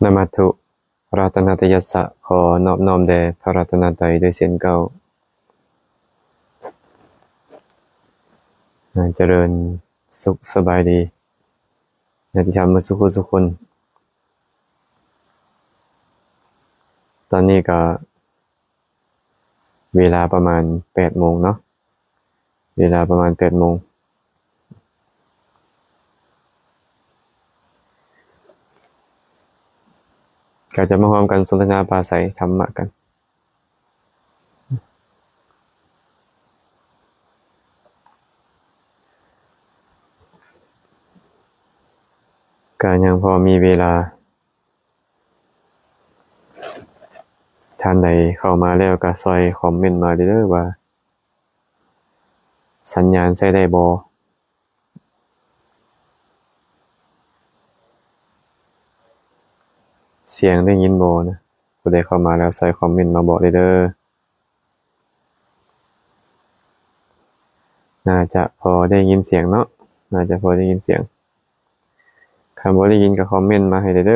ນະມັດຖຸ ລັດຕະນະຕະຍັດສະ ຂໍນອບນ້ອມແດ່ພະລັດຕະນະໄຕດ້ວຍເຊັ່ນເກົ່າ. ອາ ຈະເລີນສຸກສະບາຍດີ ຍາດຕິທຳໝົດສູ່ຜູ້ສູ່ຄົນ. ຕອນນີ້ກະເວລາປະມານແປດໂມງເນາະ. ເວລາປະມານແປດໂມງ ກໍຈະມາຮ່ວມກັນສົນທະນາປາໄສທຳມະກັນ. ກໍຍັງພໍມີເວລາ. ທ່ານໃດເຂົ້າມາແລ້ວກໍຊ່ອຍຄອມເມັນມາເດີ້ ວ່າສັນຍານໃຊ້ໄດ້ບໍ່? ສຽງໄດ້ຍິນບໍ່ນະ? ຜູ້ໃດເຂົ້າມາແລ້ວຊ່ອຍຄອມເມັນມາບອກເດີ້. ໜ້າຈະພໍໄດ້ຍິນສຽງເນາະ, ໜ້າຈະພໍໄດ້ຍິນສຽງ. ຄັນບໍ່ໄດ້ຍິນກໍຄອມເມັນມາໃຫ້ເດີ້.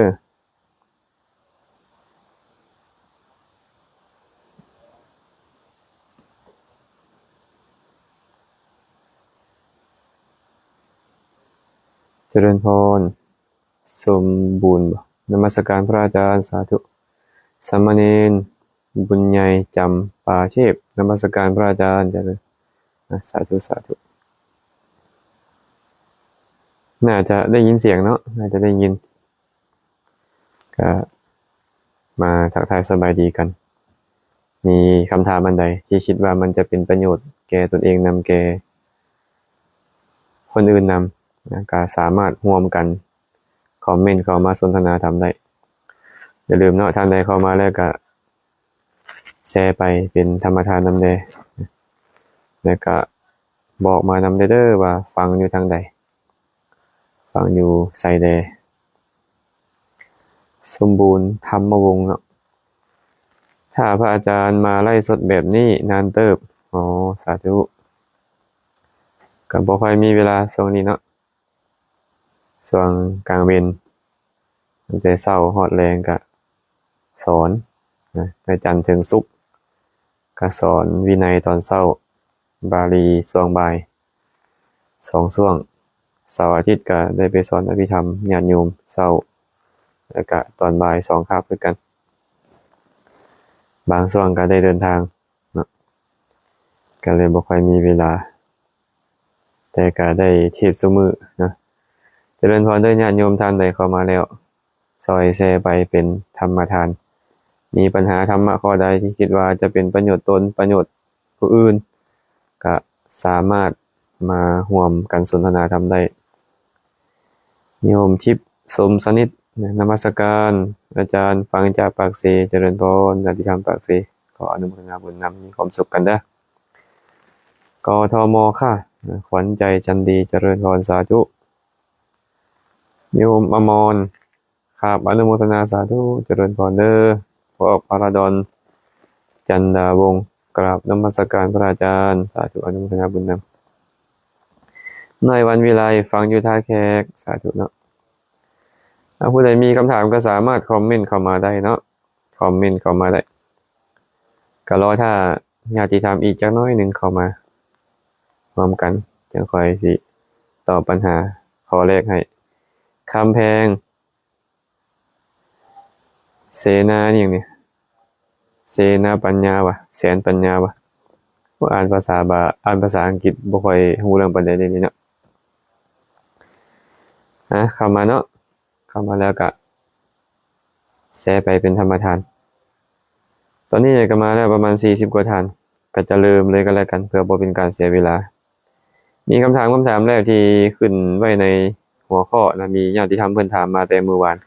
ຈະເລີນພອນ ສົມບູນບໍ? ນະມັດສະການພະອາຈານ ສາທຸ. ສາມະເນນ ບຸນໃຫຍ່ ຈຳປາເທບ ນະມັດສະການພະອາຈານ ຈະເລີນ. ອາ ສາທຸ ສາທຸ. ໜ້າຈະໄດ້ຍິນສຽງເນາະ, ໜ້າຈະໄດ້ຍິນ. ກະມາທັກທາຍສະບາຍດີກັນ. ມີຄຳຖາມອັນໃດທີ່ຄິດວ່າມັນຈະເປັນປະໂຫຍດແກ່ຕົນເອງນຳ ແກ່ຄົນອື່ນນຳນະ, ກະສາມາດຮ່ວມກັນຄອມເມັນເຂົ້າມາສົນທະນາທຳໄດ້. ຢ່າລືມເນາະ, ທ່ານໃດເຂົ້າມາແລ້ວກະ ແຊໄປເປັນທຳມະທານນຳແດ່ ແລ້ວກະບອກມານຳແດ່ເດີ້ ວ່າຟັງຢູ່ທາງໃດ, ຟັງຢູ່ໃສແດ່. ສົມບູນ ທຳມະວົງເນາະ. ຖ້າພະອາຈານມາໄລຟ໌ສົດແບບນີ້ນານເຕີບ. ອໍ ສາທຸ. ກໍບໍ່ຄ່ອຍມີເວລາຊ່ວງນີ້ເນາະ. ຊ່ວງກາງເວັນ ຕັ້ງແຕ່ເຊົ້າຮອດແລງກະສອນນະ, ໃນຈັນເຖິງສຸກກະສອນວິໄນຕອນເຊົ້າ, ບາລີຊ່ວງບ່າຍສອງຊ່ວງ, ເສົາອາທິດກະໄດ້ໄປສອນອະພິທຳຍາດໂຍມເຊົ້າ ແລ້ວກະຕອນບ່າຍສອງຄາບຄືກັນ. ບາງຊ່ວງກະໄດ້ເດີນທາງ ເນາະ, ກໍເລີຍບໍ່ຄ່ອຍມີເວລາ, ແຕ່ກໍໄດ້ເທດຊຸມື້ເນາະ. ຈະເລີນພອນເດີ້ ຍາດໂຍມທ່ານໃດເຂົ້າມາແລ້ວ ຊ່ອຍແຊໄປເປັນທຳມະທານ. ມີບັນຫາທຳມະຂໍ້ໃດທີ່ຄິດວ່າຈະເປັນປະໂຫຍດຕົນ, ປະໂຫຍດຜູ້ອື່ນ, ກໍສາມາດ ມາຮ່ວມກັນສົນທະນາທຳໄດ້. ໂຍມທິບ ສົມສະໜິດ ນະມັດສະການອາຈານ ຟັງຈາກປາກເຊ. ຈະເລີນພອນ ຍາດຕິທຳປາກເຊ, ຂໍອະນຸໂມທະນາບຸນນຳ, ມີຄວາມສຸກກັນເດີ້. ກທມ ຄ່ະ ຂວັນໃຈຈັນດີ, ຈະເລີນພອນ ສາທຸ. ໂຍມອະມອນ ຄັບ ອະນຸໂມທະນາສາທຸ ຈະເລີນພອນເດີ້. ພໍ່ອອກ ພາລາດອນ ຈັນດາວົງ ກາບນະມັດສະການພະອາຈານ ສາທຸ ອະນຸໂມທະນາບຸນນຳ. ນ້ອຍ ວັນວິໄລ ຟັງຢູ່ທ່າແຂກ ສາທຸເນາະ. ຖ້າຜູ້ໃດມີຄຳຖາມກໍສາມາດຄອມເມັນເຂົ້າມາໄດ້ເນາະ, ຄອມເມັນເຂົ້າມາໄດ້. ກໍລໍຖ້າຍາດຕິທຳອີກຈັກໜ້ອຍໜຶ່ງເຂົ້າມາຮ່ວມກັນ, ຈັ່ງຂ້ອຍຊິຕອບບັນຫາຂໍ້ແລກໃຫ້. ຄຳແພງ ເສນາ ອີ່ຫຍັງນີ້ ເສນາປັນຍາວະ ແສນປັນຍາວະ. ໂອ້ ອ່ານພາສາບາ ອ່ານພາສາອັງກິດບໍ່ຄ່ອຍຮູ້ເລື່ອງປານໃດເດນີ້ເນາະ. ອາ ເຂົ້າມາເນາະ, ເຂົ້າມາແລ້ວກະແຊໄປເປັນທຳມະທານ. ຕອນນີ້ກໍມາແລ້ວປະມານສີ່ສິບກວ່າທ່ານ, ກໍຈະເລີ່ມເລີຍກໍແລ້ວກັນ ເພື່ອບໍ່ເປັນການເສຍເວລາ. ມີຄຳຖາມ ຄຳຖາມແລກທີ່ຂຶ້ນໄວ້ໃນຫົວຂໍ້ນະ, ມີຍາດຕິທຳເພິ່ນຖາມມາແຕ່ມື້ວານ.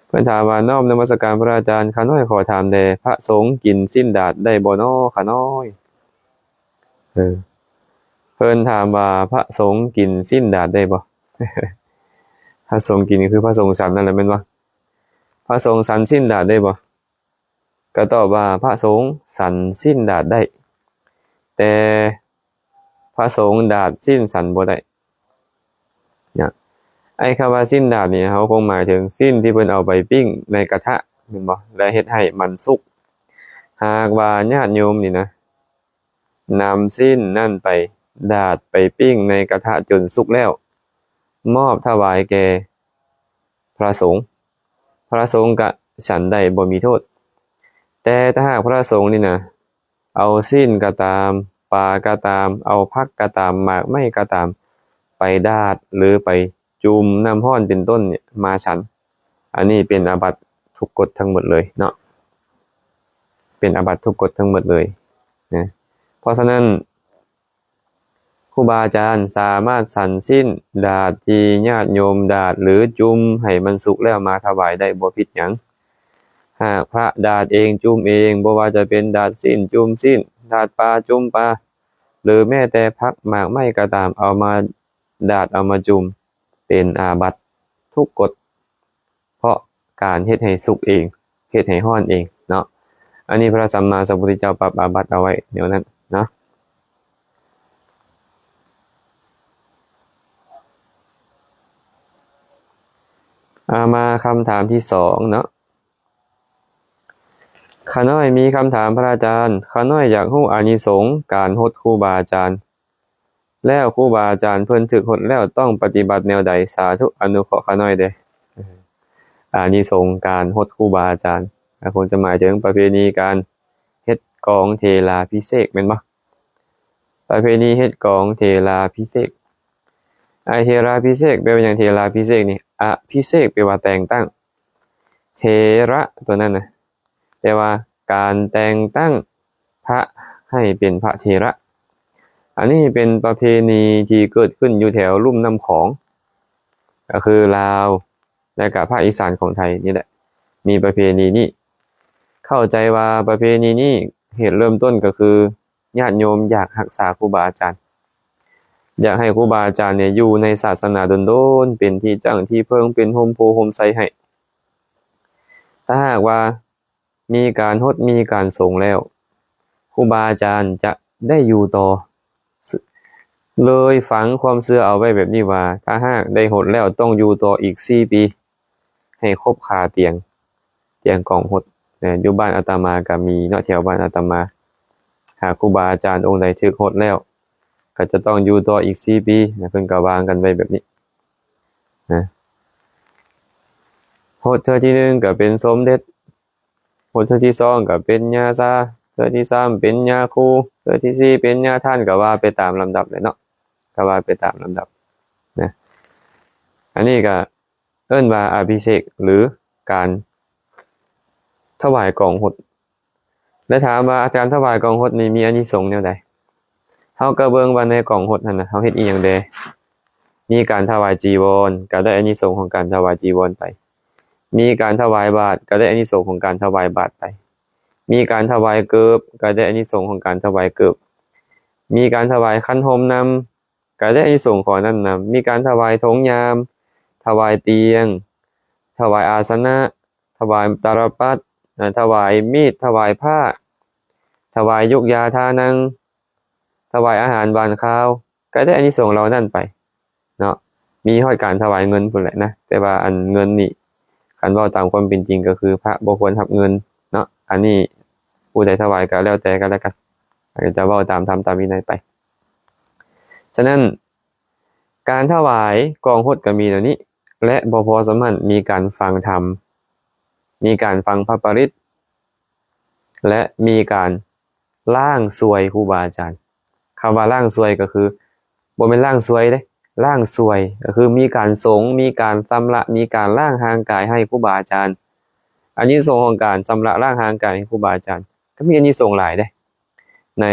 ເພິ່ນຖາມວ່າ ນ້ອມນະມັດສະການພະອາຈານ, ຂ້ານ້ອຍຂໍຖາມແດ່, ພະສົງກິນຊີ້ນດາດໄດ້ບໍ່ນໍ ຂ້ານ້ອຍ? ເອີ ເພິ່ນຖາມວ່າ ພະສົງກິນຊີ້ນດາດໄດ້ບໍ່? ພະສົງກິນກໍຄືພະສົງສັນນັ້ນແຫຼະແມ່ນບໍ່? ພະສົງສັນຊີ້ນດາດໄດ້ບໍ່? ກໍຕອບວ່າ ພະສົງສັນຊີ້ນດາດໄດ້, ແຕ່ພະສົງດາດຊີ້ນສັນບໍ່ໄດ້ນະ. ໄອ້ຄຳວ່າຊີ້ນດາດນີ້ ເຮົາຄົງໝາຍເຖິງຊີ້ນທີ່ເພິ່ນເອົາໄປປີ້ງໃນກະທະ ແມ່ນບໍ່? ແລະເຮັດໃຫ້ມັນສຸກ. ຫາກວ່າຍາດໂຍມນີ້ນະ ນຳຊີ້ນນັ້ນໄປດາດ ໄປປີ້ງໃນກະທະຈົນສຸກແລ້ວ ມອບຖວາຍແກ່ພະສົງ, ພະສົງກະສັນໄດ້ບໍ່ມີໂທດ. ແຕ່ຖ້າຫາກພະສົງນີ້ນະ ເອົາຊີ້ນກໍຕາມ, ປາກໍຕາມ, ເອົາຜັກກໍຕາມ, ໝາກໄມ້ກໍຕາມ ໄປດາດ ຫຼື ໄປຈຸ່ມນ້ຳຮ້ອນເປັນຕົ້ນນີ້ມາສັນ, ອັນນີ້ເປັນອາບັດທຸກກົດທັງໝົດເລີຍເນາະ, ເປັນອາບັດທຸກກົດທັງໝົດເລີຍນະ. ເພາະສະນັ້ນ ຄູບາອາຈານສາມາດສັນຊີ້ນດາດທີ່ຍາດໂຍມດາດ ຫຼື ຈຸ່ມໃຫ້ມັນສຸກແລ້ວມາຖວາຍໄດ້ ບໍ່ຜິດຫຍັງ. ຫາກພະດາດເອງ ຈຸ່ມເອງ, ບໍ່ວ່າຈະເປັນດາດຊີ້ນ ຈຸ່ມຊີ້ນ, ດາດປາ ຈຸ່ມປາ ຫຼື ແມ້ແຕ່ຜັກໝາກໄມ້ກໍຕາມ ເອົາມາດາດ ເອົາມາຈຸ່ມ ເປັນອາບັດທຸກກົດ ເພາະການເຮັດໃຫ້ສຸກເອງ ເຮັດໃຫ້ຮ້ອນເອງເນາະ. ອັນນີ້ພະສຳມາສຳພຸດທະເຈົ້າປັບອາບັດເອົາໄວ້ແນວນັ້ນເນາະ. ອາ ມາຄຳຖາມທີສອງເນາະ. ຂ້ານ້ອຍມີຄຳຖາມພະອາຈານ, ຂ້ານ້ອຍຢາກຮູ້ອານິສົງການຫົດຄູບາອາຈານ ແລ້ວຄູບາອາຈານເພິ່ນຖືກຫົດແລ້ວຕ້ອງປະຕິບັດແນວໃດ? ສາທຸ ອະນຸເຄາະຂ້ານ້ອຍແດ່. ອານິສົງການຫົດຄູບາອາຈານ ອາ ຄົງຈະໝາຍເຖິງປະເພນີການເຮັດກອງເຖລາພິເສກແມ່ນບໍ່? ປະເພນີເຮັດກອງເຖລາພິເສກ. ອາ ເຖລາພິເສກແປວ່າຫຍັງ? ເຖລາພິເສກນີ້ ອະພິເສກແປວ່າແຕ່ງຕັ້ງ, ເຖລະຕົວນັ້ນນະ ແປວ່າການແຕ່ງຕັ້ງພະໃຫ້ເປັນພະເຖລະ. ອັນນີ້ເປັນປະເພນີທີ່ເກີດຂຶ້ນຢູ່ແຖວລຸ່ມນ້ຳຂອງ ກໍຄືລາວ ແລະກະພາກອີສານຂອງໄທນີ້ແຫຼະ ມີປະເພນີນີ້. ເຂົ້າໃຈວ່າປະເພນີນີ້ ເຫດເລີ່ມຕົ້ນກໍຄື ຍາດໂຍມຢາກຮັກສາຄູບາອາຈານ, ຢາກໃຫ້ຄູບາອາຈານນີ້ຢູ່ໃນສາສະໜາດົນໆ ເປັນທີ່ຕັ້ງທີ່ເພິ່ງ ເປັນຮົ່ມໂພຮົ່ມໄຊໃຫ້. ຖ້າຫາກວ່າມີການຫົດ ມີການສົງແລ້ວ ຄູບາອາຈານຈະໄດ້ຢູ່ຕໍ່. ເລີຍຝັງຄວາມເຊື່ອເອົາໄວ້ແບບນີ້ວ່າ ຖ້າຫາກໄດ້ຫົດແລ້ວຕ້ອງຢູ່ຕໍ່ອີກສີ່ປີ ໃຫ້ຄົບຄາຕຽງ ຕຽງກອງຫົດນະ. ຢູ່ບ້ານອາດຕະມາກໍມີເນາະ, ແຖວບ້ານອາດຕະມາ ຫາກຄູບາອາຈານອົງໃດຖືກຫົດແລ້ວ ກໍຈະຕ້ອງຢູ່ຕໍ່ອີກສີ່ປີນະ. ເພິ່ນກໍວາງກັນໄວ້ແບບນີ້ນະ. ຫົດເທື່ອທີໜຶ່ງກໍເປັນສົມເດັດ, ຫົດເທື່ອທີສອງກໍເປັນຍາຊາ, ເທື່ອທີສາມເປັນຍາຄູ, ເທື່ອທີສີ່ເປັນຍາທ່ານ, ກໍວ່າໄປຕາມລຳດັບແຫຼະເນາະ, ກໍວ່າໄປຕາມລຳດັບນະ. ອັນນີ້ກໍ ເອີ້ນວ່າອະພິເສກ ຫຼື ການຖວາຍກອງຫົດ. ແລະ ຖາມວ່າການຖວາຍກອງຫົດນີ້ມີອານິສົງແນວໃດ? ເຮົາກໍເບິ່ງວ່າໃນກອງຫົດຫັ້ນນະ ເຮົາເຮັດອີ່ຫຍັງແດ່? ມີການຖວາຍຈີວອນ ກໍໄດ້ອານິສົງຂອງການຖວາຍຈີວອນໄປ, ມີການຖວາຍບາດ ກໍໄດ້ອານິສົງຂອງການຖວາຍບາດໄປ, ມີການຖວາຍເກີບ ກໍໄດ້ອານິສົງຂອງການຖວາຍເກີບ, ມີການຖວາຍຄັນຮົ່ມນຳ ກໍໄດ້ອານິສົງຂອງນັ້ນນຳ, ມີການຖວາຍຖົງຍາມ, ຖວາຍຕຽງ, ຖວາຍອາສະນະ, ຖວາຍຕາລະປັດ, ອາ ຖວາຍມີດ, ຖວາຍຜ້າ, ຖວາຍຢູກຢາທານັງ, ຖວາຍອາຫານຫວານຄາວ, ກໍໄດ້ອານິສົງເຫຼົ່ານັ້ນໄປເນາະ. ມີຮອດການຖວາຍເງິນພຸ້ນແຫຼະນະ, ແຕ່ວ່າອັນເງິນນີ້ ຄັນເວົ້າຕາມຄວາມເປັນຈິງກໍຄືພະບໍ່ຄວນຮັບເງິນເນາະ. ອັນນີ້ຜູ້ໃດຖວາຍກໍແລ້ວແຕ່ກໍແລ້ວກັນ, ອາດຈະເວົ້າຕາມທຳຕາມວິໄນໄປ. ສະນັ້ນ ການຖວາຍກອງຫົດກໍມີແນວນີ້ ແລະ ບໍ່ພໍສ່ຳນັ້ນ ມີການຟັງທຳ, ມີການຟັງພະປະລິດ ແລະ ມີການລ້າງຊ່ວຍຄູບາອາຈານ. ຄຳວ່າລ້າງຊ່ວຍກໍຄື ບໍ່ແມ່ນລ້າງຊ່ວຍເດ້, ລ້າງຊ່ວຍກໍຄືມີການສົງ, ມີການຊຳລະ, ມີການລ້າງຮ່າງກາຍໃຫ້ຄູບາອາຈານ. ອານິສົງຂອງການຊຳລະລ້າງຮ່າງກາຍໃຫ້ຄູບາອາຈານ ກໍມີອານິສົງຫຼາຍເດ້. ໃນ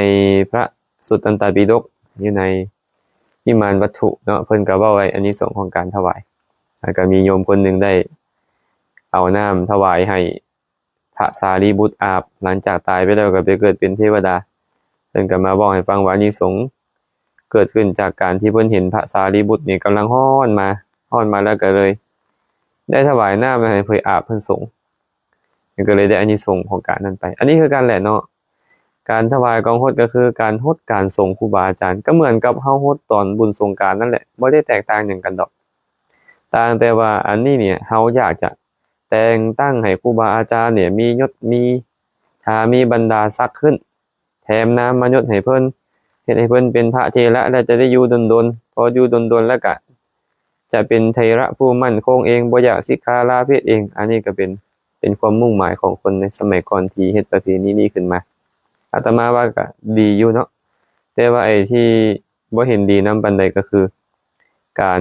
ພະສຸດຕັນຕະປິດົກ ຢູ່ໃນ ວິມານວັດຖຸເນາະ, ເພິ່ນກໍເວົ້າໄວ້ອານິສົງຂອງການຖວາຍ. ແລ້ວກໍມີໂຍມຄົນໜຶ່ງໄດ້ເອົານ້ຳຖວາຍໃຫ້ພະສາລີບຸດອາບ, ຫຼັງຈາກຕາຍໄປແລ້ວກໍໄປເກີດເປັນເທວະດາ. ເພິ່ນກໍມາເວົ້າໃຫ້ຟັງວ່າອານິສົງເກີດຂຶ້ນຈາກການທີ່ເພິ່ນເຫັນພະສາລີບຸດນີ້ກຳລັງຮ້ອນມາ, ຮ້ອນມາແລ້ວກໍເລີຍໄດ້ຖວາຍນ້ຳໃຫ້ເພິ່ນອາບເພິ່ນສົງ. ມັນກໍເລີຍໄດ້ອານິສົງຂອງການນັ້ນໄປ. ອັນນີ້ຄືກັນແຫຼະເນາະ, ການຖວາຍກອງຫົດກໍຄືການຫົດການສົງຄູບາອາຈານ, ກໍເໝືອນກັບເຮົາຫົດຕອນບຸນສົງການນັ້ນແຫຼະ, ບໍ່ໄດ້ແຕກຕ່າງຫຍັງກັນດອກ. ແ ຕ່າງແຕ່ວ່າອັນນີ້ນີ້ເຮົາຢາກຈະແຕ່ງຕັ້ງໃຫ້ຄູບາອາຈານນີ້ມີຍົດມີຖາ ມີບັນດາສັກຂຶ້ນ ແຖມນາມມາຍົດໃຫ້ເພິ່ນ ເຮັດໃຫ້ເພິ່ນເປັນພະເຖລະ ແລ້ວຈະໄດ້ຢູ່ດົນໆ ພໍຢູ່ດົນໆ ແລ້ວກະຈະເປັນເຖລະຜູ້ໝັ້ນຄົງເອງ ບໍ່ຢາກສິກຂາລາເພດເອງ. ອັນນີ້ກໍເປັນ ເປັນຄວາມມຸ່ງໝາຍຂອງຄົນໃນສະໄໝກ່ອນທີ່ເຮັດປະເພນີນີ້ຂຶ້ນມາ. ອາດຕະມາວ່າກໍດີຢູ່ເນາະ ແຕ່ວ່າໄອ້ທີ່ບໍ່ເຫັນດີນຳປານໃດກໍຄື ການ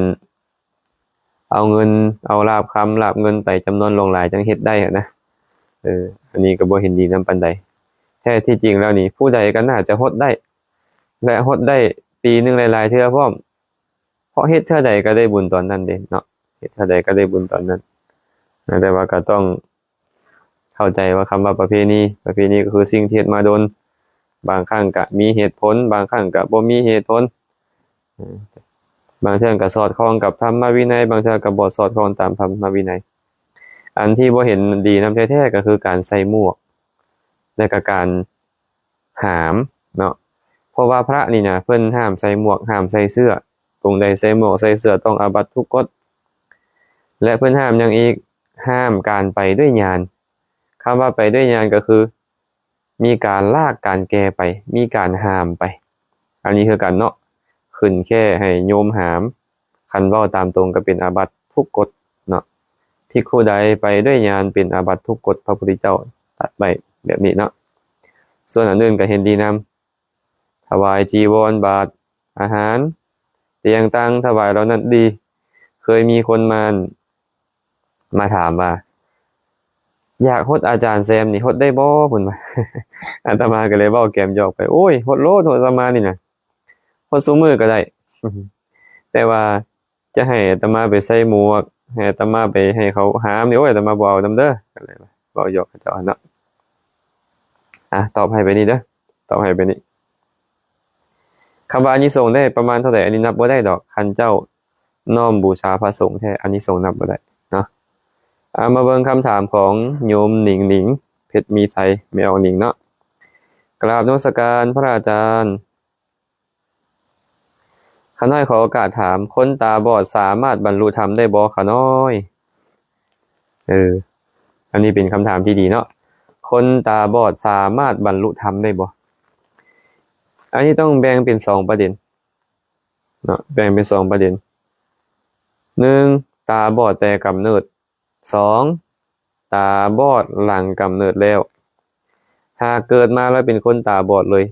ເອົາເງິນ ເອົາລາບຄຳລາບເງິນໄປຈຳນວນຫຼວງຫຼາຍຈັ່ງເຮັດໄດ້ຫັ້ນນະ. ເອີ ອັນນີ້ກໍບໍ່ເຫັນດີນຳປານໃດ. ແທ້ທີ່ຈິງແລ້ວນີ້ ຜູ້ໃດກໍໜ້າຈະຫົດໄດ້ ແລະ ຫົດໄດ້ປີໜຶ່ງຫຼາຍໆເທື່ອພ້ອມ ເພາະເຮັດເທື່ອໃດກໍໄດ້ບຸນຕອນນັ້ນເດ້ເນາະ ເຮັດເທື່ອໃດກໍໄດ້ບຸນຕອນນັ້ນ. ແຕ່ວ່າກໍຕ້ອງເຂົ້າໃຈວ່າຄຳວ່າປະເພນີ ປະເພນີກໍຄືສິ່ງທີ່ເຮັດມາດົນ ບາງຄັ້ງກໍມີເຫດຜົນ ບາງຄັ້ງກໍບໍ່ມີເຫດຜົນ ບາງເທື່ອກໍສອດຄ່ອງກັບທຳມະວິໄນ ບາງເທື່ອກໍບໍ່ສອດຄ່ອງຕາມທຳມະວິໄນ. ອັນທີ່ບໍ່ເຫັນດີນຳແທ້ໆກໍຄືການໃສ່ໝວກ ແລະ ກໍການ ຫາມເນາະ ເພາະວ່າພະນີ້ນະ ເພິ່ນຫ້າມໃສ່ໝວກ ຫ້າມໃສ່ເສື້ອ ຜູ້ໃດໃສ່ໝວກໃສ່ເສື້ອຕ້ອງອາບັດທຸກກົດ. ແລະ ເພິ່ນຫ້າມຫຍັງອີກ? ຫ້າມການໄປດ້ວຍຍານ. ຄຳວ່າໄປດ້ວຍຍານກໍຄື ມີການລາກການແກ່ໄປ ມີການຫາມໄປ. ອັນນີ້ຄືກັນເນາະ ຂຶ້ນແຄ່ໃຫ້ໂຍມຫາມ. ຄັນເວົ້າຕາມຕົງກໍເປັນອາບັດທຸກກົດເນາະ ພິກຂຸໃດໄປດ້ວຍຍານເປັນອາບັດທຸກກົດ ພະພຸດທະເຈົ້າຕັດໄວ້ແບບນີ້ເນາະ. ສ່ວນອັນອື່ນກໍເຫັນດີນຳ ຖວາຍຈີວອນ ບາດ ອາຫານ ຕຽງຕັ່ງ ຖວາຍເຫຼົ່ານັ້ນດີ. ເຄີຍມີຄົນມາ ມາຖາມວ່າ ຢາກຫົດອາຈານແຊມນີ້ຫົດໄດ້ບໍ່? ເພິ່ນວ່າ. ອາດຕະມາກໍເລີຍເວົ້າແກມຢອກໄປ ໂອ້ຍ ຫົດໂລດ ຫົດອາດຕະມານີ້ນະ ຫົດຊຸມື້ກໍໄດ້ ແຕ່ວ່າ ຈະໃຫ້ອາດຕະມາໄປໃສ່ໝວກ ໃຫ້ອາດຕະມາໄປໃຫ້ເຂົາຫາມນີ້ ໂອ້ຍ ອາດຕະມາບໍ່ເອົານຳເດີ ກໍເລີຍເວົ້າຢອກເຂົາເຈົ້າຫັ້ນເນາະ. ອ່ະ ຕອບໃຫ້ໄປນີ້ເດີ ຕອບໃຫ້ໄປນີ້ ຄຳວ່າອານິສົງໄດ້ປະມານເທົ່າໃດ? ອັນນີ້ນັບບໍ່ໄດ້ດອກ ຄັນເຈົ້ານ້ອມບູຊາພະສົງແທ້ ອານິສົງນັບບໍ່ໄດ້ເນາະ. ເອົາມາເບິ່ງຄຳຖາມຂອງໂຍມໜິງໜິງ ເພັດມີໄຊ ແມ່ອອກໜິງເນາະ. ກາບນະມັດສະການພະອາຈານ. ຂ້ານ້ອຍຂໍໂອກາດຖາມ, ຄົນຕາບອດສາມາດບັນລຸທຳໄດ້ບໍ່ຂ້ານ້ອຍ? ເອີ ອັນນີ້ເປັນຄຳຖາມທີ່ດີເນາະ, ຄົນຕາບອດສາມາດບັນລຸທຳໄດ້ບໍ່? ອັນນີ້ຕ້ອງແບ່ງເປັນສອງປະເດັນເນາະ, ແບ່ງເປັນສອງປະເດັນ. ໜຶ່ງ ຕາບອດແຕ່ກຳເນີດ, ສອງ ຕາບອດຫຼັງກຳເນີດແລ້ວ. ຫາກເກີດມາແລ້ວເປັນຄົນຕາບອດເລີຍ,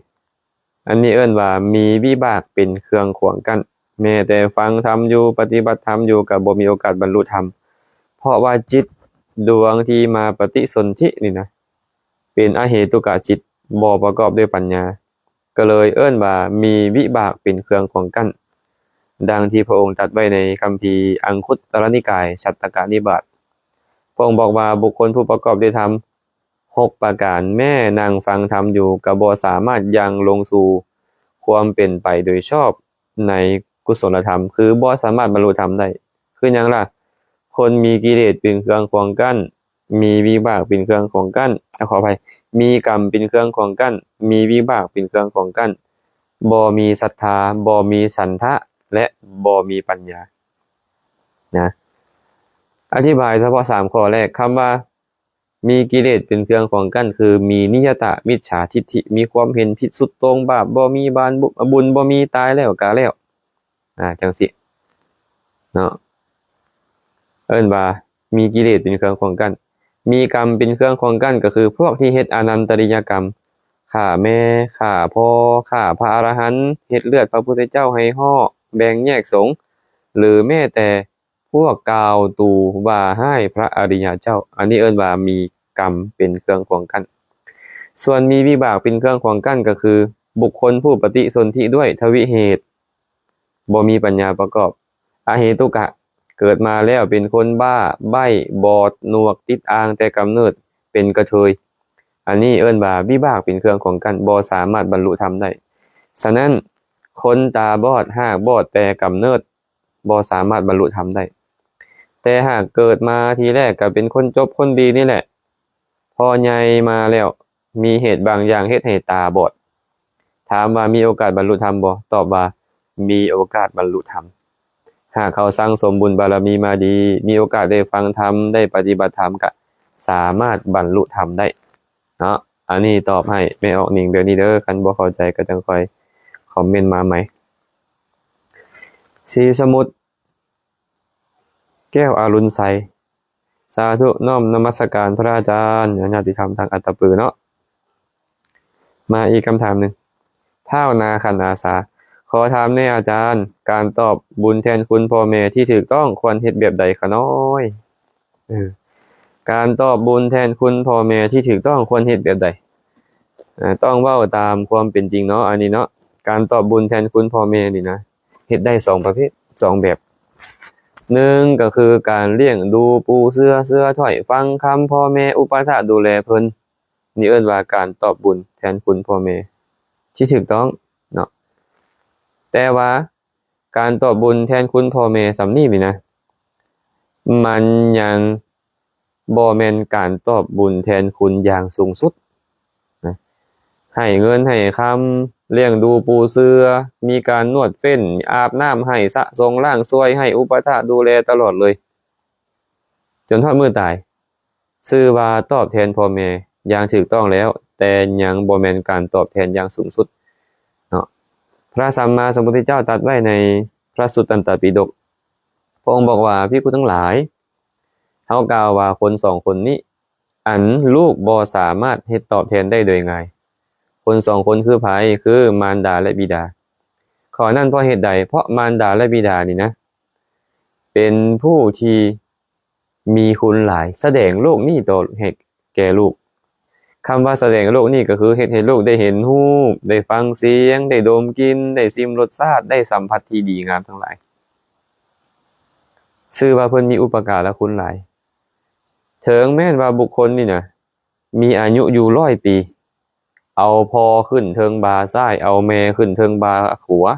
ອັນນີ້ເອີ້ນວ່າມີວິບາກເປັນເຄື່ອງຂວາງກັ້ນ, ແມ້ແຕ່ຟັງທຳຢູ່, ປະຕິບັດທຳຢູ່, ກໍບໍ່ມີໂອກາດບັນລຸທຳ, ເພາະວ່າຈິດດວງທີ່ມາປະຕິສົນທິນີ້ນະ ເປັນອະເຫຕຸກະຈິດ, ບໍ່ປະກອບດ້ວຍປັນຍາ. ກໍເລີຍເອີ້ນວ່າມີວິບາກເປັນເຄື່ອງຂວາງກັ້ນ, ດັ່ງທີ່ພະອົງຕັດໄວ້ໃນຄຳພີອັງຄຸດຕະລະນິກາຍ ສັດຕະກະນິບາດ. ພະອົງບອກວ່າ ບຸກຄົນຜູ້ປະກອບດ້ວຍທຳຫົກປະການ, ແມ້ນັ່ງຟັງທຳຢູ່ ກໍບໍ່ສາມາດຢ່າງລົງສູ່ຄວາມເປັນໄປໂດຍຊອບໃນກຸສົນລະທຳ, ຄືບໍ່ສາມາດບັນລຸທຳໄດ້. ຄືຫຍັງລະ? ຄົນມີກິເລດເປັນເຄື່ອງຂວາງກັ້ນ, ມີວິບາກເປັນເຄື່ອງຂວາງກັ້ນ, ອາ ຂໍອະໄພ, ມີກຳເປັນເຄື່ອງຂວາງກັ້ນ, ມີວິບາກເປັນເຄື່ອງຂວາງກັ້ນ, ບໍ່ມີສັດທາ, ບໍ່ມີສັນທະ ແລະ ບໍ່ມີປັນຍານະ. ອະທິບາຍສະເພາະສາມຂໍ້ແລກ, ຄຳວ່າມີກິເລດເປັນເຄື່ອງຂວາງກັ້ນ ຄືມີນິຍະຕະມິດສາທິດຖິ, ມີຄວາມເຫັນຜິດສຸດໂຕ່ງ, ບາບບໍ່ມີ, ບານບຸ ບຸນບໍ່ມີ, ຕາຍແລ້ວກະແລ້ວ. ອ່າ ຈັ່ງຊີ້ເນາະ, ເອີ້ນວ່າມີກິເລດເປັນເຄື່ອງຂວາງກັ້ນ. ມີກຳເປັນເຄື່ອງຂວາງກັ້ນ ກໍຄືພວກທີ່ເຮັດອະນັນຕະລິຍະກຳ, ຂ້າແມ່, ຂ້າພໍ່, ຂ້າພະອະລະຫັນ, ເຮັດເລືອດພະພຸດທະເຈົ້າໃຫ້ເຫາະ, ແບ່ງແຍກສົງ, ຫຼື ແມ້ແຕ່ພວກກ່າວຕູວ່າຮ້າຍພະອະລິຍະເຈົ້າ, ອັນນີ້ເອີ້ນວ່າມີກຳເປັນເຄື່ອງຂວາງກັ້ນ. ສ່ວນມີວິບາກເປັນເຄື່ອງຂວາງກັ້ນ ກໍຄືບຸກຄົນຜູ້ປະຕິສົນທິດ້ວຍທະວິເຫດ, ບໍ່ມີປັນຍາປະກອບ, ອະເຫຕຸກະ, ເກີດມາແລ້ວເປັນຄົນບ້າ, ໃບ້, ບອດ, ໜວກ, ຕິດອ່າງແຕ່ກຳເນີດ, ເປັນກະເທີຍ. ອັນນີ້ເອີ້ນວ່າວິບາກເປັນເຄື່ອງຂວາງກັ້ນ, ບໍ່ສາມາດບັນລຸທຳໄດ້. ສະນັ້ນ, ຄົນຕາບອດ, ຫາກບອດແຕ່ກຳເນີດ, ບໍ່ສາມາດບັນລຸທຳໄດ້. ແຕ່ຫາກເກີດມາທີແລກກໍເປັນຄົນຈົບຄົນດີນີ້ແຫຼະ, ພໍໃຫຍ່ມາແລ້ວ ມີເຫດບາງຢ່າງເຮັດໃຫ້ຕາບອດ. ຖາມວ່າມີໂອກາດບັນລຸທຳບໍ່? ຕອບວ່າມີໂອກາດບັນລຸທຳ. ຫາກເຂົາສັ່ງສົມບຸນບາລະມີມາດີ, ມີໂອກາດໄດ້ຟັງທຳ, ໄດ້ປະຕິບັດທຳ, ກະສາມາດບັນລຸທຳໄດ້ເນາະ. ອັນນີ້ຕອບໃຫ້ແມ່ອອກນິງແບບນີ້ເດີ, ຄັນບໍ່ເຂົ້າໃຈກໍຈັ່ງຄ່ອຍຄອມເມັນມາໃໝ່. ສີສະໝຸດ ແກ້ວອະລຸນໄຊ, ສາທຸ ນ້ອມນະມັດສະການພະອາຈານ ຍາດຕິທຳທາງອັດຕະປືເນາະ. ມາອີກຄຳຖາມໜຶ່ງ, ທ້າວນາຂັນອາສາ, ຂໍຖາມແນ່ອາຈານ, ການຕອບບຸນແທນຄຸນພໍ່ແມ່ທີ່ຖືກຕ້ອງຄວນເຮັດແບບໃດຂະນ້ອຍ? ເອີ ການຕອບບຸນແທນຄຸນພໍ່ແມ່ທີ່ຖືກຕ້ອງຄວນເຮັດແບບໃດ? ເອີ ຕ້ອງເວົ້າຕາມຄວາມເປັນຈິງເນາະ ອັນນີ້ເນາະ. ການຕອບບຸນແທນຄຸນພໍ່ແມ່ນີ້ນະ ເຮັດໄດ້ສອງປະເພດ ສອງແບບ. ໜຶ່ງ ກໍຄືການລ້ຽງດູປູເຊື່ອ ເຊື່ອຖ້ອຍຟັງຄຳພໍ່ແມ່ ອຸປະຖາກດູແລເພິ່ນ, ນີ້ເອີ້ນວ່າການຕອບບຸນແທນຄຸນພໍ່ແມ່ທີ່ຖືກຕ້ອງເນາະ. ແຕ່ວ່າການຕອບບຸນແທນຄຸນພໍ່ແມ່ສ່ຳນີ້ນີ້ນະ ມັນຍັງ ບໍ່ແມ່ນການຕອບບຸນແທນຄຸນຢ່າງສູງສຸດນະ. ໃຫ້ເງິນໃຫ້ຄຳ, ລ້ຽງດູປູເຊື່ອ, ມີການນວດເຟັ້ນ, ອາບນ້ຳໃຫ້, ສະສົງລ້າງຊ່ວຍໃຫ້, ອຸປະຖາກດູແລຕະຫຼອດເລີຍ ຈົນຮອດມື້ຕາຍ, ຊື່ວ່າຕອບແທນພໍ່ແມ່ຢ່າງຖືກຕ້ອງແລ້ວ, ແຕ່ຍັງບໍ່ແມ່ນການຕອບແທນຢ່າງສູງສຸດເນາະ. ພະສຳມາສຳພຸດທະເຈົ້າຕັດໄວ້ໃນພະສຸດຕັນຕະປິດົກ, ພະອົງບອກວ່າ, ພິກຂຸທັງຫຼາຍ, ເຮົາກ່າວວ່າຄົນສອງຄົນນີ້ ອັນລູກບໍ່ສາມາດເຮັດຕອບແທນໄດ້ໂດຍງ່າຍ. ຄົນສອງຄົນຄືໃຜ? ຄືມານດາ ແລະ ບິດາ. ຂໍ້ນັ້ນເພາະເຫດໃດ? ເພາະມານດາ ແລະ ບິດານີ້ນະ ເປັນຜູ້ທີ່ມີຄຸນຫຼາຍ, ສະແດງໂລກນີ້ຕໍ່ໃຫ້ແກ່ລູກ. ຄຳວ່າສະແດງໂລກນີ້ກໍຄືເຮັດໃຫ້ລູກໄດ້ເຫັນຮູບ, ໄດ້ຟັງສຽງ, ໄດ້ດົມກິ່ນ, ໄດ້ຊິມລົດຊາດ, ໄດ້ສຳຜັດທີ່ດີງາມທັງຫຼາຍ. ຊື່ວ່າເພິ່ນມີອຸປະກາລະຄຸນຫຼາຍ. ເຖິງແມ່ນວ່າບຸກຄົນນີ້ນະ ມີອາຍຸຢູ່ຮ້ອຍປີ, ເອົາພໍ່ຂຶ້ນເທິງບ່າຊ້າຍ, ເອົາແມ່ຂຶ້ນເທິງບ່າຂວາ,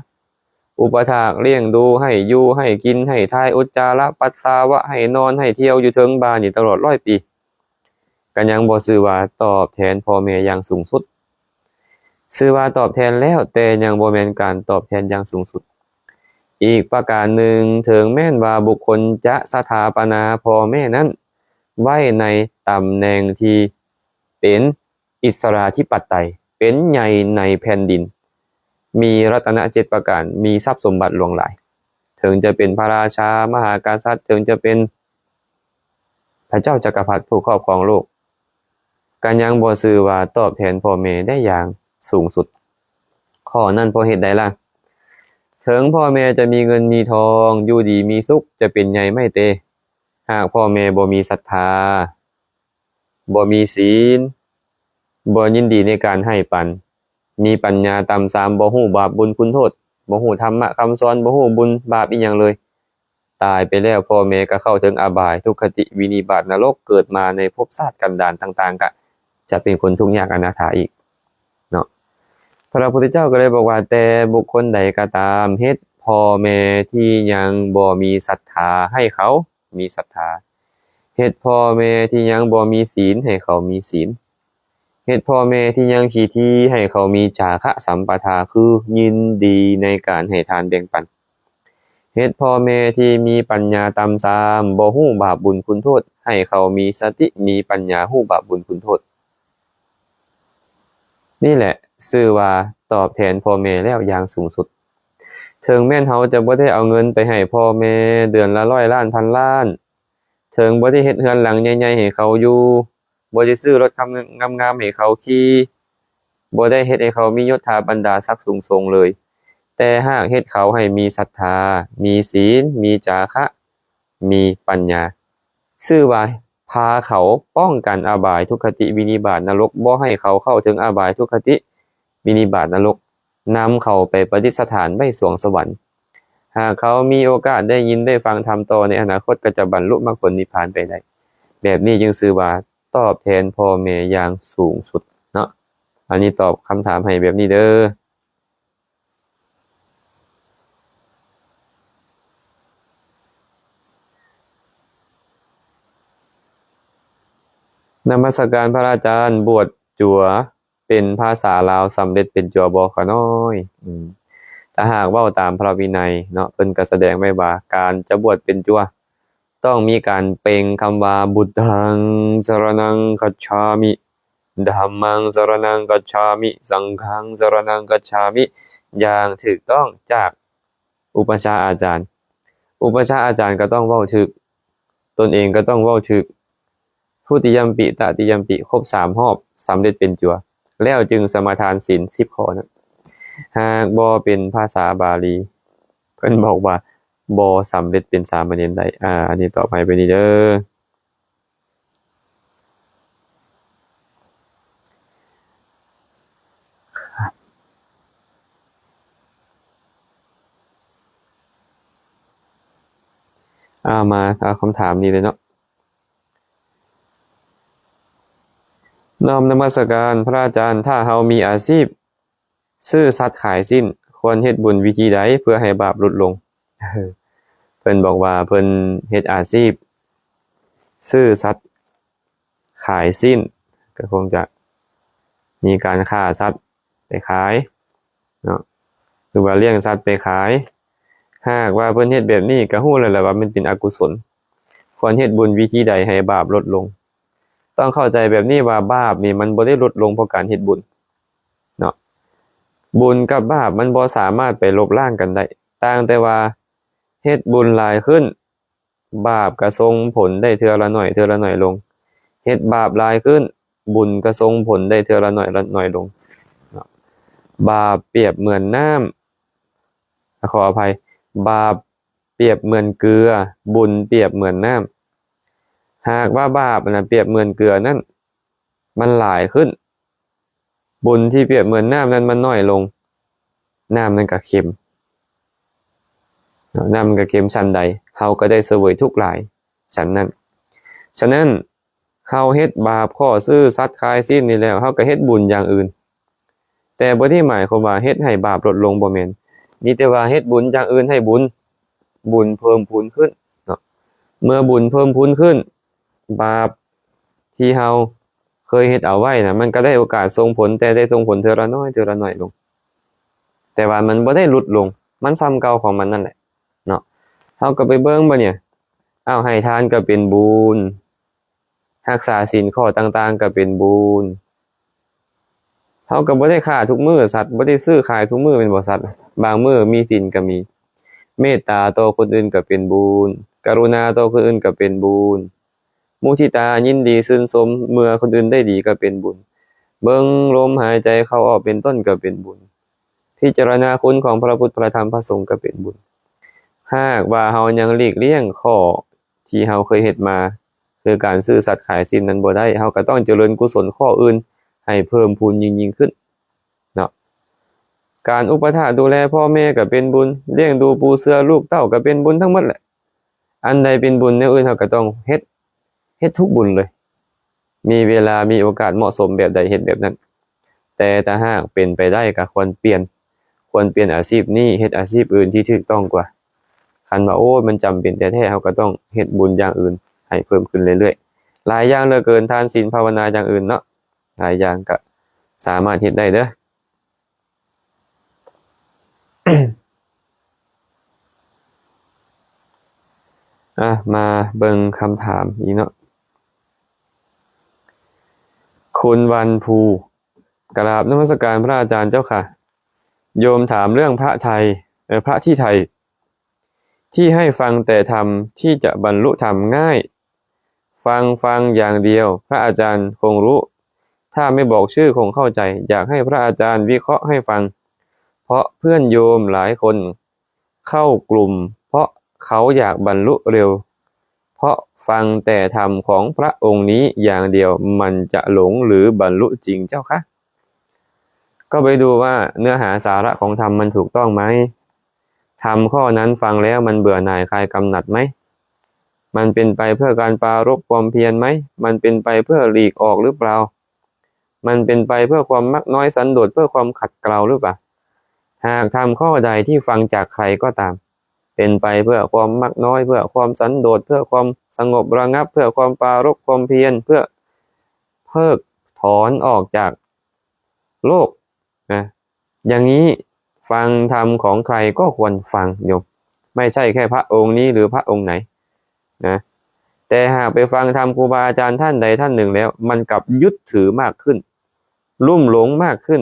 ອຸປະຖາກລ້ຽງດູ, ໃຫ້ຢູ່ໃຫ້ກິນ, ໃຫ້ຖ່າຍອຸດຈາລະປັດສາວະ, ໃຫ້ນອນໃຫ້ທ່ຽວຢູ່ເທິງບ່ານີ້ຕະຫຼອດຮ້ອຍປີ, ກໍຍັງບໍ່ຊື່ວ່າຕອບແທນພໍ່ແມ່ຢ່າງສູງສຸດ. ຊື່ວ່າຕອບແທນແລ້ວ, ແຕ່ຍັງບໍ່ແມ່ນການຕອບແທນຢ່າງສູງສຸດ. ອີກປະການໜຶ່ງ, ເຖິງແມ່ນວ່າບຸກຄົນຈະສະຖາປະນາພໍ່ແມ່ນັ້ນໄວ້ໃນຕຳແໜ່ງທີ່ເປັນອິດສະລາທິປະໄຕ, ເປັນໃຫຍ່ໃນແຜ່ນດິນ, ມີລັດຕະນະເຈັດປະການ, ມີຊັບສົມບັດຫຼວງຫຼາຍ, ເຖິງຈະເປັນພະລາຊາ, ມະຫາກະສັດ, ເຖິງຈະເປັນ ພະເຈົ້າຈັກກະພັດຜູ້ຄອບຄອງໂລກ, ກໍຍັງບໍ່ຊື່ວ່າຕອບແທນພໍ່ແມ່ໄດ້ຢ່າງສູງສຸດ. ຂໍ້ນັ້ນເພາະເຫດໃດລະ? ເຖິງພໍ່ແມ່ຈະມີເງິນມີທອງ, ຢູ່ດີມີສຸກ, ຈະເປັນໃຫຍ່ໄມ້ເຕ, ຫາກພໍ່ແມ່ບໍ່ມີສັດທາ, ບໍ່ມີສີນ, ບໍ່ຍິນດີໃນການໃຫ້ປັນ, ມີປັນຍາຕ່ຳຊາມ, ບໍ່ຮູ້ບາບບຸນຄຸນໂທດ, ບໍ່ຮູ້ທຳມະຄຳສອນ, ບໍ່ຮູ້ບຸນບາບອີ່ຫຍັງເລີຍ, ຕາຍໄປແລ້ວ ພໍ່ແມ່ກໍເຂົ້າເຖິງອະບາຍ, ທຸກຄະຕິ, ວິນິບາດ, ນະລົກ, ເກີດມາໃນພົບຊາດກັນດານຕ່າງໆ ກໍຈະເປັນຄົນທຸກຍາກອະນາຖາອີກເນາະ. ພະພຸດທະເຈົ້າກໍເລີຍບອກວ່າ, ແຕ່ບຸກຄົນໃດກໍຕາມ ເຮັດພໍ່ແມ່ທີ່ຍັງບໍ່ມີສັດທາ ໃຫ້ເຂົາມີສັດທາ, ເຮັດພໍ່ແມ່ທີ່ຍັງບໍ່ມີສີນ ໃຫ້ເຂົາມີສີນ, ເຮັດພໍ່ແມ່ທີ່ຍັງຂີ້ຖີ່ ໃຫ້ເຂົາມີຈາຄະສຳປະທາ ຄືຍິນດີໃນການໃຫ້ທານແບ່ງປັນ, ເຮັດພໍ່ແມ່ທີ່ມີປັນຍາຕ່ຳຊາມ ບໍ່ຮູ້ບາບບຸນຄຸນໂທດ ໃຫ້ເຂົາມີສະຕິ ມີປັນຍາ ຮູ້ບາບບຸນຄຸນໂທດ. ນີ້ແຫຼະຊື່ວ່າຕອບແທນພໍ່ແມ່ແລ້ວຢ່າງສູງສຸດ. ເຖິງແມ່ນເຮົາຈະບໍ່ໄດ້ເອົາເງິນໄປໃຫ້ພໍ່ແມ່ເດືອນລະຮ້ອຍລ້ານພັນລ້ານ, ເຖິງບໍ່ໄດ້ເຮັດເຮືອນຫຼັງໃຫຍ່ໆໃຫ້ເຂົາຢູ່, ບໍ່ໄດ້ຊື້ລົດຄັນງາມໆໃຫ້ເຂົາຂີ່, ບໍ່ໄດ້ເຮັດໃຫ້ເຂົາມີຍົດຖາບັນດາສັກສູງສົ່ງເລີຍ, ແຕ່ຫາກເຮັດເຂົາໃຫ້ມີສັດທາ, ມີສີນ, ມີຈາຄະ, ມີປັນຍາ, ຊື່ວ່າພາເຂົາປ້ອງກັນອະບາຍ, ທຸກຄະຕິ, ວິນິບາດ, ນະລົກ, ບໍ່ໃຫ້ເຂົາເຂົ້າເຖິງອະບາຍ, ທຸກຄະຕິ, ວິນິບາດ, ນະລົກ, ນຳເຂົາໄປປະດິດສະຖານໄວ້ສວງສະຫວັນ. ຫາກເຂົາມີໂອກາດໄດ້ຍິນໄດ້ຟັງທຳຕໍ່ໃນອະນາຄົດ ກໍຈະບັນລຸມັກຜົນນິບພານໄປໄດ້. ແບບນີ້ຈຶ່ງຊື່ວ່າຕອບແທນພໍ່ແມ່ຢ່າງສູງສຸດເນາະ. ອັນນີ້ຕອບຄຳຖາມໃຫ້ແບບນີ້ເດີ. ນະມັດສະການພະອາຈານ, ບວດຈົວເປັນພາສາລາວສຳເລັດເປັນຈົວບໍ່ຂະນ້ອຍ? ອືມ ຕ ຖ້າຫາກເວົ້າຕາມພະວິໄນເນາະ ເພິ່ນກໍສະແດງໄວ້ວ່າ ການຈະບວດເປັນຈົວ ຕ້ອງມີການເປັ່ງຄຳວ່າ ບຸດທັງສະຣະນັງຄັດສາມິ, ທຳມັງສະຣະນັງຄັດສາມິ, ສັງຄັງສະຣະນັງຄັດສາມິ ຢ່າງຖືກຕ້ອງຈາກ ອຸປັດຊາອາຈານ. ອຸປັດຊາອາຈານກໍຕ້ອງເວົ້າຖືກ, ຕົນເອງກໍຕ້ອງເວົ້າຖືກ. ທຸຕິຍຳປິ ຕະຕິຍຳປິ ຄົບສາມຮອບ ສຳເລັດເປັນຈົວ ແລ້ວຈຶ່ງສະມາທານສິນສິບຂໍ້ນັ້ນ. ຫາກບໍ່ເປັນພາສາບາລີ ເພິ່ນບອກວ່າບໍ່ສຳເລັດເປັນສາມະເນນໄດ້. ອາ ອັນນີ້ຕອບໃຫ້ໄປນີ້ເດີ. ອາ ມາເອົາຄຳຖາມນີ້ເລີຍເນາະ. ນ້ອມນະມັດສະການພະອາຈານ, ຖ້າເຮົາມີອາຊີບ ຊື້ສັດຂາຍສິ້ນ ຄວນເຮັດບຸນວິທີໃດເພື່ອໃຫ້ບາບຫຼຸດລົງ? ເພິ່ນບອກວ່າເພິ່ນເຮັດອາຊີບຊື້ສັດຂາຍສິ້ນ ກໍຄົງຈະມີການຂ້າສັດໄປຂາຍເນາະ ຫຼືວ່າລ້ຽງສັດໄປຂາຍ. ຫາກວ່າເພິ່ນເຮັດແບບນີ້ ກໍຮູ້ແລ້ວລະວ່າມັນເປັນອະກຸສົນ. ຄວນເຮັດບຸນວິທີໃດໃຫ້ບາບຫຼຸດລົງ? ຕ້ອງເຂົ້າໃຈແບບນີ້ວ່າ ບາບນີ້ມັນບໍ່ໄດ້ຫຼຸດລົງເພາະການເຮັດບຸນ ເນາະ ບຸນກັບບາບມັນບໍ່ສາມາດໄປລົບລ້າງກັນໄດ້. ຕ່າງແຕ່ວ່າເຮັດບຸນຫຼາຍຂຶ້ນ ບາບກະສົ່ງຜົນໄດ້ເທື່ອລະໜ້ອຍ ເທື່ອລະໜ້ອຍລົງ. ເຮັດບາບຫຼາຍຂຶ້ນ ບຸນກະສົ່ງຜົນໄດ້ເທື່ອລະໜ້ອຍ ລະໜ້ອຍລົງເນາະ. ບາບປຽບເໝືອນນ້ຳ ຂໍອະໄພ ບາບປຽບເໝືອນເກືອ ບຸນປຽບເໝືອນນ້ຳ. ຫາກວ່າບາບນັ້ນປຽບເໝືອນເກືອນັ້ນ ມັນຫຼາຍຂຶ້ນ ບຸນທີ່ປຽບເໝືອນນ້ຳນັ້ນມັນໜ້ອຍລົງ ນ້ຳນັ້ນກໍເຄັມເນາະ ນ້ຳມັນກໍເຄັມ. ສັນໃດເຮົາກໍໄດ້ສະເຫວີຍທຸກຫຼາຍສັນນັ້ນ. ສະນັ້ນ ເຮົາເຮັດບາບຂໍ້ຊື້ສັດຂາຍສິ້ນນີ້ແລ້ວ ເຮົາກໍເຮັດບຸນຢ່າງອື່ນ ແຕ່ບໍ່ໄດ້ໝາຍຄວາມວ່າເຮັດໃຫ້ບາບລົດລົງ ບໍ່ແມ່ນ. ມີແຕ່ວ່າເຮັດບຸນຢ່າງອື່ນໃຫ້ບຸນ ບຸນເພີ່ມພູນຂຶ້ນເນາະ. ເມື່ອບຸນເພີ່ມພູນຂຶ້ນ ບາບທີ່ເຮົາເຄີຍເຮັດເອົາໄວ້ນະ ມັນກໍໄດ້ໂອກາດສົ່ງຜົນ ແຕ່ໄດ້ສົ່ງຜົນເທື່ອລະໜ້ອຍ ເທື່ອລະໜ້ອຍລົງ ແຕ່ວ່າມັນບໍ່ໄດ້ຫຼຸດລົງ ມັນສ່ຳເກົ່າຂອງມັນນັ້ນແຫຼະເນາະ. ເຮົາກໍໄປເບິ່ງບາດນີ້ ອ້າວ ໃຫ້ທານກໍເປັນບຸນ ຮັກສາສິນຂໍ້ຕ່າງໆກໍເປັນບຸນ. ເຮົາກໍບໍ່ໄດ້ຄ້າທຸກມື້ສັດ ບໍ່ໄດ້ຊື້ຂາຍທຸກມື້ແມ່ນບໍ່ສັດ? ບາງມື້ມີສິນກໍມີ. ເມດຕາຕໍ່ຄົນອື່ນກໍເປັນບຸນ ກະລຸນາຕໍ່ຄົນອື່ນກໍເປັນບຸນ. ມຸທິຕາຍິນດີຊື່ນຊົມເມື່ອຄົນອື່ນໄດ້ດີກໍເປັນບຸນ. ເບິ່ງລົມຫາຍໃຈເຂົ້າອອກເປັນຕົ້ນກໍເປັນບຸນ. ພິຈາລະນາຄຸນຂອງພະພຸດ ພະທຳ ພະສົງກໍເປັນບຸນ. ຫາກວ່າເຮົາຍັງຫຼີກລ້ຽງຂໍ້ທີ່ເຮົາເຄີຍເຮັດມາ ຄືການຊື້ສັດຂາຍສິ້ນນັ້ນບໍ່ໄດ້ ເຮົາກໍຕ້ອງຈະເລີນກຸສົນຂໍ້ອື່ນໃຫ້ເພີ່ມພູນຍິ່ງໆຂຶ້ນເນາະ. ການອຸປະຖາກດູແລພໍ່ແມ່ກໍເປັນບຸນ ລ້ຽງດູປູເສືອລູກເຕົ້າກໍເປັນບຸນທັງໝົດແຫຼະ. ອັນໃດເປັນບຸນແນວອື່ນເຮົາກໍຕ້ອງເຮັດ ເຮັດທຸກບຸນເລີຍ. ມີເວລາ ມີໂອກາດເໝາະສົມແບບໃດເຮັດແບບນັ້ນ. ແຕ່ຖ້າຫາກເປັນໄປໄດ້ກໍຄວນປ່ຽນ ຄວນປ່ຽນອາຊີບນີ້ເຮັດອາຊີບອື່ນທີ່ຖືກຕ້ອງກວ່າ. ຄັນວ່າ ໂອ້ຍ ມັນຈຳເປັນແທ້ໆ ເຮົາກໍຕ້ອງເຮັດບຸນຢ່າງອື່ນໃຫ້ເພີ່ມຂຶ້ນເລື້ອຍໆ. ຫຼາຍຢ່າງເຫຼືອເກີນ ທານ ສິນ ພາວະນາ ຢ່າງອື່ນເນາະ ຫຼາຍຢ່າງກໍສາມາດເຮັດໄດ້ເດີ. ອ່ະ ມາເບິ່ງຄຳຖາມອີກເນາະ. ຄຸນວັນພູ ກະລາບນະມັດສະການພະອາຈານເຈົ້າຄ່ະ. ໂຍມຖາມເລື່ອງພະໄທ ເອີ ພະທີ່ໄທ ທີ່ໃຫ້ຟັງແຕ່ທຳ ທີ່ຈະບັນລຸທຳງ່າຍ. ຟັງ ຟັງຢ່າງດຽວ ພະອາຈານຄົງຮູ້. ຖ້າໄມ່ບອກຊື່ຄົງເຂົ້າໃຈ. ຢາກໃຫ້ພະອາຈານວິເຄາະໃຫ້ຟັງ ເພາະເພື່ອນໂຍມຫຼາຍຄົນເຂົ້າກຸ່ມ ເພາະເຂົາຢາກບັນລຸເລັວ. ເພາະຟັງແຕ່ທຳຂອງພະອົງນີ້ຢ່າງດຽວ ມັນຈະຫຼົງ ຫຼື ບັນລຸຈິງເຈົ້າຄະ? ກໍໄປດູວ່າເນື້ອຫາສາລະຂອງທຳມັນຖືກຕ້ອງໄໝ? ທຳຂໍ້ນັ້ນຟັງແລ້ວມັນເບື່ອໜ່າຍຄາຍກຳໜັດໄໝ? ມັນເປັນໄປເພື່ອການປາລົບຄວາມພຽນໄໝ? ມັນເປັນໄປເພື່ອຫຼີກອອກຫຼືເປົ່າ? ມັນເປັນໄປເພື່ອຄວາມມັກນ້ອຍສັນໂດດ ເພື່ອຄວາມຂັດເກລາຫຼືເປົ່າ? ຫາກທຳຂໍ້ໃດທີ່ຟັງຈາກໃຄກໍຕາມ ເປັນໄປເພື່ອຄວາມມັກນ້ອຍ ເພື່ອຄວາມສັນໂດດ ເພື່ອຄວາມສະຫງົບລະງັບ ເພື່ອຄວາມປາລົບຄວາມພຽນ ເພື່ອເພີກຖອນອອກຈາກໂລກນະ ຢ່າງນີ້ ฟังธรรมของใครก็ควรฟัง โยม ไม่ใช่แค่พระองค์นี้หรือพระองค์ไหนนะ แต่หากไปฟังธรรมครูบาอาจารย์ท่านใดท่านหนึ่งแล้ว มันกลับยึดถือมากขึ้น ลุ่มหลงมากขึ้น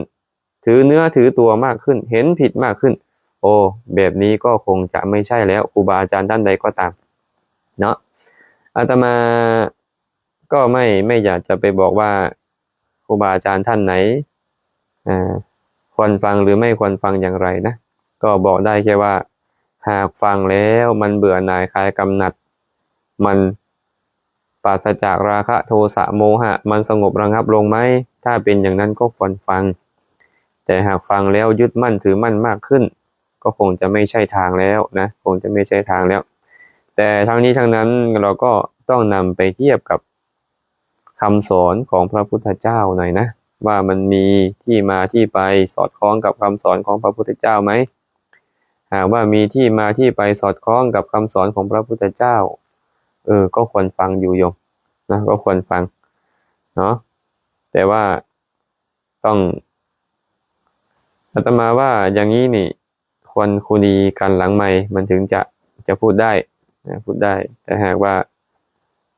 ถือเนื้อถือตัวมากขึ้น เห็นผิดมากขึ้น โอ้ แบบนี้ก็คงจะไม่ใช่แล้ว ครูบาอาจารย์ท่านใดก็ตามเนาะ อาตมาก็ไม่ ไม่อยากจะไปบอกว่าครูบาอาจารย์ท่านไหน อ่า ควรฟังหรือไม่ควรฟังอย่างไรนะ ก็บอกได้แค่ว่า หากฟังแล้วมันเบื่อหน่ายคลายกำหนัด มันปราศจากราคะโทสะโมหะ มันสงบระงับลงไหม ถ้าเป็นอย่างนั้นก็ควรฟัง แต่หากฟังแล้วยึดมั่นถือมั่นมากขึ้น ก็คงจะไม่ใช่ทางแล้วนะ คงจะไม่ใช่ทางแล้ว แต่ทั้งนี้ทั้งนั้นเราก็ต้องนำไปเทียบกับ คำสอนของพระพุทธเจ้าหน่อยนะ ว่ามันมีที่มาที่ไปสอดคล้องกับคำสอนของพระพุทธเจ้าไหม หากว่ามีที่มาที่ไปสอดคล้องกับคำสอนของพระพุทธเจ้า เออ ก็ควรฟังอยู่โยมนะ ก็ควรฟังเนาะ แต่ว่าต้อง อาตมาว่าอย่างนี้นี่ ควรคุยกันหลังไมค์ มันถึงจะ จะพูดได้นะ พูดได้ แต่หากว่า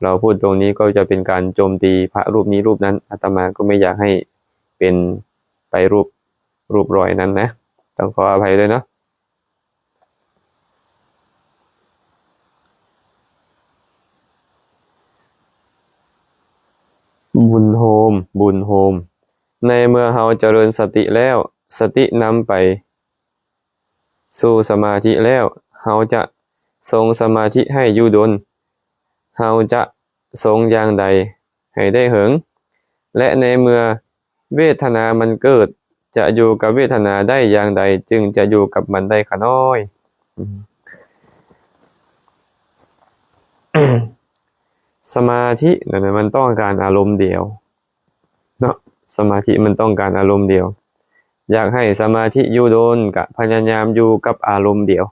เราพูดตรงนี้ก็จะเป็นการโจมตีพระรูปนี้รูปนั้น อาตมาก็ไม่อยากให้เป็นไปรูป รูปรอยนั้นนะ ต้องขออภัยด้วยเนาะ บุญโฮม บุญโฮม ในเมื่อเฮาเจริญสติแล้ว สตินำไป สู่สมาธิแล้ว เฮาจะทรงสมาธิให้อยู่ดน เฮาจะทรงอย่างใดให้ได้เหิง และในเมื่อเวทนามันเกิด จะอยู่กับเวทนาได้อย่างใด จึงจะอยู่กับมันได้ขะน้อย สมาธินั่นน่ะ มันต้องการอารมณ์เดียว เนาะ สมาธิมันต้องการอารมณ์เดียว อยากให้สมาธิอยู่ดน กะพยายามอยู่กับอารมณ์เดียว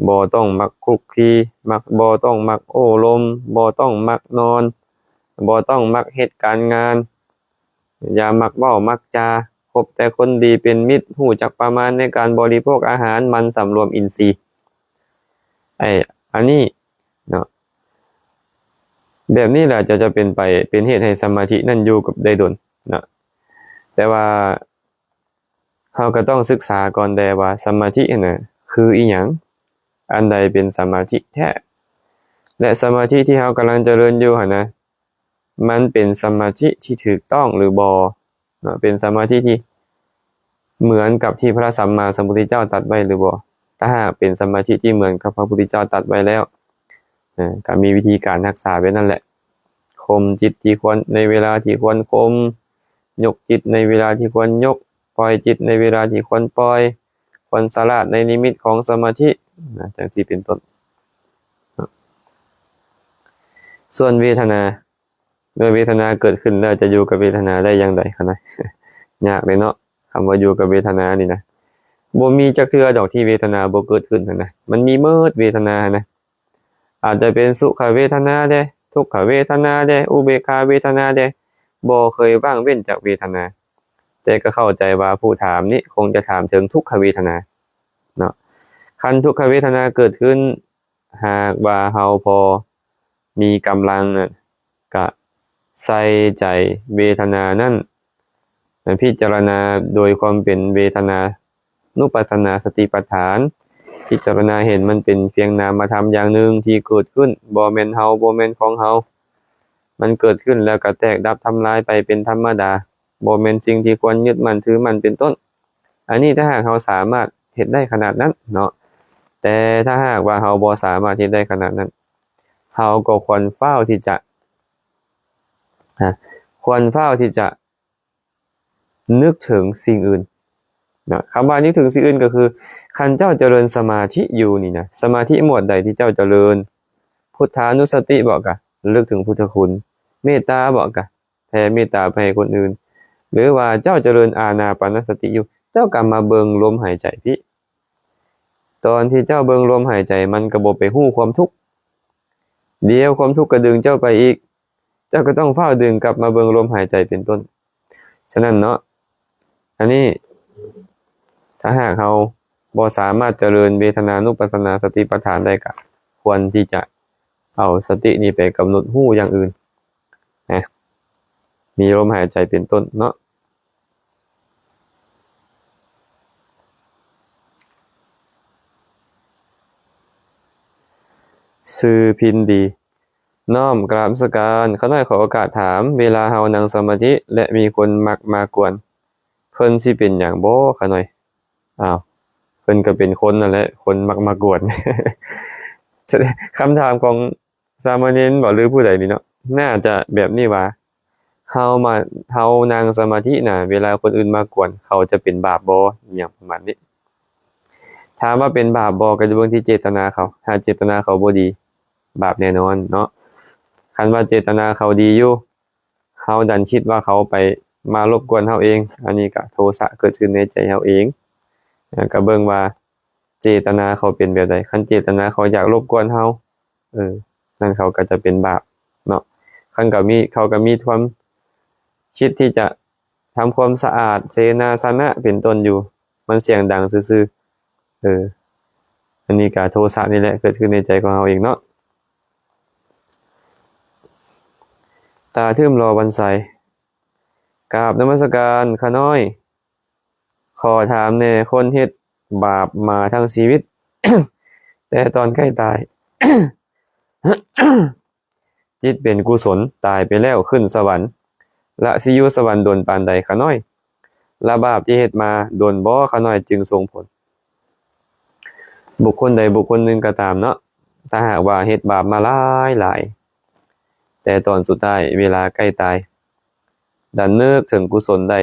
บ่ต้องมักคลุกคลี มัก บ่ต้องมักโอ้ลม บ่ต้องมักนอน บ่ต้องมักเฮ็ดการงาน อย่ามักเว้ามักจา คบแต่คนดีเป็นมิตร ฮู้จักประมาณในการบริโภคอาหาร หมั่นสำรวมอินทรีย์ ไอ้ อันนี้เนาะ แบบนี้แหละจะ จะเป็นไป เป็นเหตุให้สมาธินั้นอยู่กับได้ดนเนาะ แต่ว่าเฮาก็ต้องศึกษาก่อนแด่ว่าสมาธิหั้นน่ะคืออิหยัง อันใดเป็นสมาธิแท้ และสมาธิที่เฮากำลังเจริญอยู่หั้นนะ มันเป็นสมาธิที่ถูกต้องหรือบ่เนาะ เป็นสมาธิที่เหมือนกับที่พระสัมมาสัมพุทธเจ้าตรัสไว้หรือบ่ ถ้าหากเป็นสมาธิที่เหมือนกับพระพุทธเจ้าตรัสไว้แล้ว เอ่อ ก็มีวิธีการรักษาแบบนั้นแหละ ข่มจิตที่ควร ในเวลาที่ควรข่ม ยกจิตในเวลาที่ควรยก ปล่อยจิตในเวลาที่ควรปล่อย ควรฉลาดในนิมิตของสมาธิ นะ จั่งซี้เป็นต้น ส่วนเวทนา เมื่อเวทนาเกิดขึ้นแล้วจะอยู่กับเวทนาได้อย่างใดคะนะ ยากเลยเนาะ คำว่าอยู่กับเวทนานี่นะ บ่มีจักเทื่อดอกที่เวทนาบ่เกิดขึ้นหั้นนะ มันมีเมิดเวทนาหั้นนะ อาจจะเป็นสุขเวทนาแด่ ทุกขเวทนาแด่ อุเบกขาเวทนาแด่ บ่เคยว่างเว้นจากเวทนา แต่ก็เข้าใจว่าผู้ถามนี้คงจะถามถึงทุกขเวทนาเนาะ คันทุกขเวทนาเกิดขึ้น หากว่าเฮาพอมีกำลังน่ะ กะใส่ใจเวทนานั้น พิจารณาโดยความเป็นเวทนานุปัสสนาสติปัฏฐาน พิจารณาเห็นมันเป็นเพียงนามธรรมอย่างหนึ่งที่เกิดขึ้น บ่แม่นเฮา บ่แม่นของเฮา มันเกิดขึ้นแล้วก็แตกดับทำลายไปเป็นธรรมดา บ่แม่นสิ่งที่ควรยึดมั่นถือมั่นเป็นต้น อันนี้ถ้าหากเฮาสามารถเฮ็ดได้ขนาดนั้นเนาะ แต่ถ้าหากว่าเฮาบ่สามารถเฮ็ดได้ขนาดนั้น เฮาก็ควรฟ้าวที่จะ ฮะ ควรฟ้าวที่จะนึกถึงสิ่งอื่นนะ คำว่านึกถึงสิ่งอื่นก็คือ คันเจ้าเจริญสมาธิอยู่นี่นะ สมาธิหมวดใดที่เจ้าเจริญ พุทธานุสติบ่กะ ระลึกถึงพุทธคุณ เมตตาบ่กะ แผ่เมตตาไปให้คนอื่น หรือว่าเจ้าเจริญอานาปานสติอยู่ เจ้าก็มาเบิ่งลมหายใจพี้ ตอนที่เจ้าเบิ่งลมหายใจ มันก็บ่ไปฮู้ความทุกข์ เดี๋ยวความทุกข์ก็ดึงเจ้าไปอีก เจ้าก็ต้องฟ้าวดึงกลับมาเบิ่งลมหายใจเป็นต้น ฉะนั้นเนาะ อันนี้ ถ ຖ້າຫາກເຮົາບໍ່ສາມາດຈະເລີນເວທະນານຸປັດສະນາສະຕິປັດຖານໄດ້ ກໍຄວນທີ່ຈະເອົາສະຕິນີ້ໄປກຳນົດຮູ້ຢ່າງອື່ນນະ ມີລົມຫາຍໃຈເປັນຕົ້ນເນາະ. ຊື່ພິນດີ ນ້ອມກາບນະມັດສະການ. ຂ້ານ້ອຍຂໍໂອກາດຖາມ, ເວລາເຮົານັ່ງສະມາທິ ແລະ ມີຄົນມັກມາກວນ ເພິ່ນຊິເປັນຫຍັງບໍ່ຂ້ານ້ອຍ? ອ້າວ ເພິ່ນກໍເປັນຄົນນັ້ນແຫຼະ ຄົນມັກມາກວນ. ຄຳຖາມຂອງສາມະເນນບໍ ຫຼືຜູ້ໃດນີ້ເນາະ ໜ້າຈະແບບນີ້ວ່າ ເຮົາມາ ເຮົານັ່ງສະມາທິນະ ເວລາຄົນອື່ນມາກວນ ເຂົາຈະເປັນບາບບໍ່ ອີ່ຫຍັງປະມານນີ້. ຖາມວ່າເປັນບາບບໍ່ ກໍຈະເບິ່ງທີ່ເຈດຕະນາເຂົາ, ຫາກເຈດຕະນາເຂົາບໍ່ດີ ບາບແນ່ນອນເນາະ. ຄັນວ່າເຈດຕະນາເຂົາດີຢູ່ ເຮົາດັນຄິດວ່າເຂົາໄປມາລົບກວນເຮົາເອງ ອັນນີ້ກະໂທສະເກີດຂຶ້ນໃນໃຈເຮົາເອງ. ເອີ ກະເບິ່ງວ່າເຈດຕະນາເຂົາເປັນແບບໃດ. ຄັນເຈດຕະນາເຂົາຢາກລົບກວນເຮົາ ເອີ ນັ້ນເຂົາກະຈະເປັນບາບເນາະ. ຄັນກະມີ ເຂົາກະມີຄວາມຄິດທີ່ຈະ ທຳຄວາມສະອາດເສນາສະນະເປັນຕົ້ນຢູ່ ມັນສຽງດັງຊື່ໆ. ເອີ ອັນນີ້ກະໂທສະນີ້ແຫຼະ ເກີດຂຶ້ນໃນໃຈຂອງເຮົາເອງເນາະ. ຕາທຶ້ມຫຼໍ່ວັນໄຊ ກາບນະມັດສະການຂ້ານ້ອຍ. ຂໍຖາມແດ່ ຄົນເຮັດບາບມາທັງຊີວິດ ແຕ່ຕອນໃກ້ຕາຍ ຈິດເປັນກຸສົນ ຕາຍໄປແລ້ວຂຶ້ນສະຫວັນ ລະຊິຢູ່ສະຫວັນດົນປານໃດຂະນ້ອຍ? ລະບາບທີ່ເຮັດມາດົນບໍ່ຂະນ້ອຍຈຶ່ງສົ່ງຜົນ? ບຸກຄົນໃດບຸກຄົນໜຶ່ງກໍຕາມເນາະ ຖ້າຫາກວ່າເຮັດບາບມາຫຼາຍໆ ແຕ່ຕອນສຸດທ້າຍເວລາໃກ້ຕາຍ ດັນນຶກເຖິງກຸສົນໄດ້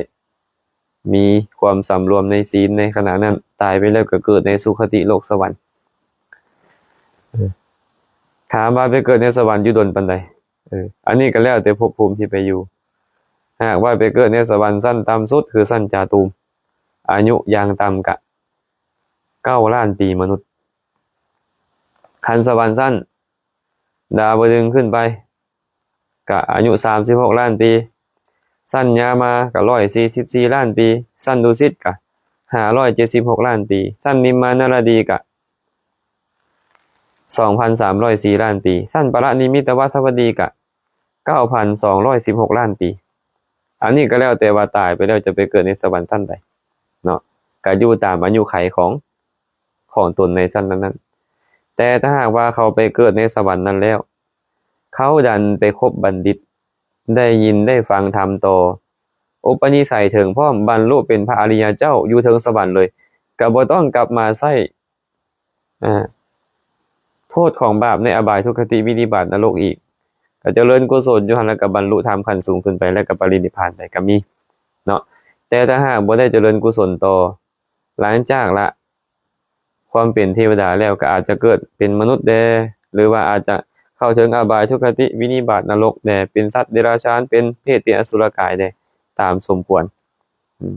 ມີຄວາມສຳລວມໃນສີນໃນຂະນະນັ້ນ ຕາຍໄປແລ້ວກໍເກີດໃນສຸຄະຕິໂລກສະຫວັນ. ເອີ ຖາມວ່າໄປເກີດໃນສະຫວັນຢູ່ດົນປານໃດ? ເອີ ອັນນີ້ກໍແລ້ວແຕ່ພົບພູມທີ່ໄປຢູ່. ຫາກວ່າໄປເກີດໃນສະຫວັນຊັ້ນຕ່ຳສຸດ ຄືຊັ້ນຈາຕູມ ອາຍຸຢ່າງຕ່ຳກະເກົ້າລ້ານປີມະນຸດ. ຄັນສະຫວັນຊັ້ນດາວະດຶງຂຶ້ນໄປ ກະອາຍຸສາມສິບຫົກລ້ານປີ, ຊັ້ນຍາມາກະຮ້ອຍສີ່ສິບສີ່ລ້ານປີ, ຊັ້ນດຸສິດກະຫ້າຮ້ອຍເຈັດສິບຫົກລ້ານປີ, ຊັ້ນນິມມານະລະດີກະສອງພັນສາມຮ້ອຍສີ່ລ້ານປີ, ຊັ້ນປະລະນິມິດຕະວາສະວັດດີກະເກົ້າພັນສອງຮ້ອຍສິບຫົກລ້ານປີ. ອັນນີ້ກໍແລ້ວແຕ່ວ່າຕາຍໄປແລ້ວຈະໄປເກີດໃນສະຫວັນຊັ້ນໃດເນາະ, ກໍຢູ່ຕາມອາຍຸໄຂຂອງ ຂອງຕົນໃນຊັ້ນນັ້ນໆ. ແຕ່ຖ້າຫາກວ່າເຂົາໄປເກີດໃນສະຫວັນນັ້ນແລ້ວ ເຂົາດັນໄປຄົບບັນດິດ ໄດ້ຍິນໄດ້ຟັງທຳຕໍ່ ອຸປະນິໄສເຖິງພ້ອມ ບັນລຸເປັນພະອະລິຍະເຈົ້າຢູ່ເທິງສະຫວັນເລີຍ ກໍບໍ່ຕ້ອງກັບມາໃຊ້ ອາ ໂທດຂອງບາບໃນອະບາຍ ທຸກຄະຕິ ວິນິບາດ ນະລົກອີກ, ກໍຈະເລີນກຸສົນຢູ່ຫັ້ນ ແລ້ວກໍບັນລຸທຳຂັ້ນສູງຂຶ້ນໄປ ແລ້ວກໍປະລິນິບພານໄປກໍມີເນາະ. ແຕ່ຖ້າຫາກບໍ່ໄດ້ຈະເລີນກຸສົນຕໍ່ ຫຼັງຈາກລະຄວາມເປັນເທວະດາແລ້ວ ກໍອາດຈະເກີດເປັນມະນຸດແດ່ ຫຼືວ່າອາດຈະເຂົ້າເຖິງອະບາຍ ທຸກຄະຕິ ວິນິບາດ ນະລົກແດ່, ເປັນສັດເດຍລະຊານ, ເປັນເປດ, ເປັນອະສຸລະກາຍແດ່ ຕາມສົມຄວນ. ອືມ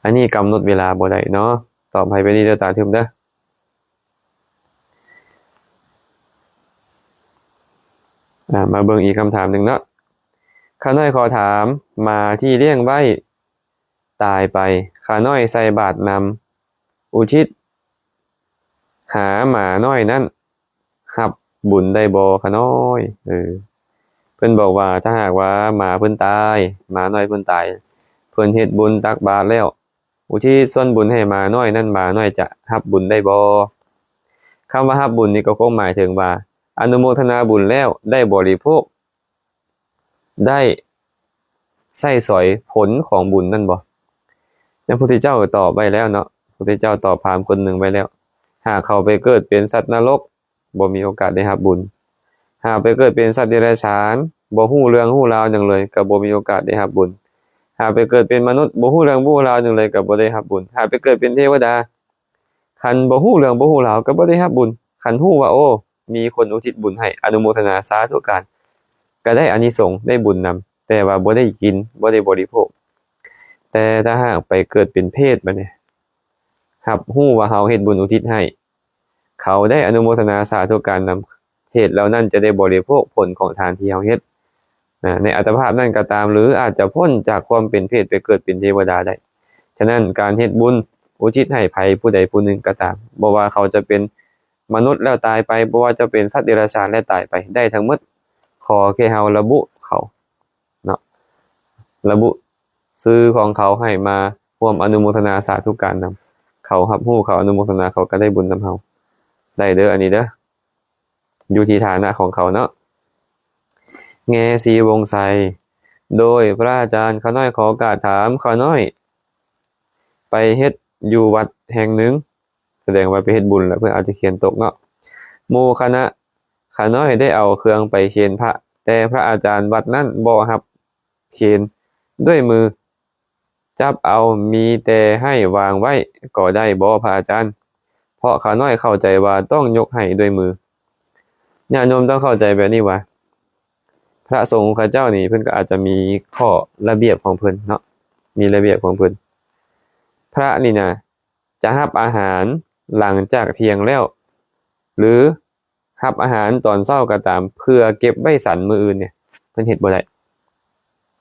ອັນນີ້ກຳນົດເວລາບໍ່ໄດ້ເນາະ. ຕອບໃຫ້ໄປນີ້ເດີ ຕາທຶມເດີ. ອາ ມາເບິ່ງອີກຄຳຖາມໜຶ່ງເນາະ. ຂ້ານ້ອຍຂໍຖາມ, ໝາທີ່ລ້ຽງໄວ້ຕາຍໄປ, ຂ້ານ້ອຍໃສ່ບາດນຳ ອຸທິດຫາໝານ້ອຍນັ້ນ ຮັບບຸນໄດ້ບໍ່ຂະນ້ອຍ? ເອີ ເພິ່ນບອກວ່າ ຖ້າຫາກວ່າໝາເພິ່ນຕາຍ, ໝານ້ອຍເພິ່ນຕາຍ, ເພິ່ນເຮັດບຸນຕັກບາດແລ້ວ ອຸທິດສ່ວນບຸນໃຫ້ໝານ້ອຍນັ້ນ ໝານ້ອຍຈະຮັບບຸນໄດ້ບໍ່? ຄຳວ່າຮັບບຸນນີ້ກໍຄົງໝາຍເຖິງວ່າ ອະນຸໂມທະນາບຸນແລ້ວໄດ້ບໍລິໂພກ ໄດ້ໃຊ້ສອຍຜົນຂອງບຸນນັ້ນບໍ່? ພະພຸດທະເຈົ້າຕອບໄວ້ແລ້ວເນາະ, ພະພຸດທະເຈົ້າຕອບພາມຄົນໜຶ່ງໄວ້ແລ້ວ, ຫາກເຂົາໄປເກີດເປັນສັດນະລົກ ບໍ່ມີໂອກາດໄດ້ຮັບບຸນ. ຫາກໄປເກີດເປັນສັດເດຍລະຊານ ບໍ່ຮູ້ເລື່ອງຮູ້ລາວຫຍັງເລີຍ ກໍບໍ່ມີໂອກາດໄດ້ຮັບບຸນ. ຫາກໄປເກີດເປັນມະນຸດ ບໍ່ຮູ້ເລື່ອງຮູ້ລາວຫຍັງເລີຍ ກໍບໍ່ໄດ້ຮັບບຸນ. ຫາກໄປເກີດເປັນເທວະດາ ຄັນບໍ່ຮູ້ເລື່ອງບໍ່ຮູ້ລາວກໍບໍ່ໄດ້ຮັບບຸນ. ຄັນຮູ້ວ່າ ໂອ້ ມີຄົນອຸທິດບຸນໃຫ້ ອະນຸໂມທະນາສາທຸການ ກໍໄດ້ອານິສົງ ໄດ້ບຸນນຳ, ແຕ່ວ່າບໍ່ໄດ້ກິນ ບໍ່ໄດ້ບໍລິໂພກ. ແຕ່ຖ້າຫາກໄປເກີດເປັນເປດບາດນີ້ ຮັບຮູ້ວ່າເຮົາເຮັດບຸນອຸທິດໃຫ້ ເຂົາໄດ້ອະນຸໂມທະນາສາທຸການນຳ, ເປດເຫຼົ່ານັ້ນຈະໄດ້ບໍລິໂພກຜົນຂອງທານທີ່ເຮົາເຮັດ ນະ ໃນອັດຕະພາບນັ້ນກໍຕາມ ຫຼື ອາດຈະພົ້ນຈາກຄວາມເປັນເປດໄປເກີດເປັນເທວະດາໄດ້. ເທ ສະນັ້ນ ການເຮັດບຸນອຸທິດໃຫ້ໃຜຜູ້ໃດຜູ້ໜຶ່ງກໍຕາມ, ບໍ່ວ່າເຂົາຈະເປັນມະນຸດແລ້ວຕາຍໄປ, ບໍ່ວ່າຈະເປັນສັດເດຍລະສານແລ້ວຕາຍໄປ, ໄດ້ທັງໝົດ. ຂໍແຄ່ເຮົາລະບຸເຂົາເນາະ, ລະບຸຊື່ຂອງເຂົາໃຫ້ມາຮ່ວມອະນຸໂມທະນາສາທຸການນຳ. ເຂົາຮັບຮູ້, ເຂົາອະນຸໂມທະນາ, ເຂົາກໍໄດ້ບຸນນຳເຮົາ. ໄດ້ເດີ້ ອັນນີ້ເດີ້. ຢູ່ທີ່ຖານະຂອງເຂົາເນາະ. ແງສີວົງໄຊ, ໂດຍ ພະອາຈານ, ຂ້ານ້ອຍຂໍໂອກາດຖາມ, ຂ້ານ້ອຍໄປເຮັດຢູ່ວັດແຫ່ງໜຶ່ງ, ສະແດງວ່າໄປເຮັດບຸນແລ້ວ ເພິ່ນອາດຈະຂຽນຕົກເນາະ. ໝູ່ຄະນະຂ້ານ້ອຍໄດ້ເອົາເຄື່ອງໄປເຄນພະ, ແຕ່ພະອາຈານວັດນັ້ນບໍ່ຮັບ ເຄນດ້ວຍມືຈັບເອົາ, ມີແຕ່ໃຫ້ວາງໄວ້ກໍໄດ້ບໍ່ພະອາຈານ? ເພາະຂ້ານ້ອຍເຂົ້າໃຈວ່າຕ້ອງຍົກໃຫ້ດ້ວຍມື. ຍາດໂຍມຕ້ອງເຂົ້າໃຈແບບນີ້ວ່າ ພະສົງຂະເຈົ້ານີ້ເພິ່ນກໍອາດຈະມີຂໍ້ລະບຽບຂອງເພິ່ນເນາະ, ມີລະບຽບຂອງເພິ່ນ. ພະນີ້ນະ ຈະຮັບອາຫານຫຼັງຈາກທ່ຽງແລ້ວ ຫຼື ຮັບອາຫານຕອນເຊົ້າກໍຕາມ ເພື່ອເກັບໄວ້ສັນມື້ອື່ນນີ້ ເພິ່ນເຮັດບໍ່ໄດ້.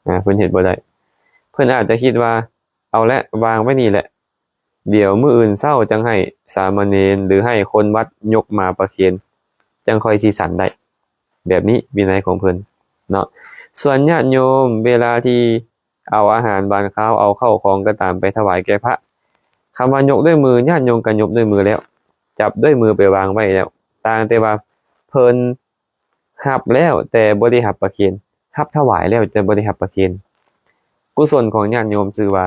ອາ ເພິ່ນເຮັດບໍ່ໄດ້. ເພິ່ນອາດຈະຄິດວ່າ ເອົາແຫຼະ ວາງໄວ້ນີ້ແຫຼະ ດຽວມື້ອື່ນເຊົ້າຈັ່ງໃຫ້ສາມະເນນ ຫຼື ໃຫ້ຄົນວັດຍົກມາປະເຄນ ຈັ່ງຄ່ອຍຊິສັນໄດ້. ແບບນີ້ວິໄນຂອງເພິ່ນເນາະ. ສ່ວນຍາດໂຍມ ເວລາທີ່ ເອົາອາຫານຫວານຄາວ ເອົາເຂົ້າຂອງກໍຕາມໄປຖວາຍແກ່ພະ. ຄຳວ່າຍົກດ້ວຍມື ຍາດໂຍມກໍຍົກດ້ວຍມືແລ້ວ, ຈັບດ້ວຍມືໄປວາງໄວ້ແລ້ວ, ຕ່າງແຕ່ວ່າເພິ່ນຮັບແລ້ວ ແຕ່ບໍ່ໄດ້ຮັບປະເຄນ, ຮັບຖວາຍແລ້ວ ແຕ່ບໍ່ໄດ້ຮັບປະເຄນ. ກຸສົນຂອງຍາດໂຍມຊື່ວ່າ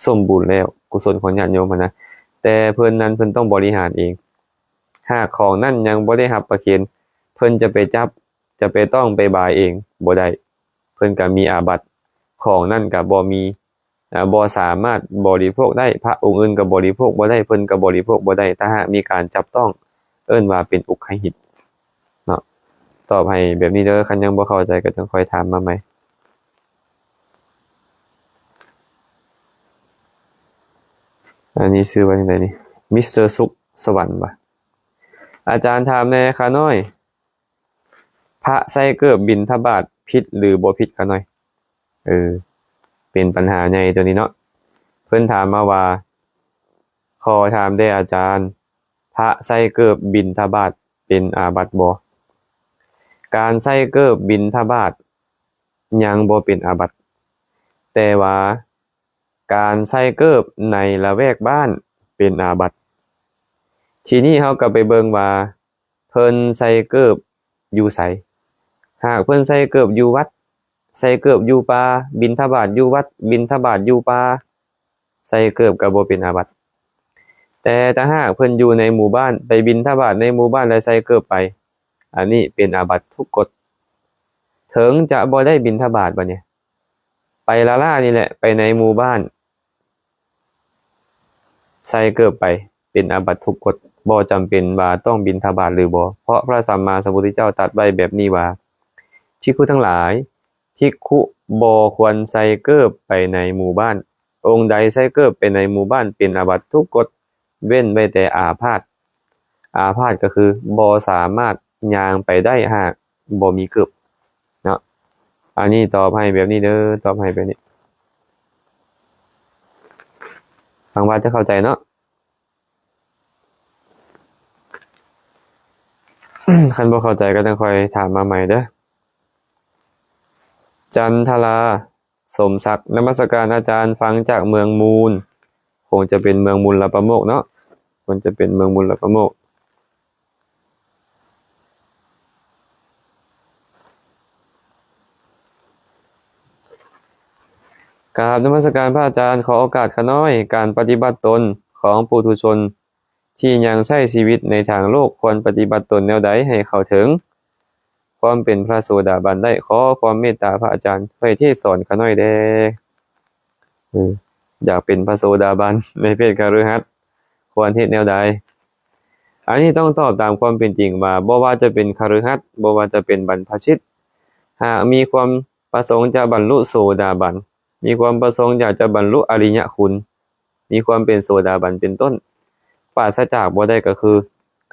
ສົມບູນແລ້ວ, ກຸສົນຂອງຍາດໂຍມຫັ້ນນະ, ແຕ່ເພິ່ນນັ້ນເພິ່ນຕ້ອງບໍລິຫານເອງ. ຫາກຂອງນັ້ນຍັງບໍ່ໄດ້ຮັບປະເຄນ, ເພິ່ນຈະໄປຈັບ ຈະໄປຕ້ອງໄປບາຍເອງບໍ່ໄດ້, ເພິ່ນກໍມີອາບັດ, ຂອງນັ້ນກໍບໍ່ມີ ອາ ບໍ່ສາມາດບໍລິໂພກໄດ້, ພະອົງອື່ນກໍບໍລິໂພກບໍ່ໄດ້, ເພິ່ນກໍບໍລິໂພກບໍ່ໄດ້, ຖ້າຫາກມີການຈັບຕ້ອງ, ເອີ້ນວ່າເປັນອຸກຄະຫິດເນາະ. ຕອບໃຫ້ແບບນີ້ເດີ້, ຄັນຍັງບໍ່ເຂົ້າໃຈກໍຈັ່ງຄ່ອຍຖາມມາໃໝ່. ອັນນີ້ຊື່ວ່າຈັ່ງໃດນີ້? ມິສເຕີສຸກສະຫວັນຫວາ? ອາຈານຖາມແດ່ຂ້ານ້ອຍ, ພະໃສ່ເກີບບິນທະບາດຜິດຫຼືບໍ່ຜິດຂ້ານ້ອຍ? ເອີ ເປັນບັນຫາໃຫຍ່ໂຕນີ້ເນາະ. ເພິ່ນຖາມມາວ່າ ຂໍຖາມແດ່ອາຈານ, ພະໃສ່ເກີບບິນທະບາດເປັນອາບັດບໍ່? ການໃສ່ເກີບບິນທະບາດຍັງບໍ່ເປັນອາບັດ, ແຕ່ວ່າການໃສ່ເກີບໃນລະແວກບ້ານເປັນອາບັດ. ທີນີ້ເຮົາກໍໄປເບິ່ງວ່າ ເພິ່ນໃສ່ເກີບຢູ່ໃສ? ຫາກເພິ່ນໃສ່ເກີບຢູ່ວັດ, ໃສ່ເກີບຢູ່ປ່າ, ບິນທະບາດຢູ່ວັດ, ບິນທະບາດຢູ່ປ່າ, ໃສ່ເກີບກໍບໍ່ເປັນອາບັດ. ແຕ່ຖ້າຫາກເພິ່ນຢູ່ໃນໝູ່ບ້ານ, ໄປບິນທະບາດໃນໝູ່ບ້ານແລ້ວໃສ່ເກີບໄປ, ອັນນີ້ເປັນອາບັດທຸກກົດ. ເຖິງຈະບໍ່ໄດ້ບິນທະບາດບັດນີ້, ໄປລ້າໆນີ້ແຫຼະ, ໄປໃນໝູ່ບ້ານ ໃສ່ເກີບໄປ ເປັນອາບັດທຸກກົດ, ບໍ່ຈຳເປັນວ່າຕ້ອງບິນທະບາດຫຼືບໍ່, ເພາະພະສຳມາສຳພຸດທະເຈົ້າຕັດໄວ້ແບບນີ້ວ່າ ພິກຂຸທັງຫຼາຍ, ພິກຂຸບໍ່ຄວນໃສ່ເກີບໄປໃນໝູ່ບ້ານ, ອົງໃດໃສ່ເກີບໄປໃນໝູ່ບ້ານເປັນອາບັດທຸກກົດ, ເວັ້ນໄວ້ແຕ່ອາພາດ. ອາພາດກໍຄືບໍ່ສາມາດຍ່າງໄປໄດ້ຫາກບໍ່ມີເກີບເນາະ. ອັນນີ້ຕອບໃຫ້ແບບນີ້ເດີ້, ຕອບໃຫ້ແບບນີ້. ຫວັງວ່າຈະເຂົ້າໃຈເນາະ. ຄັນບໍ່ເຂົ້າໃຈກໍຈັ່ງຄ່ອຍຖາມມາໃໝ່ເດີ້. ຈັນທະລາ ສົມສັກ, ນະມັດສະການອາຈານ, ຟັງຈາກເມືອງມູນ, ຄົງຈະເປັນເມືອງມູນລະປະໂມກເນາະ, ຄົງຈະເປັນເມືອງມູນລະປະໂມກ. ກາບນະມັດສະການພະອາຈານ, ຂໍໂອກາດຂ້ານ້ອຍ, ການປະຕິບັດຕົນຂອງປຸຖຸຊົນ ທີ່ຍັງໃຊ້ຊີວິດໃນທາງໂລກ ຄວນປະຕິບັດຕົນແນວໃດໃຫ້ເຂົ້າເຖິງຄວາມເປັນພະໂສດາບັນໄດ້? ຂໍຄວາມເມດຕາພະອາຈານຊ່ວຍເທດສອນຂ້ານ້ອຍແດ່. ເອີ ຢາກເປັນພະໂສດາບັນໃນເພດຄະລືຫັດ ຄວນເຮັດແນວໃດ? ອັນນີ້ຕ້ອງຕອບຕາມຄວາມເປັນຈິງວ່າ ບໍ່ວ່າຈະເປັນຄະລືຫັດ, ບໍ່ວ່າຈະເປັນບັນພະຊິດ, ຫາກມີຄວາມປະສົງຈະບັນລຸໂສດາບັນ, ມີຄວາມປະສົງຢາກຈະບັນລຸອະລິຍະຄຸນ, ມີຄວາມເປັນໂສດາບັນເປັນຕົ້ນ, ປາສະຈາກບໍ່ໄດ້ກໍຄື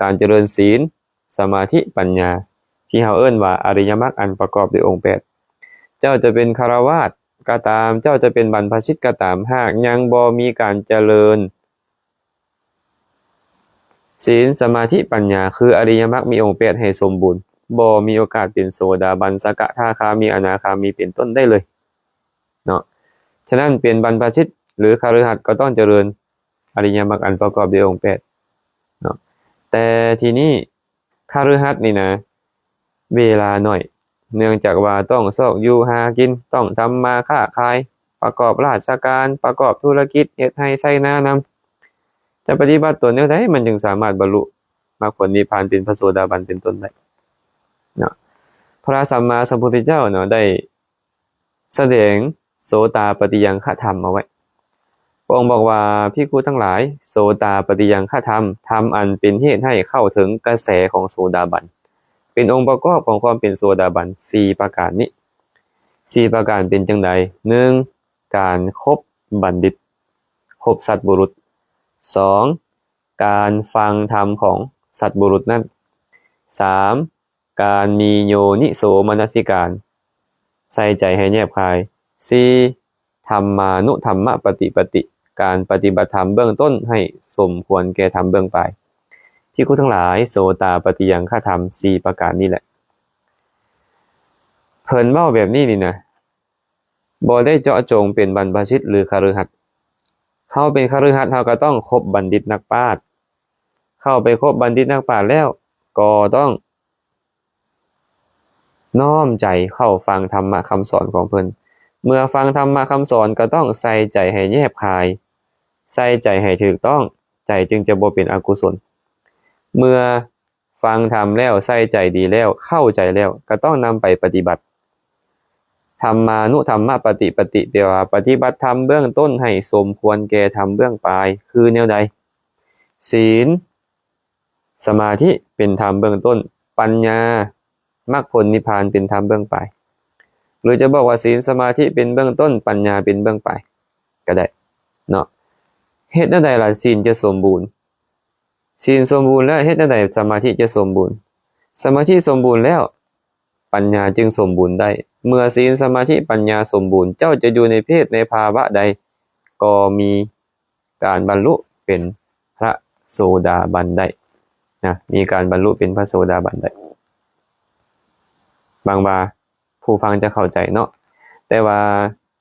ການຈະເລີນສີນ, ສະມາທິ, ປັນຍາ ທີ່ເຮົາເອີ້ນວ່າອະລິຍະມັກອັນປະກອບດ້ວຍອົງແປດ. ເຈົ້າຈະເປັນຄາລະວາດ ກໍຕາມ, ເຈົ້າຈະເປັນບັນພະຊິດກໍຕາມ, ຫາກຍັງບໍ່ມີການຈະເລີນ ສີນ, ສະມາທິ, ປັນຍາ ຄືອະລິຍະມັກມີອົງແປດໃຫ້ສົມບູນ, ບໍ່ມີໂອກາດເປັນໂສດາບັນ, ສະກະທາຄາມີ, ອະນາຄາມີເປັນຕົ້ນໄດ້ເລີຍເນາະ. ສະນັ້ນເປັນບັນພະຊິດ ຫຼື ຄະລືຫັດກໍຕ້ອງຈະເລີນອະລິຍະມັກອັນປະກອບດ້ວຍອົງແປດເນາະ. ແຕ່ທີນີ້ ຄະລືຫັດນີ້ນະ ເວລາໜ້ອຍ, ເນື່ອງຈາກວ່າຕ້ອງຊອກຢູ່ຫາກິນ, ຕ້ອງທຳມາຄ້າຂາຍ, ປະກອບລາຊະການ, ປະກອບທຸລະກິດ, ເຮັດໄຮ່ໄຖນານຳ. ຈະປະຕິບັດຕົນແນວໃດ ມັນຈຶ່ງສາມາດບັນລຸມັກຜົນນິບພານເປັນພະໂສດາບັນເປັນຕົ້ນໄດ້ເນາະ? ພະສຳມາສຳພຸດທະເຈົ້າເນາະ ໄດ້ ສະແດງໂສຕາປະຕິຍັງຄະທຳເອົາໄວ້. ພະອົງບອກວ່າ, ພິກຂຸທັງຫຼາຍ, ໂສຕາປະຕິຍັງຄະທຳ, ທຳອັນເປັນເຫດໃຫ້ເຂົ້າເຖິງກະແສຂອງໂສດາບັນ, ເປັນອົງປະກອບຂອງຄວາມເປັນໂສດາບັນສີ່ປະການນີ້. ສີ່ປະການເປັນຈັ່ງໃດ? ໜຶ່ງ ການຄົບບັນດິດ, ຄົບສັດບຸລຸດ. ສອງ ການຟັງທຳຂອງສັດບຸລຸດນັ້ນ. ສາມ ການມີໂຍນິໂສມະນະສິການ, ໃສ່ໃຈໃຫ້ແຍບຄາຍ. ສີ່ ທຳມານຸທຳມະປະຕິປະຕິ, ການປະຕິບັດທຳເບື້ອງຕົ້ນໃຫ້ສົມຄວນແກ່ທຳເບື້ອງປາຍ. ພິກຂຸທັງຫຼາຍ, ໂສຕາປະຕິຍັງຄະທຳສີ່ປະການນີ້ແຫຼະ. ເພິ່ນເວົ້າແບບນີ້ນີ້ນະ, ບໍ່ໄດ້ເຈາະຈົງເປັນບັນພະຊິດ ຫຼື ຄະລືຫັດ. ເຮົາເປັນຄະລືຫັດ, ເຮົາກໍຕ້ອງຄົບບັນດິດນັກປາດ. ເຂົ້າໄປຄົບບັນດິດນັກປາດແລ້ວ, ກໍຕ້ອງນ້ອມໃຈເຂົ້າຟັງທຳມະຄຳສອນຂອງເພິ່ນ. ເມື່ອຟັງທຳມະຄຳສອນ, ກໍຕ້ອງໃສ່ໃຈໃຫ້ແຍບຄາຍ, ໃສ່ໃຈໃຫ້ຖືກຕ້ອງ, ໃຈຈຶ່ງຈະບໍ່ເປັນອະກຸສົນ. ເມື່ອ ຟັງທຳແລ້ວ, ໃສ່ໃຈດີແລ້ວ, ເຂົ້າໃຈແລ້ວ, ກໍຕ້ອງນຳໄປປະຕິບັດ. ທຳມານຸທຳມະປະຕິປະຕິ ແປວ່າປະຕິບັດທຳເບື້ອງຕົ້ນໃຫ້ສົມຄວນແກ່ທຳເບື້ອງປາຍ. ຄືແນວໃດ? ສີນ, ສະມາທິ ເປັນທຳເບື້ອງຕົ້ນ, ປັນຍາ, ມັກຜົນນິບພານ ເປັນທຳເບື້ອງປາຍ. ຫຼືຈະບອກວ່າ ສີນ, ສະມາທິ ເປັນເບື້ອງຕົ້ນ, ປັນຍາ ເປັນເບື້ອງປາຍ ກໍໄດ້ເນາະ. ເຮັດແນວໃດລະ ສີນຈະສົມບູນ? ສີນສົມບູນແລ້ວ ເຮັດແນວໃດສະມາທິຈະສົມບູນ? ສະມາທິສົມບູນແລ້ວ ປັນຍາຈຶ່ງສົມບູນໄດ້. ເມື່ອສີນ, ສະມາທິ, ປັນຍາສົມບູນ, ເຈົ້າຈະຢູ່ໃນເພດໃນພາວະໃດ ກໍມີການບັນລຸເປັນພະໂສດາບັນໄດ້ນະ, ມີການບັນລຸເປັນພະໂສດາບັນໄດ້. ຫວັງວ່າ ຜູ້ຟັງຈະເຂົ້າໃຈເນາະ. ແຕ່ວ່າ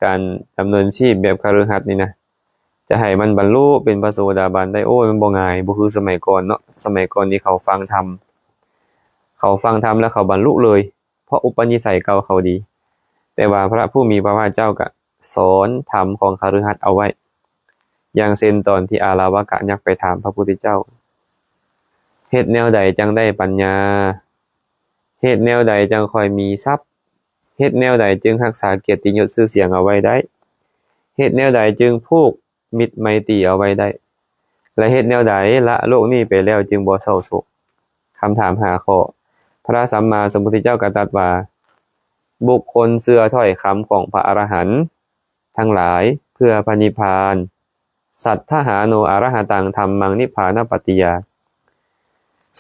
ການດຳເນີນຊີບແບບຄະລືຫັດນີ້ນະ ຈະໃຫ້ມັນບັນລຸເປັນພະໂສດາບັນໄດ້, ໂອ້ຍ ມັນບໍ່ງ່າຍ, ບໍ່ຄືສະໄໝກ່ອນເນາະ. ສະໄໝກ່ອນນີ້ເຂົາຟັງທຳ, ເຂົາຟັງທຳແລ້ວເຂົາບັນລຸເລີຍ, ເພາະອຸປະນິໄສເກົ່າເຂົາດີ. ແຕ່ວ່າພະຜູ້ມີພະພາກເຈົ້າກະສອນທຳຂອງຄະລືຫັດເອົາໄວ້. ຢ່າງເຊັ່ນ ຕອນທີ່ອາລາວະກະຍັກໄປຖາມພະພຸດທະເຈົ້າ, ເຮັດແນວໃດຈັ່ງໄດ້ປັນຍາ? ເຮັດແນວໃດຈັ່ງຄ່ອຍມີຊັບ? ເຮັດແນວໃດຈຶ່ງຮັກສາກຽດຕິຍົດຊື່ສຽງເອົາໄວ້ໄດ້? ເຮັດແນວໃດຈຶ່ງຜູກມິດໄມຕີເອົາໄວ້ໄດ້? ແລະ ເຮັດແນວໃດລະໂລກນີ້ໄປແລ້ວຈຶ່ງບໍ່ເສົ້າໂສກ? ຄຳຖາມຫ້າຂໍ້. ພະສຳມາສຳພຸດທະເຈົ້າກໍຕັດວ່າ, ບຸກຄົນເຊື່ອຖ້ອຍຄຳຂອງພະອະລະຫັນທັງຫຼາຍເພື່ອພະນິບພານ, ສັດທະຫາໂນອະລະຫະຕັງທຳມັງນິບພານະປັດຕິຍາ,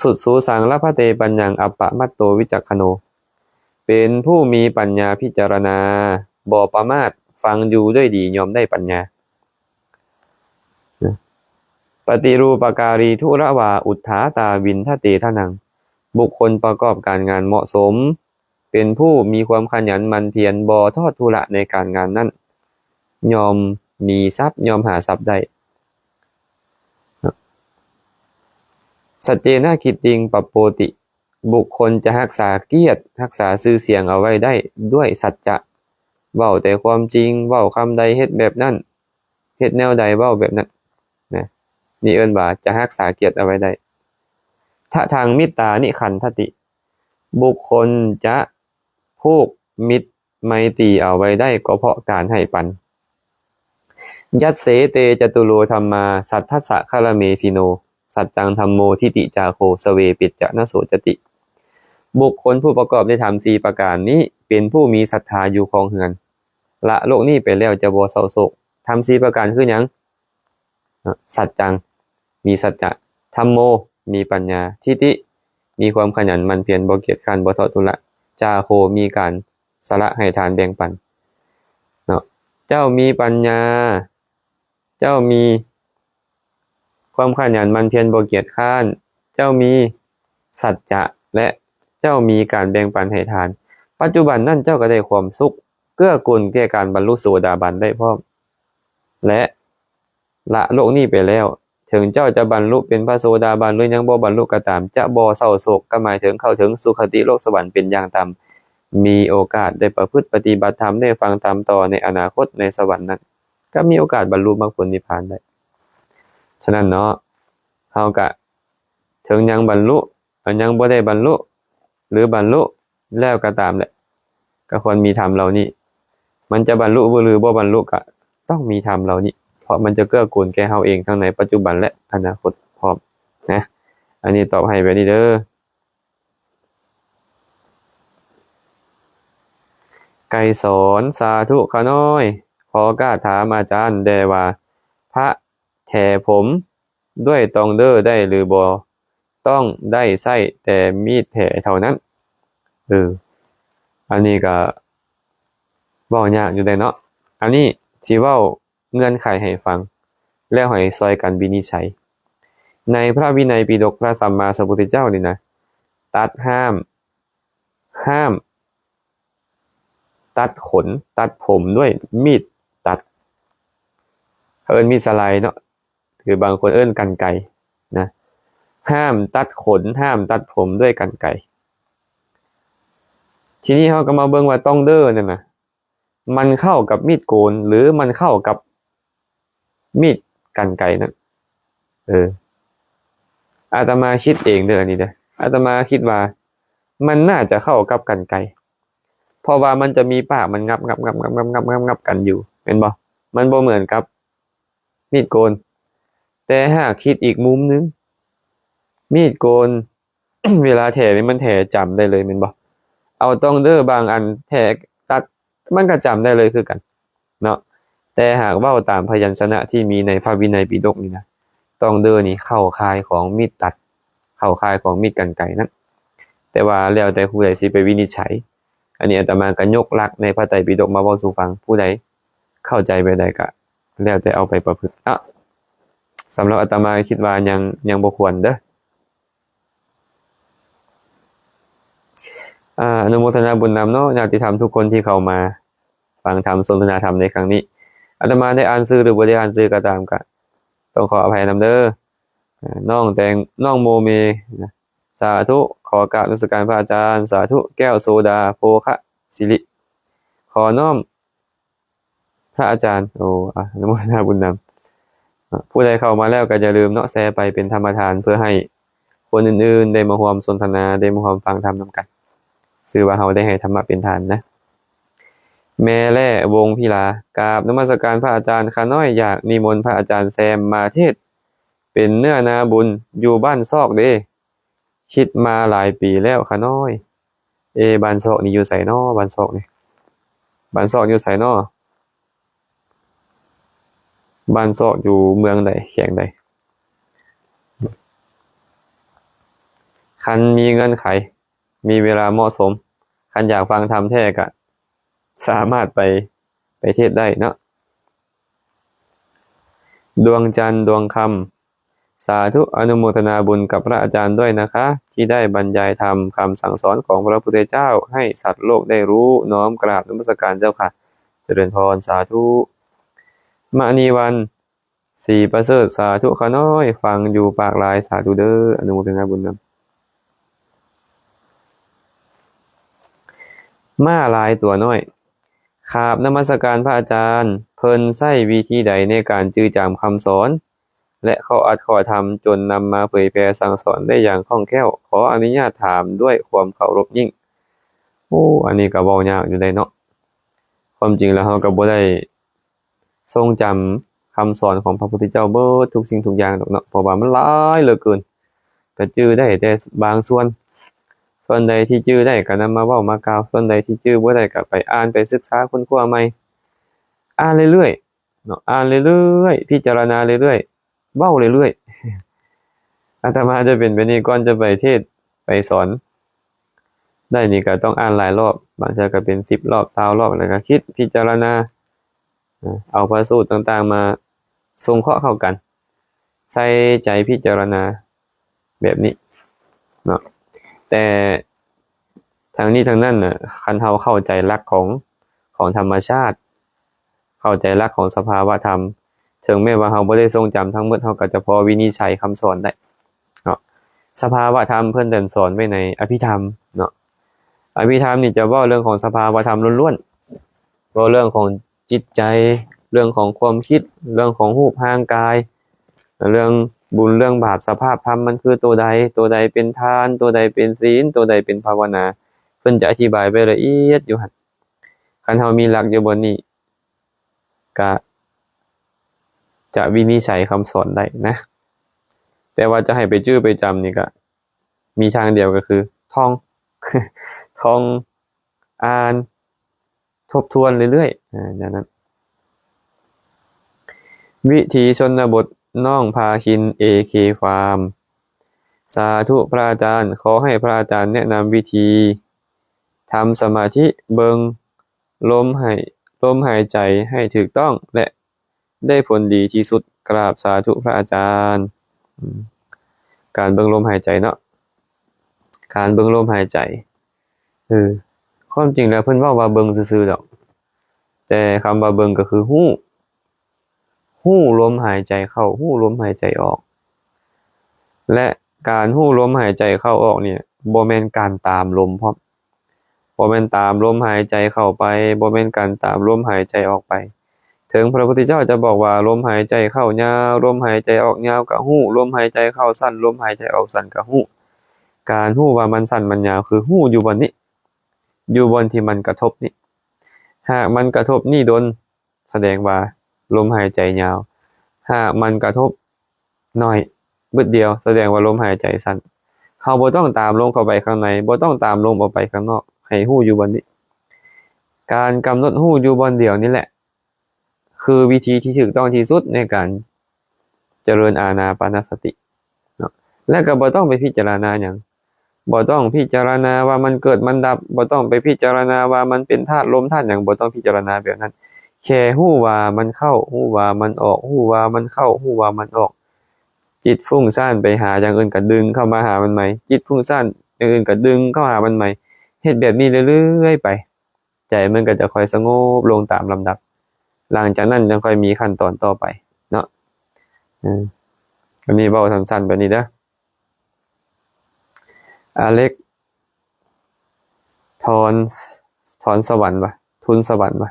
ສຸດສູສັງລະພະເຕປັນຍັງອັບປະມັດໂຕວິຈັກຂະໂນ, ເປັນຜູ້ມີປັນຍາພິຈາລະນາ, ບໍ່ປະໝາດ, ຟັງຢູ່ດ້ວຍດີ, ຍ່ອມໄດ້ປັນຍາ. ປະຕິຮູປະກາລີທຸລະວາອຸດຖາຕາວິນທະເຕທະນັງ, ບຸກຄົນປະກອບການງານເໝາະສົມ, ເປັນຜູ້ມີຄວາມຂະຫຍັນໝັ່ນພຽນ, ບໍ່ທໍ້ທຸລະໃນການງານນັ້ນ, ຍ່ອມມີຊັບ, ຍ່ອມຫາຊັບໄດ້. ສັດເຈນະກິດຕິງປັບໂປຕິ, ບຸກຄົນຈະຮັກສາກຽດ, ຮັກສາຊື່ສຽງເອົາໄວ້ໄດ້ດ້ວຍສັດຈະ, ເວົ້າແຕ່ຄວາມຈິງ, ເວົ້າຄຳໃດເຮັດແບບນັ້ນ, ເຮັດແນວໃດເວົ້າແບບນັ້ນນະ, ນີ້ເອີ້ນວ່າຈະຮັກສາກຽດເອົາໄວ້ໄດ້. ທະທັງມິດຕານິຄັນທະຕິ, ບຸກຄົນຈະຜູກມິດໄມຕີເອົາໄວ້ໄດ້ກໍເພາະການໃຫ້ປັນ. ຍັດເສເຕຈະຕຸໂລທຳມາ ສັດທັດສະຄາລະເມສິໂນ, ສັດຈັງທຳໂມທິຕິຈາໂຄ ສະເວປິດຈະນະໂສຈະຕິ. ບຸກຄົນຜູ້ປະກອບດ້ວຍທຳສີ່ປະການນີ້ ເປັນຜູ້ມີສັດທາຢູ່ຄອງເຮືອນ, ລະໂລກນີ້ໄປແລ້ວຈະບໍ່ເສົ້າໂສກ. ທຳສີ່ປະການຄືຫຍັງ? ສັດຈັງ ມີສັດຈະ, ທຳໂມ ມີປັນຍາ, ທິຕິ ມີຄວາມຂະຫຍັນໝັ່ນພຽນ ບໍ່ກຽດຄ້ານ ບໍ່ທໍ້ທຸລະ, ຈາໂຄ ມີການສະຫຼະໃຫ້ທານແບ່ງປັນເນາະ. ເຈົ້າມີປັນຍາ, ເຈົ້າມີຄວາມຂະຫຍັນໝັ່ນພຽນບໍ່ກຽດຄ້ານ, ເຈົ້າມີສັດຈະ ແລະ ເຈົ້າມີການແບ່ງປັນໃຫ້ທານ. ປັດຈຸບັນນັ້ນເຈົ້າກໍໄດ້ຄວາມສຸກ ເກື້ອກູນແກ່ການບັນລຸໂສດາບັນໄດ້ພ້ອມ ແລະ ລະໂລກນີ້ໄປແລ້ວ. ເຖິງເຈົ້າຈະບັນລຸເປັນພະໂສດາບັນ ຫຼື ຍັງບໍ່ບັນລຸກໍຕາມ, ຈະບໍ່ເສົ້າໂສກ, ກໍໝາຍເຖິງເຂົ້າເຖິງສຸຄະຕິໂລກສະຫວັນເປັນຢ່າງຕ່ຳ, ມີໂອກາດໄດ້ປະພຶດປະຕິບັດທຳ, ໄດ້ຟັງທຳຕໍ່ໃນອະນາຄົດໃນສະຫວັນນັ້ນ, ກໍມີໂອກາດບັນລຸມັກຜົນນິບພານໄດ້. ສະນັ້ນເນາະ, ເຮົາກະເຖິງຍັງບັນລຸ, ອັນຍັງບໍ່ໄດ້ບັນລຸ ຫຼື ບັນລຸແລ້ວກໍຕາມແຫຼະ, ກໍຄວນມີທຳເຫຼົ່ານີ້. ມັນຈະບັນລຸ ຫຼື ບໍ່ບັນລຸ ກໍຕ້ອງມີທຳເຫຼົ່ານີ້, ເພາະມັນຈະເກື້ອກູນແກ່ເຮົາເອງທັງໃນປັດຈຸບັນ ແລະ ອະນາຄົດພ້ອມນະ. ອັນນີ້ຕອບໃຫ້ແບບນີ້ເດີ. ໄກສອນ, ສາທຸຂ້ານ້ອຍ, ຂໍກາບຖາມອາຈານແດ່ວ່າ ພະແຖຜົມ ດ້ວຍຕ່ອງເດີໄດ້ຫຼືບໍ່? ຕ້ອງໄດ້ໃຊ້ແຕ່ມີດແຖເທົ່ານັ້ນ. ເອີ ອັນນີ້ກໍເວົ້າຍາກຢູ່ເດ້ເນາະ. ອັນນີ້ຊິເວົ້າເງື່ອນໄຂໃຫ້ຟັງ ແລ້ວໃຫ້ຊ່ອຍກັນວິນິດໄຈ. ໃນພະວິໄນປິດົກພະສຳມາສຳພຸດທະເຈົ້ານີ້ນະ ຕັດຫ້າມ ຫ້າມຕັດຂົນ ຕັດຜົມດ້ວຍມີດຕັດ, ເຂົາເອີ້ນມີດສະໄລເນາະ ຫຼື ບາງຄົນເອີ້ນກັນໄກນະ. ຫ້າມຕັດຂົນ ຫ້າມຕັດຜົມດ້ວຍກັນໄກ. ທີນີ້ເຮົາກໍມາເບິ່ງວ່າຕ່ອງເດີນັ້ນນະ ມັນເຂົ້າກັບມີດໂກນ ຫຼື ມັນເຂົ້າກັບມີດກັນໄກນັ້ນ? ເອີ ອາດຕະມາຄິດເອງເດີ ອັນນີ້ເດີ, ອາດຕະມາຄິດວ່າມັນໜ້າຈະເຂົ້າກັບກັນໄກ ເພາະວ່າມັນຈະມີປາກມັນງັບໆໆໆໆກັນຢູ່ ແມ່ນບໍ່? ມັນບໍ່ເໝືອນກັບມີດໂກນ. ແຕ່ຫາກຄິດອີກມຸມໜຶ່ງ, ມີດໂກນ ເວລາແຖນີ້ມັນແຖຈ້ຳໄດ້ເລີຍແມ່ນບໍ່? ເອົາຕ່ອງເດີບາງອັນແຖຕັດ ມັນກໍຈ້ຳໄດ້ເລີຍຄືກັນເນາະ. ແຕ່ຫາກເວົ້າຕາມພະຍັນຊະນະທີ່ມີໃນພະວິໄນປິດົກນີ້ນະ, ຕ່ອງເດີນີ້ເຂົ້າຂ່າຍຂອງມີດຕັດ, ເຂົ້າຂ່າຍຂອງມີດກັນໄກນັ້ນ. ແຕ່ວ່າແລ້ວແຕ່ຜູ້ໃດຊິໄປວິນິດໄຈ. ອັນນີ້ອາດຕະມາກໍຍົກຫຼັກໃນພະໄຕປິດົກມາເວົ້າສູ່ຟັງ, ຜູ້ໃດເຂົ້າໃຈແບບໃດກໍແລ້ວແຕ່ເອົາໄປປະພຶດເນາະ. ສຳລັບອາດຕະມາຄິດວ່າຍັງ ຍັງບໍ່ຄວນເດີ. ອາ ອະນຸໂມທະນາບຸນນຳເນາະ ຍາດຕິທຳທຸກຄົນທີ່ເຂົ້າມາຟັງທຳ ສົນທະນາທຳໃນຄັ້ງນີ້. ອາດຕະມາໄດ້ອ່ານຊື່ ຫຼື ບໍ່ໄດ້ອ່ານຊື່ກໍຕາມ ກໍຕ້ອງຂໍອະໄພນຳເດີ. ອາ ນ້ອງແຕງ ນ້ອງໂມເມນະ ສາທຸ ຂໍກາບນະມັດສະການພະອາຈານ. ສາທຸ ແກ້ວໂສດາ ໂພຄະສິລິ ຂໍນ້ອມ ພະອາຈານ ໂອ ອະນຸໂມທະນາບຸນນຳ. ຜູ້ໃດເຂົ້າມາແລ້ວກໍຢ່າລືມເນາະ ແຊໄປເປັນທຳມະທານ ເພື່ອໃຫ້ຄົນອື່ນໆໄດ້ມາຮ່ວມສົນທະນາ ໄດ້ມາຮ່ວມຟັງທຳນຳກັນ. ຊື່ວ່າເຮົາໄດ້ໃຫ້ທຳມະເປັນທານນະ. ແມ່ແລ້ ວົງພິລາ ກາບນະມັດສະການພະອາຈານ. ຂ້ານ້ອຍຢາກນິມົນພະອາຈານແຊມມາເທດເປັນເນື້ອນາບຸນ ຢູ່ບ້ານຊອກເດ້. ຄິດມາຫຼາຍປີແລ້ວຂ້ານ້ອຍ. ເອ ບ້ານຊອກນີ້ຢູ່ໃສນໍ? ບ້ານຊອກນີ້ ບ້ານຊອກຢູ່ໃສນໍ? ບ້ານຊອກຢູ່ເມືອງໃດ ແຂວງໃດ? ຄັນມີເງື່ອນໄຂ ມີເວລາເໝາະສົມ ຄັນຢາກຟັງທຳແທ້ກະສາມາດໄປ ໄປເທດໄດ້ເນາະ. ດວງຈັນ ດວງຄຳ ສາທຸ ອະນຸໂມທະນາບຸນກັບພະອາຈານດ້ວຍນະຄະ ທີ່ໄດ້ບັນຍາຍທຳຄຳສັ່ງສອນຂອງພະພຸດທະເຈົ້າໃຫ້ສັດໂລກໄດ້ຮູ້. ນ້ອມກາບນະມັດສະການເຈົ້າຄ່ະ. ຈະເລີນພອນ ສາທຸ. ມະນີວັນ ສີປະເສີດ ສາທຸຂ້ານ້ອຍ ຟັງຢູ່ປາກລາຍ ສາທຸເດີ ອະນຸໂມທະນາບຸນນຳ. ມ້າລາຍຕົວນ້ອຍ ກາບນະມັດສະການພະອາຈານ ເພິ່ນໃຊ້ວິທີໃດໃນການຈື່ຈຳຄຳສອນ ແລະ ຂໍ້ອັດຂໍ້ທຳ ຈົນນຳມາເຜີຍແຜ່ສັ່ງສອນໄດ້ຢ່າງຄ່ອງແຄ້ວ? ຂໍອະນຸຍາດຖາມດ້ວຍຄວາມເຄົາລົບຍິ່ງ. ໂອ້ ອັນນີ້ກໍເວົ້າຍາກຢູ່ໄດ໋ເນາະ. ຄວາມຈິງແລ້ວເຮົາກໍບໍ່ໄດ້ ຊົງຈຳຄຳສອນຂອງພະພຸດທະເຈົ້າເບິດທຸກສິ່ງທຸກຢ່າງດອກເນາະ ເພາະວ່າມັນຫຼາຍເຫຼືອເກີນ ກະຈື່ໄດ້ແຕ່ບາງສ່ວນ. ສ່ວນໃດທີ່ຈື່ໄດ້ກະນຳມາເວົ້າມາກ່າວ, ສ່ວນໃດທີ່ຈື່ບໍ່ໄດ້ກະໄປອ່ານໄປສຶກສາຄົ້ນຄວ້າໃໝ່, ອ່ານເລື້ອຍໆເນາະ, ອ່ານເລື້ອຍໆ, ພິຈາລະນາເລື້ອຍໆ, ເວົ້າເລື້ອຍໆ. ອາດຕະມາຈະເປັນແບບນີ້ ກ່ອນຈະໄປເທດໄປສອນໄດ້ນີ້ກະຕ້ອງອ່ານຫຼາຍລອບ, ບາງເທື່ອກະເປັນສິບລອບ ຊາວລອບ ແລ້ວກະຄິດພິຈາລະນາ ເອົາພະສູດຕ່າງໆມາສົງເຄາະເຂົ້າກັນ ໃສ່ໃຈພິຈາລະນາແບບນີ້ເນາະ. ແຕ່ທັງນີ້ທັງນັ້ນນະ ຄັນເຮົາເຂົ້າໃຈຫຼັກຂອງ ຂອງທຳມະຊາດ ເຂົ້າໃຈຫຼັກຂອງສະພາວະທຳ ເຖິງແມ່ນວ່າເຮົາບໍ່ໄດ້ຊົງຈຳທັງໝົດ ເຮົາກໍຈະພໍວິນິດໄສຄຳສອນໄດ້ເນາະ. ສະພາວະທຳເພິ່ນແຕ່ນສອນໄວ້ໃນອະພິທຳເນາະ. ອະພິທຳນີ້ຈະເວົ້າເລື່ອງຂອງສະພາວະທຳລ້ວນໆ ເວົ້າເລື່ອງຂອງຈິດໃຈ ເລື່ອງຂອງຄວາມຄິດ ເລື່ອງຂອງຮູບຮ່າງກາຍ ເລື່ອງບຸນເລື່ອງບາບ ສະພາບທຳມັນຄືໂຕໃດ ໂຕໃດເປັນທານ ໂຕໃດເປັນສິນ ໂຕໃດເປັນພາວະນາ ເພິ່ນຈະອະທິບາຍໄວ້ລະອຽດຢູ່ຫັ້ນ. ຄັນເຮົາມີຫຼັກຢູ່ບ່ອນນີ້ ກະຈະວິນິດໄສຄຳສອນໄດ້ນະ. ແຕ່ວ່າຈະໃຫ້ໄປຈື່ໄປຈຳນີ້ກະມີທາງດຽວ ກໍຄືທ່ອງ ທ່ອງ ອ່ານ ທົບທວນເລື້ອຍໆ ອາ ແນວນັ້ນ. ວິຖີຊົນນະບົດ ນ້ອງພາຄິນ ເອເຄຟາມ. ສາທຸພະອາຈານ, ຂໍໃຫ້ພະອາຈານແນະນຳວິທີທຳສະມາທິ ເບິ່ງລົມຫາຍ ລົມຫາຍໃຈໃຫ້ຖືກຕ້ອງ ແລະ ໄດ້ຜົນດີທີ່ສຸດ. ກາບສາທຸພະອາຈານ. ອືມ ການເບິ່ງລົມຫາຍໃຈເນາະ ການເບິ່ງລົມຫາຍໃຈ. ເອີ ຄວາມຈິງແລ້ວເພິ່ນເວົ້າວ່າເບິ່ງຊື່ໆດອກ ແຕ່ຄຳວ່າເບິ່ງກໍຄືຮູ້ ຮູ້ລົມຫາຍໃຈເຂົ້າ ຮູ້ລົມຫາຍໃຈອອກ. ແລະ ການຮູ້ລົມຫາຍໃຈເຂົ້າອອກນີ້ ບໍ່ແມ່ນການຕາມລົມພ້ອມ ບໍ່ແມ່ນຕາມລົມຫາຍໃຈເຂົ້າໄປ ບໍ່ແມ່ນການຕາມລົມຫາຍໃຈອອກໄປ. ເຖິງພະພຸດທະເຈົ້າຈະບອກວ່າ ລົມຫາຍໃຈເຂົ້າຍາວ ລົມຫາຍໃຈອອກຍາວກະຮູ້ ລົມຫາຍໃຈເຂົ້າສັ້ນ ລົມຫາຍໃຈອອກສັ້ນກະຮູ້. ການຮູ້ວ່າມັນສັ້ນມັນຍາວ ຄືຮູ້ຢູ່ບ່ອນນີ້ ຢູ່ບ່ອນທີ່ມັນກະທົບນີ້. ຫາກມັນກະທົບນີ້ດົນ ສະແດງວ່າລົມຫາຍໃຈຍາວ. ຫາກມັນກະທົບໜ້ອຍບຶດດຽວ ສະແດງວ່າລົມຫາຍໃຈສັ້ນ. ເຮົາບໍ່ຕ້ອງຕາມລົມເຂົ້າໄປຂ້າງໃນ ບໍ່ຕ້ອງຕາມລົມອອກໄປຂ້າງນອກ ໃຫ້ຮູ້ຢູ່ບ່ອນນີ້. ການກຳນົດຮູ້ຢູ່ບ່ອນດຽວນີ້ແຫຼະ ຄືວິທີທີ່ຖືກຕ້ອງທີ່ສຸດໃນການຈະເລີນອານາປານະສະຕິເນາະ. ແລະກໍບໍ່ຕ້ອງໄປພິຈາລະນາຫຍັງ ບໍ່ຕ້ອງພິຈາລະນາວ່າມັນເກີດມັນດັບ ບໍ່ຕ້ອງໄປພິຈາລະນາວ່າມັນເປັນທາດລົມທາດຫຍັງ ບໍ່ຕ້ອງພິຈາລະນາແບບນັ້ນ. ແຄ່ຮູ້ວ່າມັນເຂົ້າ ຮູ້ວ່າມັນອອກ ຮູ້ວ່າມັນເຂົ້າ ຮູ້ວ່າມັນອອກ. ຈິດຟຸ້ງສ້ານໄປຫາຢ່າງອື່ນກໍດຶງເຂົ້າມາຫາມັນໃໝ່ ຈິດຟຸ້ງສ້ານຢ່າງອື່ນກໍດຶງເຂົ້າຫາມັນໃໝ່. ເຮັດແບບນີ້ເລື້ອຍໆໄປ ໃຈມັນກໍຈະຄ່ອຍສະຫງົບລົງຕາມລຳດັບ. ຫຼັງຈາກນັ້ນຈັ່ງຄ່ອຍມີຂັ້ນຕອນຕໍ່ໄປເນາະ. ເອີ ອັນນີ້ເວົ້າສັ້ນໆແບບນີ້ເດີ. ອາເລັກ ທອນ ທອນສະຫວັນວະ ທຶນສະຫວັນວະ.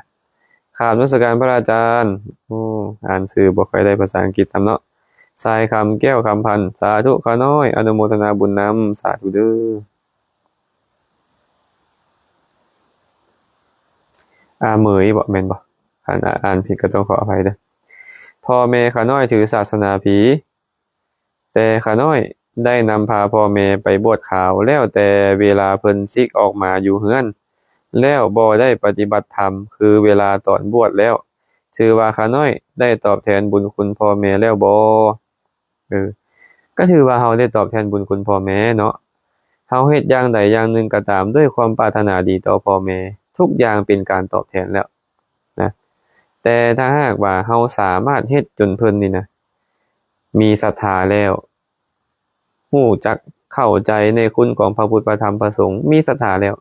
ຄາບນະມັດສະການພະອາຈານ. ໂອ້ ອ່ານຊື່ບໍ່ຄ່ອຍໄດ້ພາສາອັງກິດຊ້ຳເນາະ. ຊາຍຄຳ ແກ້ວຄຳພັນ. ສາທຸ ຂ້ານ້ອຍອະນຸໂມທະນາບຸນນຳ. ສາທຸເດີ. ອາເໝີຍບໍ ແມ່ນບໍ? ຄັນ ອາ ອ່ານຜິດກໍຕ້ອງຂໍອະໄພເດີ. ພໍ່ແມ່ຂ້ານ້ອຍຖືສາສະໜາຜີ ແຕ່ຂ້ານ້ອຍໄດ້ນຳພາພໍ່ແມ່ໄປບວດຂາວ ແລ້ວແຕ່ເວລາເພິ່ນສິກອອກມາຢູ່ເຮືອນແລ້ວ ບໍ່ໄດ້ປະຕິບັດທຳຄືເວລາຕອນບວດແລ້ວ ຖືວ່າຂ້ານ້ອຍໄດ້ຕອບແທນບຸນຄຸນພໍ່ແມ່ແລ້ວບໍ່? ເອີ ກໍຖືວ່າເຮົາໄດ້ຕອບແທນບຸນຄຸນພໍ່ແມ່ເນາະ. ເຮົາເຮັດຢ່າງໃດຢ່າງໜຶ່ງກໍຕາມດ້ວຍຄວາມປາດຖະໜາດີຕໍ່ພໍ່ແມ່ ທຸກຢ່າງເປັນການຕອບແທນແລ້ວນະ. ແຕ່ຖ້າຫາກວ່າເຮົາສາມາດເຮັດຈົນເພິ່ນນີ້ນະ ມີສັດທາແລ້ວ ຮູ້ຈັກເຂົ້າໃຈໃນຄຸນຂອງພະພຸດ ພະທຳ ພະສົງ, ມີສັດທາແລ້ວ,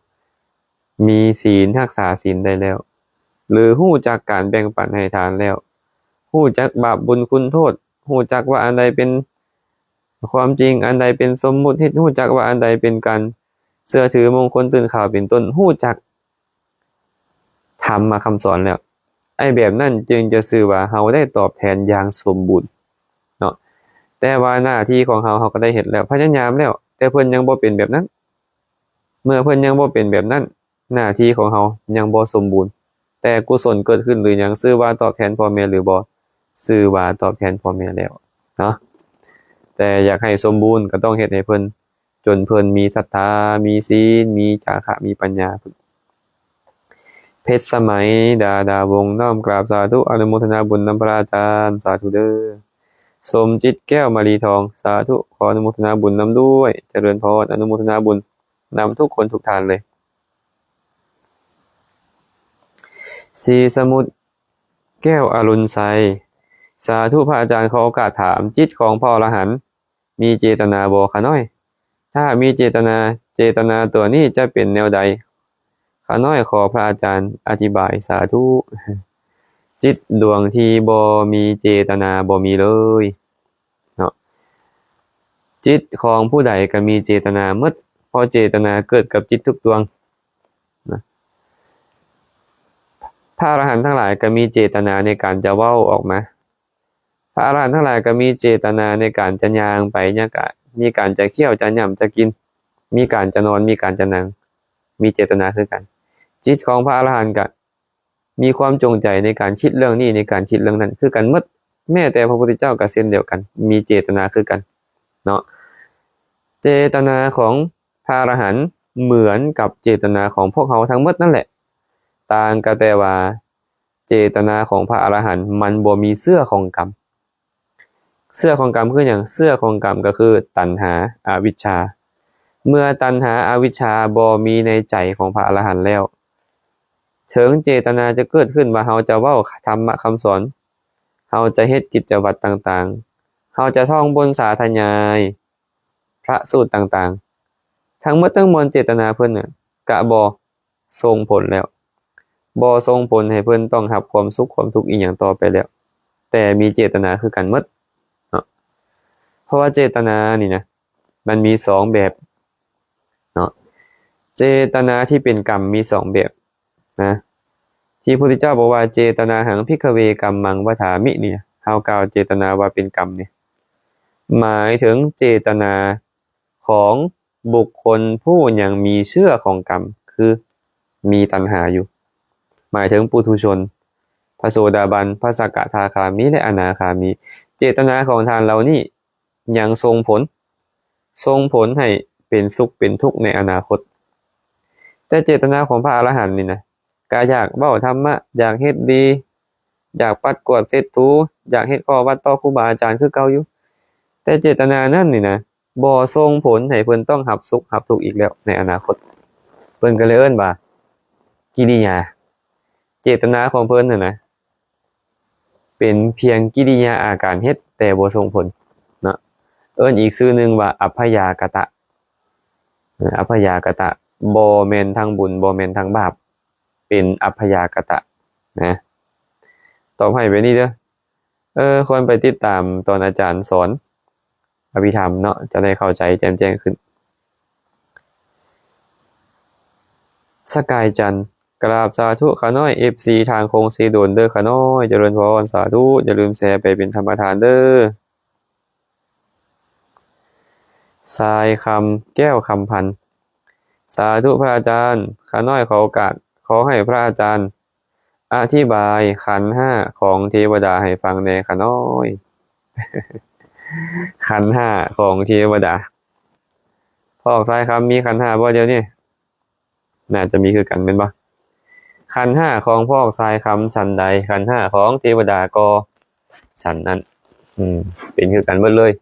ມີສິນ, ຮັກສາສິນໄດ້ແລ້ວ ຫຼື ຮູ້ຈັກການແບ່ງປັນໃຫ້ທານແລ້ວ, ຮູ້ຈັກບາບບຸນຄຸນໂທດ, ຮູ້ຈັກວ່າອັນໃດເປັນຄວາມຈິງ, ອັນໃດເປັນສົມມຸດ, ເຮັດ ຮູ້ຈັກວ່າອັນໃດເປັນການເຊື່ອຖື, ມົງຄົນຕື່ນຂາວເປັນຕົ້ນ, ຮູ້ຈັກ ທຳມະຄຳສອນແລ້ວ, ໄອ້ແບບນັ້ນຈຶ່ງຈະຊື່ວ່າເຮົາໄດ້ຕອບແທນຢ່າງສົມບູນເນາະ. ແຕ່ວ່າໜ້າທີ່ຂອງເຮົາ ເຮົາກໍໄດ້ເຮັດແລ້ວ, ພະຍາຍາມແລ້ວ, ແຕ່ເພິ່ນຍັງບໍ່ເປັນແບບນັ້ນ. ເມື່ອເພິ່ນຍັງບໍ່ເປັນແບບນັ້ນ, ໜ້າທີ່ຂອງເຮົາຍັງບໍ່ສົມບູນ. ແຕ່ກຸສົນເກີດຂຶ້ນຫຼືຍັງ, ຊື່ວ່າຕອບແທນພໍ່ແມ່ຫຼືບໍ່? ຊື່ວ່າຕອບແທນພໍ່ແມ່ແລ້ວເນາະ. ແຕ່ຢາກໃຫ້ສົມບູນ ກໍຕ້ອງເຮັດໃຫ້ເພິ່ນ ຈົນເພິ່ນມີສັດທາ, ມີສິນ, ມີຈາຄະ, ມີປັນຍາພຸ້ນ. ເພັດສະໄໝ ດາດາວົງ ນ້ອມກາບສາທຸ ອະນຸໂມທະນາບຸນນຳພະອາຈານ, ສາທຸເດີ. ສົມຈິດ ແກ້ວມະລີທອງ, ສາທຸ ຂໍອະນຸໂມທະນາບຸນນຳດ້ວຍ, ຈະເລີນພອນ, ອະນຸໂມທະນາບຸນນຳທຸກຄົນທຸກທ່ານເລີຍ. ສີສະໝຸດ ແກ້ວອະລຸນໄຊ. ສາທຸພະອາຈານ, ຂໍໂອກາດຖາມ, ຈິດຂອງພະອໍລະຫັນມີເຈຕະນາບໍ່ຂະນ້ອຍ? ຖ້າຫາກມີເຈຕະນາ, ເຈຕະນາຕົວນີ້ຈະເປັນແນວໃດ? ຂະນ້ອຍຂໍພະອາຈານອະທິບາຍ. ສາທຸ. ຈິດດວງທີ່ບໍ່ມີເຈຕະນາບໍ່ມີເລີຍເນາະ. ຈິດຂອງຜູ້ໃດກໍມີເຈຕະນາໝົດ, ເພາະເຈຕະນາເກີດກັບຈິດທຸກດວງນະ. ພະອະລະຫັນທັງຫຼາຍກໍມີເຈຕະນາໃນການຈະເວົ້າອອກມາ. ພະອະລະຫັນທັງຫຼາຍກໍມີເຈຕະນາໃນການຈະຍ່າງໄປ, ຍັງກະມີການຈະຄ້ຽວ, ຈະຫຍ້ຳ, ຈະກິນ, ມີການຈະນອນ, ມີການຈະນັ່ງ, ມີເຈຕະນາຄືກັນ. ຈິດຂອງພະອະລະຫັນກະມີຄວາມຈົງໃຈໃນການຄິດເລື່ອງນີ້, ໃນການຄິດເລື່ອງນັ້ນຄືກັນໝົດ. ແມ້ແຕ່ພະພຸດທະເຈົ້າກໍເຊັ່ນດຽວກັນ, ມີເຈຕະນາຄືກັນເນາະ. ເຈຕະນາຂອງພະອະລະຫັນເໝືອນກັບເຈຕະນາຂອງພວກເຮົາທັງໝົດນັ້ນແຫຼະ, ຕ່າງກໍແຕ່ວ່າ ເຈຕະນາຂອງພະອະລະຫັນມັນບໍ່ມີເຊື້ອຂອງກຳ. ເຊື້ອຂອງກຳຄືຫຍັງ? ເຊື້ອຂອງກຳກໍຄືຕັນຫາ ອະວິດຊາ. ເມື່ອຕັນຫາ ອະວິດຊາບໍ່ມີໃນໃຈຂອງພະອະລະຫັນແລ້ວ, ເຖິງເຈຕະນາຈະເກີດຂຶ້ນວ່າເຮົາຈະເວົ້າທຳມະຄຳສອນ, ເຮົາຈະເຮັດກິດຈະວັດຕ່າງໆ, ເຮົາຈະທ່ອງບົນສາທະຍາຍ ພະສູດຕ່າງໆ, ທັງໝົດທັງມວນເຈຕະນາເພິ່ນນະ ກະບໍ່ສົ່ງຜົນແລ້ວ, ບໍ່ສົ່ງຜົນໃຫ້ເພິ່ນຕ້ອງຮັບຄວາມສຸກຄວາມທຸກອີ່ຫຍັງຕໍ່ໄປແລ້ວ, ແຕ່ມີເຈຕະນາຄືກັນໝົດເນາະ. ເພາະວ່າເຈຕະນານີ້ນະ ມັນມີສອງແບບເນາະ, ເຈຕະນາທີ່ເປັນກຳມີສອງແບບ ນະ ທີ່ພະພຸດທະເຈົ້າບອກວ່າ ເຈຕະນາຫັງ ພິກຂະເວ ກຳມັງ ວະຖາມິ ນີ້ ເຮົາກ່າວເຈຕະນາວ່າເປັນກຳນີ້ ໝາຍເຖິງເຈຕະນາຂອງບຸກຄົນຜູ້ຍັງມີເຊື້ອຂອງກຳ ຄືມີຕັນຫາຢູ່, ໝາຍເຖິງປຸຖຸຊົນ, ພະໂສດາບັນ, ພະສະກະທາຄາມີ ແລະ ອະນາຄາມີ. ເຈຕະນາຂອງທ່ານເຫຼົ່ານີ້ ຍັງສົ່ງຜົນ, ສົ່ງຜົນໃຫ້ເປັນສຸກເປັນທຸກໃນອະນາຄົດ. ແຕ່ເຈຕະນາຂອງພະອະລະຫັນນີ້ນະ ກະຢາກເວົ້າທຳມະ, ຢາກເຮັດດີ, ຢາກປັດກວາດເຊັດຖູ, ຢາກເຮັດຂໍ້ວັດຕໍ່ຄູບາອາຈານຄືເກົ່າຢູ່. ແຕ່ເຈຕະນານັ້ນນີ້ນະ ບໍ່ສົ່ງຜົນໃຫ້ເພິ່ນຕ້ອງຮັບສຸກຮັບທຸກອີກແລ້ວໃນອະນາຄົດ. ເພິ່ນກໍເລີຍເອີ້ນວ່າ ກິລິຍາ. ເຈຕະນາຂອງເພິ່ນຫັ້ນນະ ເປັນພຽງກິລິຍາອາການເຮັດ ແຕ່ບໍ່ສົ່ງຜົນເນາະ. ເອີ້ນອີກຊື່ໜຶ່ງວ່າ ອັບພະຍາກະຕະ, ອັບພະຍາກະຕະ, ບໍ່ແມ່ນທັງບຸນ ບໍ່ແມ່ນທັງບາບ, ເປັນອັບພະຍາກະຕະນະ. ຕອບໃຫ້ແບບນີ້ເດີ. ເອີ ຄວນໄປຕິດຕາມຕອນອາຈານສອນອະພິທຳເນາະ ຈະໄດ້ເຂົ້າໃຈແຈ່ມແຈ້ງຂຶ້ນ. ສະກາຍຈັນ, ກະລາບສາທຸຂະນ້ອຍ ເອັຟຊີ ທາງຄົງເຊໂດນເດີຂະນ້ອຍ, ຈະເລີນພອນ, ສາທຸ, ຢ່າລືມແຊໄປເປັນທຳມະທານເດີ. ສາຍຄຳ ແກ້ວຄຳພັນ, ສາທຸພະອາຈານ, ຂະນ້ອຍຂໍໂອກາດ, ຂໍໃຫ້ພະອາຈານ ອະທິບາຍຂັນຫ້າຂອງເທວະດາໃຫ້ຟັງແດ່ຂະນ້ອຍ. ຂັນຫ້າຂອງເທວະດາ. ພວກຊາຍຄຳມີຂັນຫ້າບໍ່ດຽວນີ້? ໜ້າຈະມີຄືກັນແມ່ນບໍ່? ຂັນຫ້າຂອງພວກຊາຍຄຳສັນໃດ, ຂັນຫ້າຂອງເທວະດາກໍສັນນັ້ນ. ອືມ ເປັນຄືກັນເບິດເລີຍ.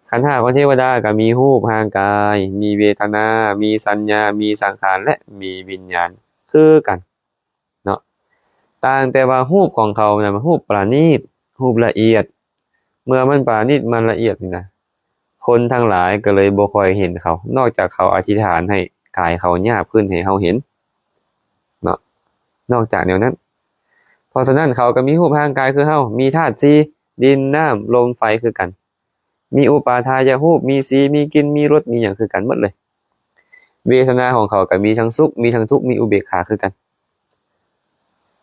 ຂັນຫ້າຂອງເທວະດາກໍມີຮູບຮ່າງກາຍ, ມີເວທະນາ, ມີສັນຍາ, ມີສັງຂານ ແລະ ມີວິນຍານຄືກັນ. ເນາະ ຕ່າງແຕ່ວ່າຮູບຂອງເຂົານະ ຮູບປານີດ, ຮູບລະອຽດ. ເມື່ອມັນປານີດ ມັນລະອຽດນີ້ນະ ຄົນທັງຫຼາຍກໍເລີຍບໍ່ຄ່ອຍເຫັນເຂົາ, ນອກຈາກເຂົາອະທິຖານໃຫ້ກາຍເຂົາຫຍາບຂຶ້ນໃຫ້ເຮົາເຫັນເນາະ, ນອກຈາກແນວນັ້ນ. ເພາະສະນັ້ນ ເຂົາກໍມີຮູບຮ່າງກາຍຄືເຮົາ, ມີທາດສີ່ ດິນ, ນ້ຳ, ລົມ, ໄຟ ຄືກັນ. ມີອຸປາທາຍະຮູບ, ມີສີ, ມີກິ່ນ, ມີລົດ, ມີຫຍັງຄືກັນໝົດເລີຍ. ເວທະນາຂອງເຂົາກໍມີທັງສຸກ, ມີທັງທຸກ, ມີອຸເບກຂາຄືກັນ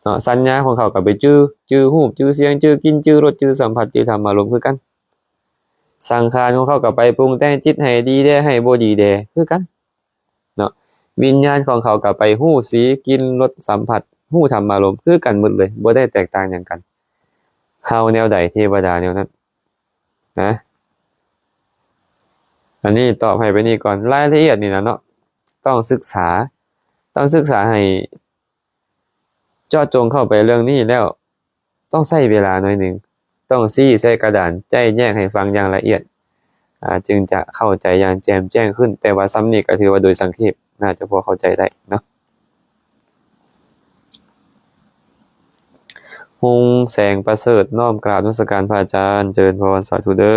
ເນາະ. ສັນຍາຂອງເຂົາກໍໄປຈື່, ຈື່ຮູບ, ຈື່ສຽງ, ຈື່ກິ່ນ, ຈື່ລົດ, ຈື່ສຳຜັດ, ຈື່ທຳມາລົມຄືກັນ. ສັງຂານຂອງເຂົາກໍໄປປຸງແຕ່ງຈິດໃຫ້ດີແດ່, ໃຫ້ບໍ່ດີແດ່ຄືກັນເນາະ. ວິນຍານຂອງເຂົາກໍໄປຮູ້ສີ, ກິ່ນ, ລົດ, ສຳຜັດ, ຮູ້ທຳມາລົມຄືກັນໝົດເລີຍ, ບໍ່ໄດ້ແຕກຕ່າງຫຍັງກັນ. ເຮົາແນວໃດ ເທວະດາແນວນັ້ນ. ນະ ອັນນີ້ຕອບໃຫ້ໄປນີ້ກ່ອນ. ລາຍລະອຽດນີ້ນະເນາະ ຕ້ອງສຶກສາ, ຕ້ອງສຶກສາໃຫ້ເຈາະຈົງເຂົ້າໄປເລື່ອງນີ້ແລ້ວ ຕ້ອງໃຊ້ເວລາໜ້ອຍໜຶ່ງ, ຕ້ອງຊີ້ໃສ່ກະດານ ໄຈ້ແຍກໃຫ້ຟັງຢ່າງລະອຽດ, ອາ, ຈຶ່ງຈະເຂົ້າໃຈຢ່າງແຈ່ມແຈ້ງຂຶ້ນ. ແຕ່ວ່າສ່ຳນີ້ກໍຖືວ່າໂດຍສັງເຂບ ໜ້າຈະພໍເຂົ້າໃຈໄດ້ເນາະ. ຮຸ່ງແສງປະເສີດ ນ້ອມກາບນະມັດສະການພະອາຈານ ຈະເລີນພອນ ສາທຸເດີ້.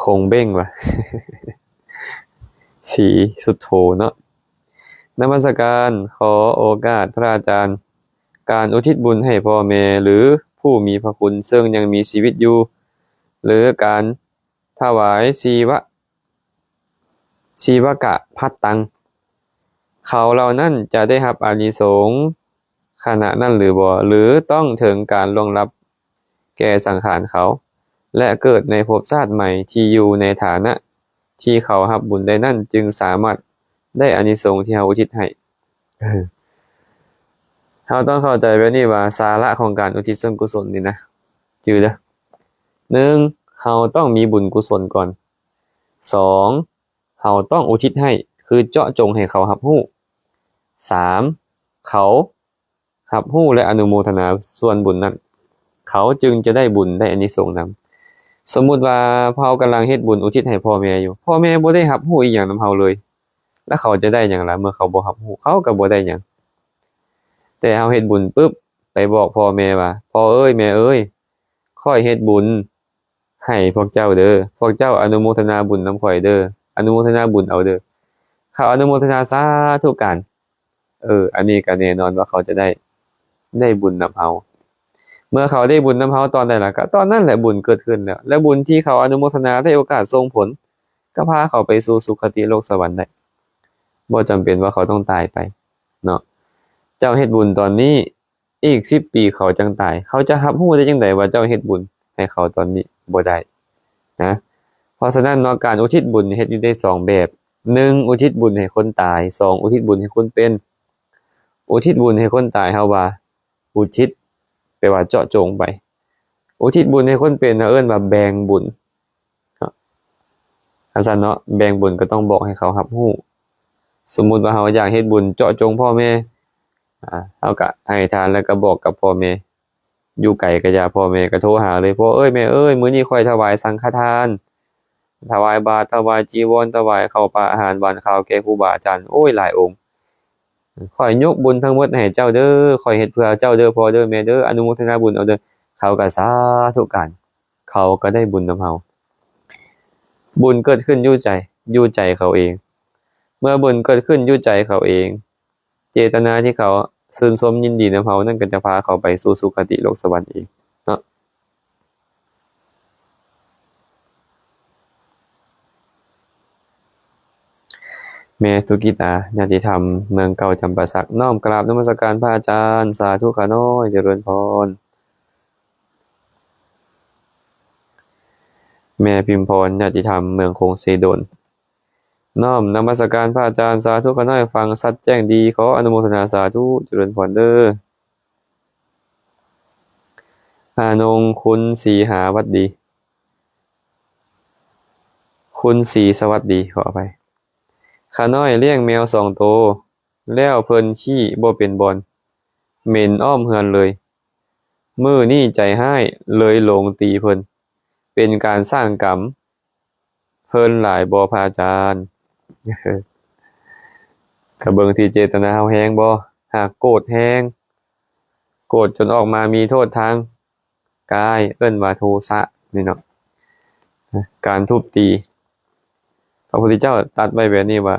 ຄົງເບັງຫວາ ສີສຸດໂທເນາະ. ນະມັດສະການ ຂໍໂອກາດພະອາຈານ ການອຸທິດບຸນໃຫ້ພໍ່ແມ່ ຫຼື ຜູ້ມີພະຄຸນເຊິ່ງຍັງມີຊີວິດຢູ່ ຫຼື ການຖວາຍຊີວະ ຊີວະກະພັດຕັງ ເຂົາເຫຼົ່ານັ້ນຈະໄດ້ຮັບອານິສົງຂະນະນັ້ນຫຼືບໍ່ ຫຼື ຕ້ອງເຖິງການລ່ວງລັບແກ່ສັງຂານເຂົາ ແລະ ເກີດໃນພົບຊາດໃໝ່ທີ່ຢູ່ໃນຖານະທີ່ເຂົາຮັບບຸນໄດ້ນັ້ນ ຈຶ່ງສາມາດໄດ້ອານິສົງທີ່ເຮົາອຸທິດໃຫ້. ເອີ ເຮົາຕ້ອງເຂົ້າໃຈແບບນີ້ວ່າ ສາລະຂອງການອຸທິດສ່ວນກຸສົນນີ້ນະ ຈື່ເດີ້ ໜຶ່ງ ເຮົາຕ້ອງມີບຸນກຸສົນກ່ອນ, ສອງ ເຮົາຕ້ອງອຸທິດໃຫ້ ຄືເຈາະຈົງໃຫ້ເຂົາຮັບຮູ້, ສາມ ເຂົາຮັບຮູ້ ແລະ ອະນຸໂມທະນາສ່ວນບຸນນັ້ນ ເຂົາຈຶ່ງຈະໄດ້ບຸນ ໄດ້ອານິສົງນຳ. ສົມມຸດວ່າເຮົາກຳລັງເຮັດບຸນອຸທິດໃຫ້ພໍ່ແມ່ຢູ່ ພໍ່ແມ່ບໍ່ໄດ້ຮັບຮູ້ອີ່ຫຍັງນຳເຮົາເລີຍ ແລ້ວເຂົາຈະໄດ້ຫຍັງລະ? ເມື່ອເຂົາບໍ່ຮັບຮູ້ ເຂົາກໍບໍ່ໄດ້ຫຍັງ. ແຕ່ເຮົາເຮັດບຸນປຶບ ໄປບອກພໍ່ແມ່ວ່າ ພໍ່ເອີຍ ແມ່ເອີຍ ຂ້ອຍເຮັດບຸນ ໃຫ້ພວກເຈົ້າເດີ້ ພວກເຈົ້າອະນຸໂມທະນາບຸນນຳຂ້ອຍເດີ້ ອະນຸໂມທະນາບຸນເອົາເດີ້. ເຂົາອະນຸໂມທະນາສາທຸການ ເອີ ອັນນີ້ກໍແນ່ນອນວ່າເຂົາຈະໄດ້ ໄດ້ບຸນນຳເຮົາ. ເມື່ອເຂົາໄດ້ບຸນນຳເຮົາຕອນໃດລະ ກໍຕອນນັ້ນແຫຼະບຸນເກີດຂຶ້ນແລ້ວ ແລະ ບຸນທີ່ເຂົາອະນຸໂມທະນາໄດ້ໂອກາດສົ່ງຜົນ ກໍພາເຂົາໄປສູ່ສຸຄະຕິໂລກສະຫວັນໄດ້ ບໍ່ຈຳເປັນວ່າເຂົາຕ້ອງຕາຍໄປເນາະ. ເຈົ້າເຮັດບຸນຕອນນີ້ ອີກສິບປີເຂົາຈັ່ງຕາຍ ເຂົາຈະຮັບຮູ້ໄດ້ຈັ່ງໃດວ່າເຈົ້າເຮັດບຸນໃຫ້ເຂົາຕອນນີ້? ບໍ່ໄດ້ນະ. ເພາະສະນັ້ນເນາະ ການອຸທິດບຸນເຮັດຢູ່ໄດ້ສອງແບບ, ໜຶ່ງ ອຸທິດບຸນໃຫ້ຄົນຕາຍ, ສອງ ອຸທິດບຸນໃຫ້ຄົນເປັນ. ອຸທິດບຸນໃຫ້ຄົນຕາຍ ເຮົາວ່າອຸທິດ ແປວ່າເຈາະຈົງໄປ. ອຸທິດບຸນໃຫ້ຄົນເປັນ ເຮົາເອີ້ນວ່າແບ່ງບຸນ. ເນາະ ຈັ່ງຊັ້ນເນາະ ແບ່ງບຸນກໍຕ້ອງບອກໃຫ້ເຂົາຮັບຮູ້. ສົມມຸດວ່າເຮົາຢາກເຮັດບຸນເຈາະຈົງພໍ່ແມ່ ອາ ເຮົາກະໃຫ້ທານ ແລ້ວກະບອກກັບພໍ່ແມ່ ຢູ່ໄກກະຢ່າ ພໍ່ແມ່ກະໂທຫາເລີຍ ພໍ່ເອີຍ ແມ່ເອີຍ ມື້ນີ້ຂ້ອຍຖວາຍສັງຄະທານ ຖວາຍບາດ ຖວາຍຈີວອນ ຖວາຍເຂົ້າປາອາຫານຫວານຄາວແກ່ຄູບາອາຈານ ໂອ້ຍ ຫຼາຍອົງ ຂ້ອຍຍົກບຸນທັງໝົດໃຫ້ເຈົ້າເດີ້ ຂ້ອຍເຮັດເພື່ອເຈົ້າເດີ້ ພໍ່ເດີ້ ແມ່ເດີ້ ອະນຸໂມທະນາບຸນເອົາເດີ້. ເຂົາກະສາທຸການ ເຂົາກໍໄດ້ບຸນນຳເຮົາ. ບຸນເກີດຂຶ້ນຢູ່ໃຈ ຢູ່ໃຈເຂົາເອງ. ເມື່ອບຸນເກີດຂຶ້ນຢູ່ໃຈເຂົາເອງ, ເຈຕະນາທີ່ເຂົາຊື່ນຊົມຍິນດີນຳເຮົານັ້ນ ກໍຈະພາເຂົາໄປສູ່ສຸຄະຕິໂລກສະຫວັນເອງເນາະ. ແມ່ສຸກິຕາ ຍາດຕິທຳເມືອງເກົ່າຈຳປາສັກ ນ້ອມກາບນະມັດສະການພະອາຈານ ສາທຸຂ້ານ້ອຍ ຈະເລີນພອນ. ແມ່ພິມພອນ ຍາດຕິທຳເມືອງຄົງເຊໂດນ ນ້ອມນະມັດສະການພະອາຈານ ສາທຸຂ້ານ້ອຍ ຟັງຊັດແຈ້ງດີ ຂໍອະນຸໂມທະນາ ສາທຸ ຈະເລີນພອນເດີ້. ອານົງ ຄຸນສີຫາວັດດີ ຄຸນສີສະຫວັດດີ ຂໍອະໄພ. ຂ້ານ້ອຍລ້ຽງແມວສອງໂຕ ແລ້ວເພິ່ນຂີ້ບໍ່ເປັນບ່ອນ ເໝັນອ້ອມເຮືອນເລີຍ ມື້ນີ້ໃຈຮ້າຍເລີຍລົງຕີເພິ່ນ ເປັນການສ້າງກຳເພິ່ນຫຼາຍບໍ່ພະອາຈານ? ກະເບິ່ງທີ່ເຈດຕະນາເຮົາແຮງບໍ່? ຫາກໂກດແຮງ ໂກດຈົນອອກມາມີໂທດທາງ ກາຍ ເອີ້ນວ່າໂທສະນີ້ເນາະ. ການທຸບຕີ ພະພຸດທະເຈົ້າຕັດໄວ້ແບບນີ້ວ່າ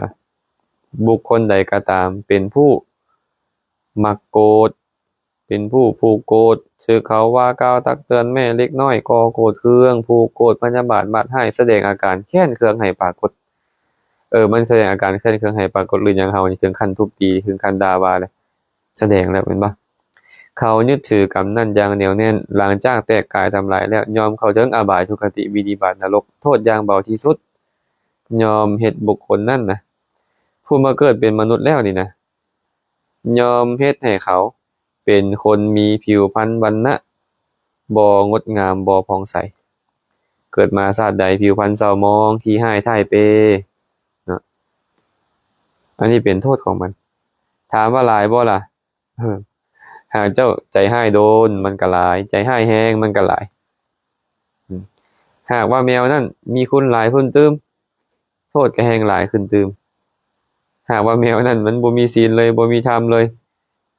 ບຸກຄົນໃດກໍຕາມເປັນຜູ້ມັກໂກດ ເປັນຜູ້ຜູກໂກດ ສຶກເຂົາວ່າກ່າວຕັກເຕືອນແມ່ເລັກນ້ອຍກໍ່ໂກດເຄືອງ ຜູກໂກດພະຍາບາດມາດຮ້າຍ ສະແດງອາການແຄ້ນເຄືອງໃຫ້ປາກົດ. ເອີ ມັນສະແດງອາການແຄ້ນເຄືອງໃຫ້ປາກົດ ຫຼືຫຍັງ ເຮົານີ້ເຖິງຂັ້ນທຸບຕີ ເຖິງຂັ້ນດ່າວ່າແລ້ວ ສະແດງແລ້ວແມ່ນບໍ່? ເຂົາຍຶດຖືກຳນັ້ນຢ່າງໜຽວແໜ້ນ ຫຼັງຈາກແຕກກາຍທຳລາຍແລ້ວ ຍ່ອມເຂົ້າເຖິງອະບາຍ ທຸກຄະຕິ ວິນິບາດ ນະລົກ ໂທດຢ່າງເບົາທີ່ສຸດ ຍ່ອມເຮັດບຸກຄົນນັ້ນນະ ຜູ້ມາເກີດເປັນມະນຸດແລ້ວນີ້ນະ ຍ່ອມເຮັດໃຫ້ເຂົາເປັນຄົນມີຜິວພັນວັນນະບໍ່ງົດງາມ ບໍ່ຜ່ອງໃສ ເກີດມາຊາດໃດຜິວພັນເສົ້າໝອງ ຂີ້ຮ້າຍທ້າຍເປ່ເນາະ. ອັນນີ້ເປັນໂທດຂອງມັນ. ຖາມວ່າຫຼາຍບໍ່ລະ? ຫາກເຈົ້າໃຈຮ້າຍໂດນ ມັນກະຫຼາຍ ໃຈຮ້າຍແຮງ ມັນກະຫຼາຍ. ອືມ ຫາກວ່າແມວນັ້ນມີຄຸນຫຼາຍຂຶ້ນຕື່ມ ໂທດກໍແຮ່ງຫຼາຍຂຶ້ນຕື່ມ. ຫາກວ່າແມວນັ້ນມັນບໍ່ມີສິນເລີຍ ບໍ່ມີທຳເລີຍ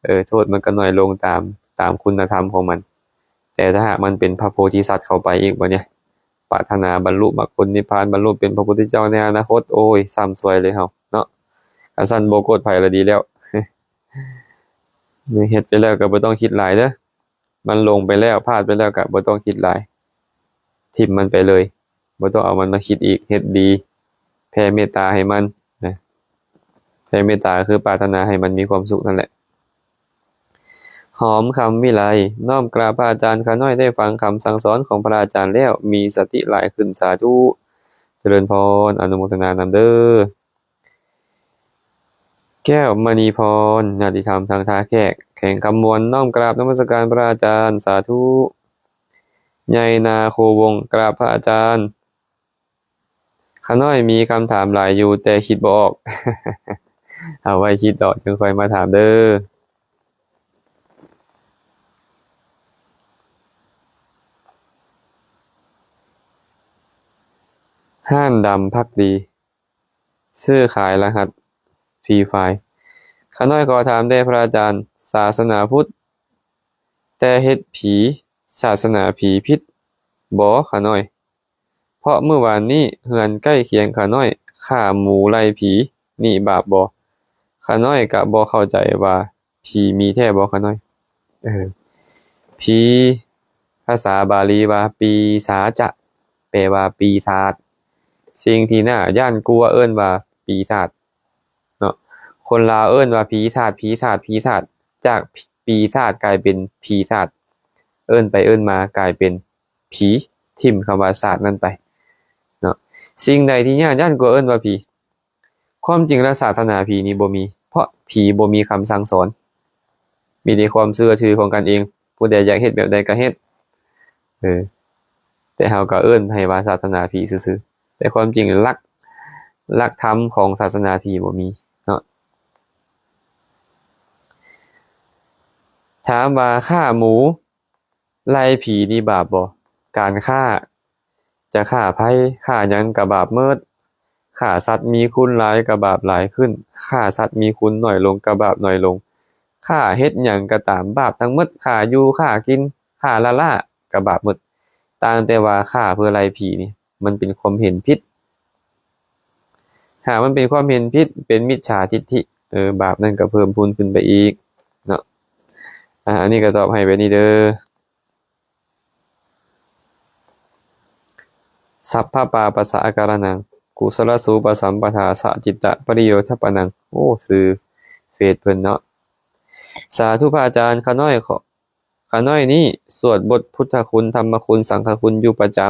ເອີ ໂທດມັນກໍໜ້ອຍລົງຕາມ ຕາມຄຸນນະທຳຂອງມັນ. ແຕ່ຖ້າຫາກມັນເປັນພະໂພທິສັດເຂົ້າໄປອີກບັດນີ້ ປາດຖະໜາບັນລຸມັກຜົນນິບພານ ບັນລຸເປັນພະພຸດທະເຈົ້າໃນອະນາຄົດ ໂອ້ຍ ຊ້ຳຊວຍເລີຍເຮົາເນາະ. ຄັນຊັ້ນບໍ່ໂກດໃຜລະດີແລ້ວ. ເຮັດໄປແລ້ວກໍບໍ່ຕ້ອງຄິດຫຼາຍເດີ້. ມັນຫຼົງໄປແລ້ວ ພາດໄປແລ້ວກໍບໍ່ຕ້ອງຄິດຫຼາຍ ຖິ້ມມັນໄປເລີຍ ບໍ່ຕ້ອງເອົາມັນມາຄິດອີກ. ເຮັດດີ ແຜ່ເມດຕາໃຫ້ມັນນະ ແຜ່ເມດຕາຄືປາດຖະໜາໃຫ້ມັນມີຄວາມສຸກນັ້ນແຫຼະ. ຫອມຄຳວິໄລ ນ້ອມກາບພະອາຈານ. ຂ້ານ້ອຍໄດ້ຟັງຄຳສັ່ງສອນຂອງພະອາຈານແລ້ວ ມີສະຕິຫຼາຍຂຶ້ນ. ສາທຸ ຈະເລີນພອນ ອະນຸໂມທະນານຳເດີ້. ແກ້ວມະນີພອນ ຍາດຕິທຳທາງທ່າແຂກ ແຂວງຄຳມ່ວນ ນ້ອມກາບນະມັດສະການພະອາຈານ. ສາທຸ. ໃຫຍ່ນາໂຄວົງ ກາບພະອາຈານ. ຂ້ານ້ອຍມີຄຳຖາມຫຼາຍຢູ່ ແຕ່ຄິດບໍ່ອອກ ເອົາໄວ້ຄິດອອກຈຶ່ງຄ່ອຍມາຖາມເດີ້. ຮ້ານດຳພັກດີ ຊື້ຂາຍລະຫັດຟຣີຟາຍ. ຂ້ານ້ອຍຂໍຖາມແດ່ພະອາຈານ, ສາສະໜາພຸດ ແຕ່ເຮັດຜີ ສາສະໜາຜີຜິດບໍ່ຂ້ານ້ອຍ? ເພາະມື້ວານນີ້ເຮືອນໃກ້ຄຽງຂ້ານ້ອຍຂ້າໝູໄລ່ຜີ ນີ້ບາບບໍ່? ຂ້ານ້ອຍກະບໍ່ເຂົ້າໃຈວ່າ ຜີມີແທ້ບໍ່ຂ້ານ້ອຍ? ເອີ ຜີ ພາສາບາລີວ່າປີສາຈະ ແປວ່າປີສາດ. ສິ່ງທີ່ໜ້າຢ້ານກົວເອີ້ນວ່າປີສາດເນາະ. ຄົນລາວເອີ້ນວ່າຜີສາດ ຜີສາດ ຜີສາດ. ຈາກປີສາດກາຍເປັນຜີສາດ. ເອີ້ນໄປເອີ້ນມາກາຍເປັນຜີ ຖິ້ມຄຳວ່າສາດນັ້ນໄປເນາະ. ສິ່ງໃດທີ່ຢ້ານ ຢ້ານກົວເອີ້ນວ່າຜີ. ຄວາມຈິງແລ້ວສາສະໜາຜີນີ້ບໍ່ມີ, ເພາະຜີບໍ່ມີຄຳສັ່ງສອນ, ມີແຕ່ຄວາມເຊື່ອຖືຂອງກັນເອງ, ຜູ້ໃດຢາກເຮັດແບບໃດກໍເຮັດ. ເອີ ແຕ່ເຮົາກໍເອີ້ນໃຫ້ວ່າສາສະໜາຜີຊື່ໆ, ແຕ່ຄວາມຈິງຫຼັກ, ຫຼັກທຳຂອງສາສະໜາຜີບໍ່ມີເນາະ. ຖາມວ່າຂ້າໝູ ໄລ່ຜີນີ້ບາບບໍ່? ການຂ້າ ຈະຂ້າໃຜ ຂ້າຫຍັງກະບາບເໝິດ. ຂ້າສັດມີຄູນຫຼາຍກະບາບຫຼາຍຂຶ້ນ, ຂ້າສັດມີຄູນໜ້ອຍລົງກະບາບໜ້ອຍລົງ. ຂ້າເຮັດຫຍັງກະຕາມບາບທັງໝົດ, ຂ້າຢູ່ ຂ້າກິນ ຂ້າລ້າໆກະບາບໝົດ. ຕ່າງແຕ່ວ່າຂ້າເພື່ອໄລ່ຜີນີ້ ມັນເປັນຄວາມເຫັນຜິດ. ຫາກມັນເປັນຄວາມເຫັນຜິດ ເປັນມິດສາທິດຖິ, ເອີ ບາບນັ້ນກະເພີ່ມພູນຂຶ້ນໄປອີກເນາະ. ອາ ອັນນີ້ກະຕອບໃຫ້ແບບນີ້ເດີ້. ສັບພະປາປະສະອາກາລະນັງ ກຸສະລະສູປະສຳປະທາ ສະຈິດຕະປະລິໂຍທະປະນັງ. ໂອ້ ຊື່ເຟສເພິ່ນເນາະ. ສາທຸພະອາຈານ, ຂ້ານ້ອຍຂໍ ຂ້ານ້ອຍນີ້ສວດບົດພຸດທະຄຸນ ທຳມະຄຸນ ສັງຄະຄຸນຢູ່ປະຈຳ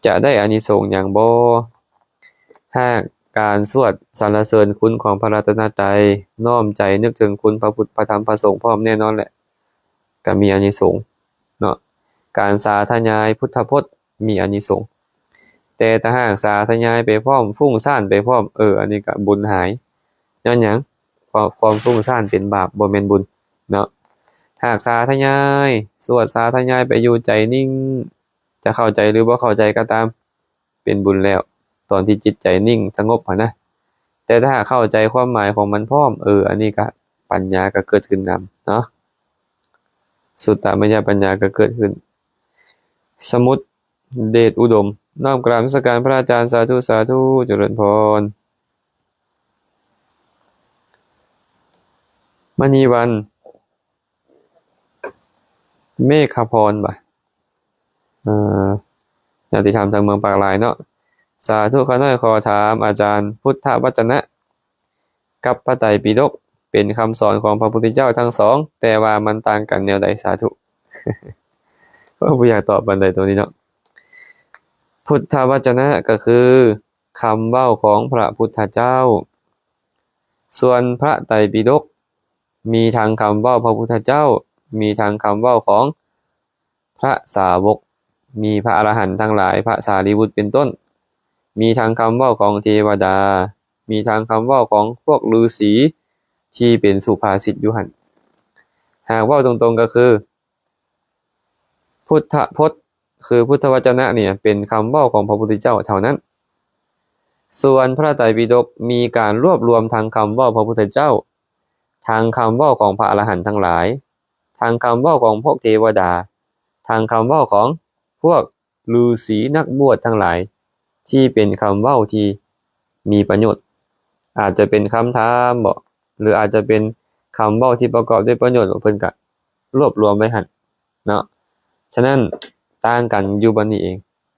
ຈະໄດ້ອານິສົງຫຍັງບໍ່? ຫາກການສວດສັນລະເສີນຄຸນຂອງພະລັດຕະນະໄຕ, ນ້ອມໃຈນຶກເຖິງຄຸນພະພຸດ ພະທຳ ພະສົງພ້ອມ, ແນ່ນອນແຫຼະ ກະມີອານິສົງເນາະ. ການສາທະຍາຍພຸດທະພົດ ມີອານິສົງ. ແຕ່ຖ້າຫາກສາທະຍາຍໄປພ້ອມ, ຟຸ້ງສ້ານໄປພ້ອມ, ເອີ ອັນນີ້ກະບຸນຫາຍ. ຍ້ອນຫຍັງ? ເພາະຄວາມຟຸ້ງສ້ານເປັນບາບ, ບໍ່ແມ່ນບຸນເນາະ. ຫາກສາທະຍາຍ, ສວດສາທະຍາຍໄປຢູ່ໃຈນິ່ງ, ຈະເຂົ້າໃຈຫຼືບໍ່ເຂົ້າໃຈກໍຕາມ, ເປັນບຸນແລ້ວ ຕອນທີ່ຈິດໃຈນິ່ງສະຫງົບຫັ້ນນະ. ແຕ່ຖ້າຫາກເຂົ້າໃຈຄວາມໝາຍຂອງມັນພ້ອມ, ເອີ ອັນນີ້ກະປັນຍາກະເກີດຂຶ້ນນຳເນາະ. ສຸດຕະມະຍະປັນຍາກໍເກີດຂຶ້ນ. ສະໝຸດ ເດດອຸດົມ ນ້ອມກາບນະມັດສະການພະອາຈານ. ສາທຸ ສາທຸ ຈະເລີນພອນ. ມະນີວັນ ເມກຂະພອນ ບະ ເອີ ຍາດຕິທຳທາງເມືອງປາກລາຍເນາະ. ສາທຸ ຂ້ານ້ອຍຂໍຖາມອາຈານ ພຸດທະວັດຈະນະ ກັບພະໄຕປິດົກ ເປັນຄຳສອນຂອງພະພຸດທະເຈົ້າທັງສອງ, ແຕ່ວ່າມັນຕ່າງກັນແນວໃດ? ສາທຸ. ໂອ້ ບໍ່ຢາກຕອບປານໃດໂຕນີ້ເນາະ. ພຸດທະວັດຈະນະກໍຄືຄຳເວົ້າຂອງພະພຸດທະເຈົ້າ, ສ່ວນພະໄຕປິດົກມີທັງຄຳເວົ້າພະພຸດທະເຈົ້າ, ມີທັງຄຳເວົ້າຂອງ ພະສາວົກ, ມີພະອະລະຫັນທັງຫຼາຍ, ພະສາລີບຸດເປັນຕົ້ນ, ມີທັງຄຳເວົ້າຂອງເທວະດາ, ມີທັງຄຳເວົ້າຂອງພວກລືສີທີ່ເປັນສຸພາສິດຢູ່ຫັ້ນ. ຫາກເວົ້າຕົງໆກໍຄື ພຸດທະພົດ ຄືພຸດທະວະຈະນະນີ້ເປັນຄຳເວົ້າຂອງພະພຸດທະເຈົ້າເທົ່ານັ້ນ. ສ່ວນພະໄຕປິດົກມີການລວບລວມທັງຄຳເວົ້າພະພຸດທະເຈົ້າ, ທັງຄຳເວົ້າຂອງພະອະລະຫັນທັງຫຼາຍ, ທັງຄຳເວົ້າຂອງພວກເທວະດາ, ທັງຄຳເວົ້າຂອງພວກ ລືສີນັກບວດທັງຫຼາຍ ທີ່ເປັນຄຳເວົ້າທີ່ມີປະໂຫຍດ, ອາດຈະເປັນຄຳຖາມບໍ ຫຼືອາດຈະເປັນຄຳເວົ້າທີ່ປະກອບດ້ວຍປະໂຫຍດ, ເພິ່ນກະລວບລວມໄວ້ຫັ້ນເນາະ. ສະນັ້ນ ຕ່າງກັນຢູ່ບ່ອນນີ້ເອງ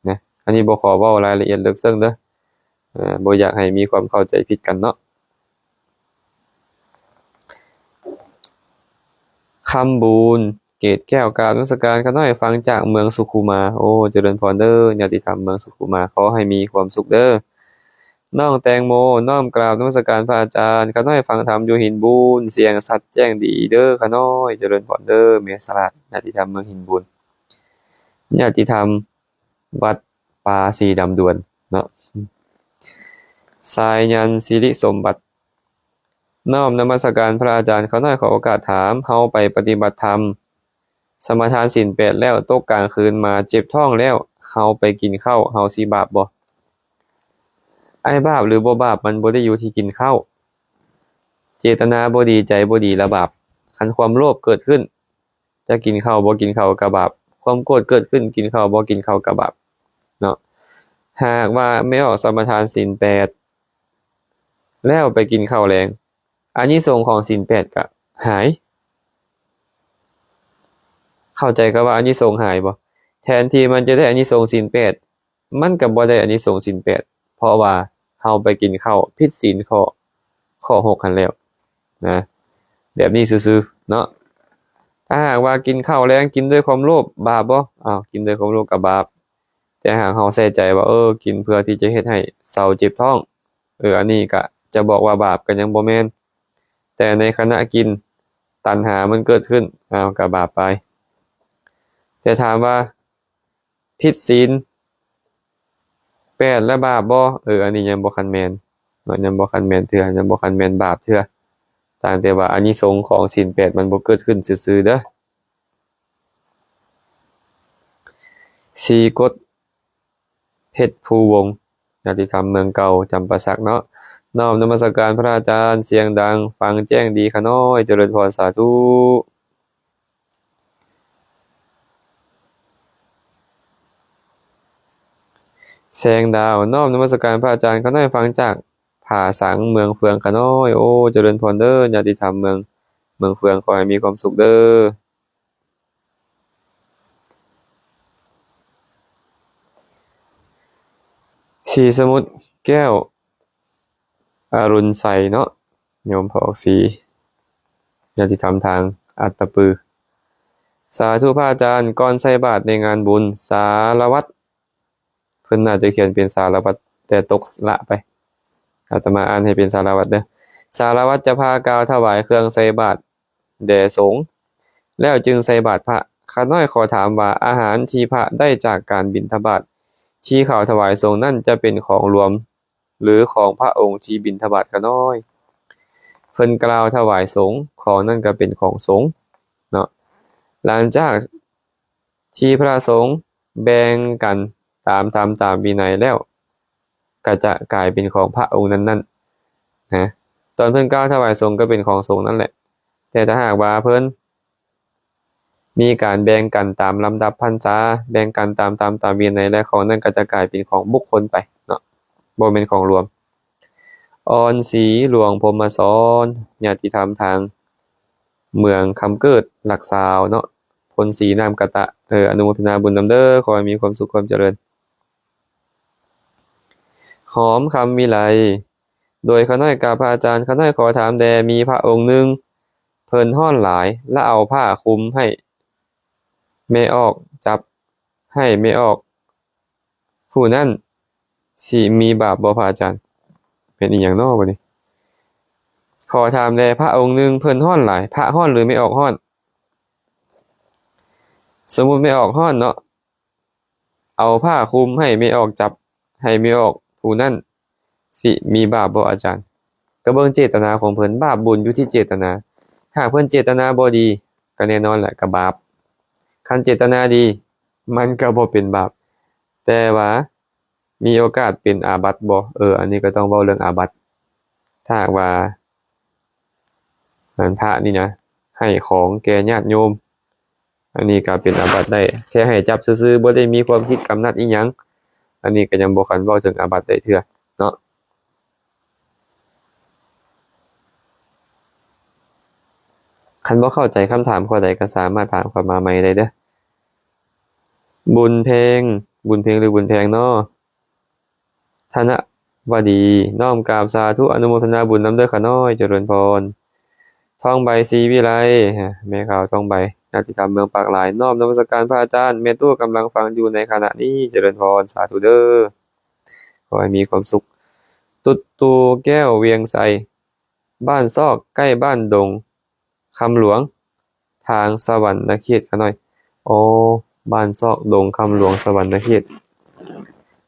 ນະ. ອັນນີ້ບໍ່ຂໍເວົ້າລາຍລະອຽດເລິກເຊິ່ງເດີ, ເອີ ບໍ່ຢາກໃຫ້ມີຄວາມເຂົ້າໃຈຜິດກັນເນາະ. ຄຳບຸນ ເກດແກ້ວ ກາບນະມັດສະການ ຂ້ານ້ອຍຟັງຈາກເມືອງສຸຂຸມາ. ໂອ້ ຈະເລີນພອນເດີ ຍາດຕິທຳເມືອງສຸຂຸມາ, ຂໍໃຫ້ມີຄວາມສຸກເດີ. ນ້ອງແຕງໂມ ນ້ອມກາບນະມັດສະການພະອາຈານ, ຂ້ານ້ອຍຟັງທຳຢູ່ຫີນບູນ, ສຽງຊັດແຈ້ງດີເດີຂ້ານ້ອຍ. ຈະເລີນພອນເດີ ແມ່ສະຫຼາດ, ຍາດຕິທຳເມືອງຫີນບູນ, ຍາດຕິທຳ ວັດປ່າສີດຳດວນເນາະ. ສາຍຍັນ ສິລິສົມບັດ ນ້ອມນະມັດສະການພະອາຈານ, ຂ້ານ້ອຍຂໍໂອກາດຖາມ, ເຮົາໄປປະຕິບັດທຳ ສະມາທານສິນແປດແລ້ວ, ຕົກກາງຄືນມາເຈັບທ້ອງແລ້ວ, ເຮົາໄປກິນເຂົ້າ, ເຮົາຊິບາບບໍ່? ອ້າຍ ບາບຫຼືບໍ່ບາບ ມັນບໍ່ໄດ້ຢູ່ທີ່ກິນເຂົ້າ. ເຈດຕະນາບໍ່ດີ, ໃຈບໍ່ດີລະບາບ. ຄັນຄວາມໂລບເກີດຂຶ້ນ, ຈະກິນເຂົ້າບໍ່ກິນເຂົ້າກະບາບ, ຄວາມໂກດເກີດຂຶ້ນ, ກິນເຂົ້າບໍ່ກິນເຂົ້າກະບາບເນາະ. ຫາກວ່າແມ່ອອກສະມາທານສິນແປດແລ້ວໄປກິນເຂົ້າແລງ, ອານິສົງຂອງສິນແປດກະຫາຍ. ເຂົ້າໃຈຄຳວ່າອານິສົງຫາຍບໍ່? ແທນທີ່ມັນຈະໄດ້ອານິສົງສິນແປດ, ມັນກໍບໍ່ໄດ້ອານິສົງສິນແປດ ເພາະວ່າເຮົາໄປກິນເຂົ້າຜິດສິນຂໍ້ ຂໍ້ຫົກຫັ້ນແລ້ວນະ. ແບບນີ້ຊື່ໆເນາະ. ຖ້າຫາກວ່າກິນເຂົ້າແລງກິນດ້ວຍຄວາມໂລບ ບາບບໍ່? ອ້າວ ກິນດ້ວຍຄວາມໂລບກໍບາບ. ແຕ່ຫາກເຮົາໃສ່ໃຈວ່າ ເອີ ກິນເພື່ອທີ່ຈະເຮັດໃຫ້ເຊົາເຈັບທ້ອງ, ເອີ ອັນນີ້ກະຈະບອກວ່າບາບກໍຍັງບໍ່ແມ່ນ. ແຕ່ໃນຂະນະກິນ ຕັນຫາມັນເກີດຂຶ້ນ, ອ້າວ ກໍບາບໄປ. ແຕ່ຖາມວ່າ ຜິດສິນແປດແລ້ວບາບບໍ່? ເອີ ອັນນີ້ຍັງບໍ່ທັນແມ່ນເນາະ, ຍັງບໍ່ທັນແມ່ນເທື່ອ, ຍັງບໍ່ທັນແມ່ນບາບເທື່ອ, ຕ່າງແຕ່ວ່າອານິສົງຂອງສິນແປດມັນບໍ່ເກີດຂຶ້ນຊື່ໆເດີ. ສີກົດ ເພັດພູວົງ, ຍາດຕິທຳເມືອງເກົ່າ ຈຳປາສັກເນາະ. ນ້ອມນະມັດສະການພະອາຈານ, ສຽງດັງ ຟັງແຈ້ງດີຂະນ້ອຍ, ຈະເລີນພອນ ສາທຸ. ແສງດາວ ນ້ອມນະມັດສະການພະອາຈານ, ຂ້ານ້ອຍຟັງຈາກຜາສັງ ເມືອງເຟືອງຂະນ້ອຍ. ໂອ້ ຈະເລີນພອນເດີ ຍາດຕິທຳເມືອງ ເມືອງເຟືອງ, ຂໍໃຫ້ມີຄວາມສຸກເດີ. ສີສະໝຸດແກ້ວ ອະລຸນໄຊເນາະ, ໂຍມພອກສີ ຍາດຕິທຳທາງອັດຕະປື. ສາທຸພະອາຈານ, ກ່ອນໃສ່ບາດໃນງານບຸນ ສາລະວັດ ເພິ່ນໜ້າຈະຂຽນເປັນສາລະວັດ ແຕ່ຕົກລະໄປ, ອາດຕະມາອ່ານໃຫ້ເປັນສາລະວັດເດີ. ສາລະວັດຈະພາກ່າວຖວາຍເຄື່ອງໃສ່ບາດແດ່ສົງ ແລ້ວຈຶ່ງໃສ່ບາດພະ. ຂ້ານ້ອຍຂໍຖາມວ່າ ອາຫານທີ່ພະໄດ້ຈາກການບິນທະບາດທີ່ເຂົ້າຖວາຍສົງນັ້ນ ຈະເປັນຂອງລວມ ຫຼື ຂອງພະອົງທີ່ບິນທະບາດ? ຂ້ານ້ອຍເພິ່ນກ່າວຖວາຍສົງ, ຂອງນັ້ນກໍເປັນຂອງສົງເນາະ. ຫຼັງຈາກ ທີ່ພະສົງແບ່ງກັນຕາມທຳຕາມວິໄນແລ້ວ ກໍຈະກາຍເປັນຂອງພະອົງນັ້ນໆນະ. ຕອນເພິ່ນກ່າວຖວາຍສົງກໍເປັນຂອງສົງນັ້ນແຫຼະ, ແຕ່ຖ້າຫາກວ່າເພິ່ນມີການແບ່ງກັນຕາມລຳດັບພັນສາ, ແບ່ງກັນຕາມທຳຕາມວິໄນ ແລະ ຂອງນັ້ນກໍຈະກາຍເປັນຂອງບຸກຄົນໄປເນາະ, ບໍ່ແມ່ນຂອງລວມ. ອອນສີ ຫຼວງພົມມະສອນ, ຍາດຕິທຳທາງເມືອງຄຳເກີດ ຫຼັກຊາວເນາະ, ພົນສີ ນ້ຳກະຕະ, ເອີ ອະນຸໂມທະນາບຸນນຳເດີ, ຂໍໃຫ້ມີຄວາມສຸກຄວາມຈະເລີນ. ຫອມຄຳວິໄລ, ໂດຍຂ້ານ້ອຍກາບພະອາຈານ, ຂ້ານ້ອຍຂໍຖາມແດ່, ມີພະອົງໜຶ່ງ ເພິ່ນຮ້ອນຫຼາຍ ລະເອົາຜ້າຄຸມໃຫ້ແມ່ອອກ, ຈັບໃຫ້ແມ່ອອກ ຜູ້ນັ້ນຊິມີບາບບໍ່ພະອາຈານ? ແມ່ນອີ່ຫຍັງນໍບັດນີ້? ຂໍຖາມແດ່, ພະອົງໜຶ່ງເພິ່ນຮ້ອນຫຼາຍ, ພະຮ້ອນ ຫຼື ແມ່ອອກຮ້ອນ? ສົມມຸດແມ່ອອກຮ້ອນເນາະ, ເອົາຜ້າຄຸມໃຫ້ແມ່ອອກ, ຈັບໃຫ້ແມ່ອອກຜູ້ນັ້ນ ຊິມີບາບບໍ່ອາຈານ? ກໍເບິ່ງເຈດຕະນາຂອງເພິ່ນ, ບາບບຸນຢູ່ທີ່ເຈດຕະນາ. ຫາກເພິ່ນເຈດຕະນາບໍ່ດີ ກໍແນ່ນອນແຫຼະ, ກໍບາບ. ຄັນເຈດຕະນາດີ ມັນກໍບໍ່ເປັນບາບ ແຕ່ວ່າມີໂອກາດເປັນອາບັດບໍ່? ເອີ ອັນນີ້ກໍຕ້ອງເວົ້າເລື່ອງອາບັດ. ຖ້າຫາກວ່າ ອັນພະນີ້ນະ ໃຫ້ຂອງແກ່ຍາດໂຍມ ອັນນີ້ກໍເປັນອາບັດໄດ້ ແຄ່ໃຫ້ຈັບຊື່ໆ ບໍ່ໄດ້ມີຄວາມຜິດກຳໜັດອີ່ຫຍັງ ອັນນີ້ກໍຍັງບໍ່ຄັນເວົ້າເຖິງອາບັດໄດ້ເທື່ອເນາະ. ຄັນບໍ່ເຂົ້າໃຈຄຳຖາມຂໍ້ໃດກໍສາມາດຖາມເຂົ້າມາໃໝ່ໄດ້ເດີ້. ບຸນເພັງ ບຸນເພັງ ຫຼື ບຸນແພງເນາະ? ທະນະວະດີ ນ້ອມກາບສາທຸ ອະນຸໂມທະນາບຸນນຳເດີ້ຂ້ານ້ອຍ ຈະເລີນພອນ. ທອງໃບ ສີວິໄລ ແມ່ຂາວທອງໃບ ຍາດຕິທຳເມືອງປາກລາຍ ນ້ອມນະມັດສະການພະອາຈານ ແມ່ຕູ້ກຳລັງຟັງຢູ່ໃນຂະນະນີ້ ຈະເລີນພອນ ສາທຸເດີ້ ຂໍໃຫ້ມີຄວາມສຸກ. ຕຸດຕູແກ້ວ ວຽງໄຊ ບ້ານຊອກ ໃກ້ບ້ານດົງຄຳຫຼວງ ທາງສະຫວັນນະເຂດຂ້ານ້ອຍ. ອໍ ບ້ານຊອກ ດົງຄຳຫຼວງ ສະຫວັນນະເຂດ.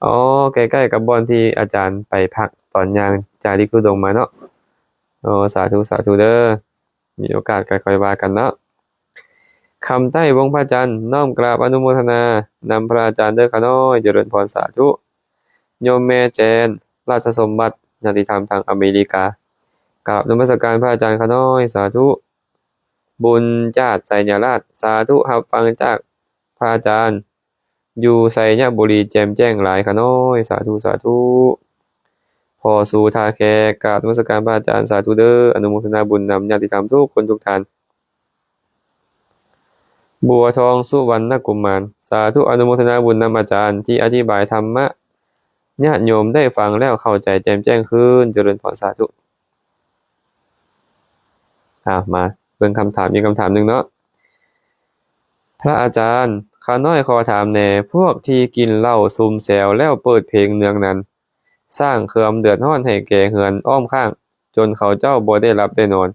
ອໍ ໃກ້ໆກັບບ່ອນທີ່ອາຈານໄປພັກຕອນຍ່າງຈາລິກທຸດົງມາເນາະ. ອໍ ສາທຸ ສາທຸເດີ້ ມີໂອກາດກໍຄ່ອຍວ່າກັນເນາະ. ຄຳໃຕ້ ວົງພະຈັນ ນ້ອມກາບອະນຸໂມທະນານຳພະອາຈານເດີ້ຂ້ານ້ອຍ ຈະເລີນພອນ ສາທຸ. ໂຍມແມ່ແຈນ ລາດຊະສົມບັດ ຍາດຕິທຳທາງອາເມລິກາ ກາບນະມັດສະການພະອາຈານຂ້ານ້ອຍ ສາທຸ. ບຸນຈາດ ໄຊຍະລາດ ສາທຸ ຮັບຟັງຈາກພະອາຈານ ຢູ່ໄຊຍະບູລີ ແຈ່ມແຈ້ງຫຼາຍຂ້ານ້ອຍ ສາທຸ ສາທຸ. ພໍ່ສູທ່າແຂກ ກາບນະມັດສະການພະອາຈານ ສາທຸເດີ້ ອະນຸໂມທະນາບຸນນຳຍາດຕິທຳທຸກຄົນທຸກທ່ານ. ບົວທອງ ສຸວັນນະກຸມານ ສາທຸ ອະນຸໂມທະນາບຸນນຳອາຈານທີ່ອະທິບາຍທຳມະ ຍາດໂຍມໄດ້ຟັງແລ້ວເຂົ້າໃຈແຈ່ມແຈ້ງຂຶ້ນ ຈະເລີນພອນ ສາທຸ. ອ່າ ມາເບິ່ງຄຳຖາມອີກຄຳຖາມໜຶ່ງເນາະ. ພະອາຈານ ຂ້ານ້ອຍຂໍຖາມແດ່ ພວກທີ່ກິນເຫຼົ້າຊຸມແຊວແລ້ວເປີດເພງເນືອງນັນ ສ້າງຄວາມເດືອດຮ້ອນໃຫ້ແກ່ເຮືອນອ້ອມຂ້າງ ຈົນເຂົາເຈົ້າບໍ່ໄດ້ຫຼັບໄດ້ນອນ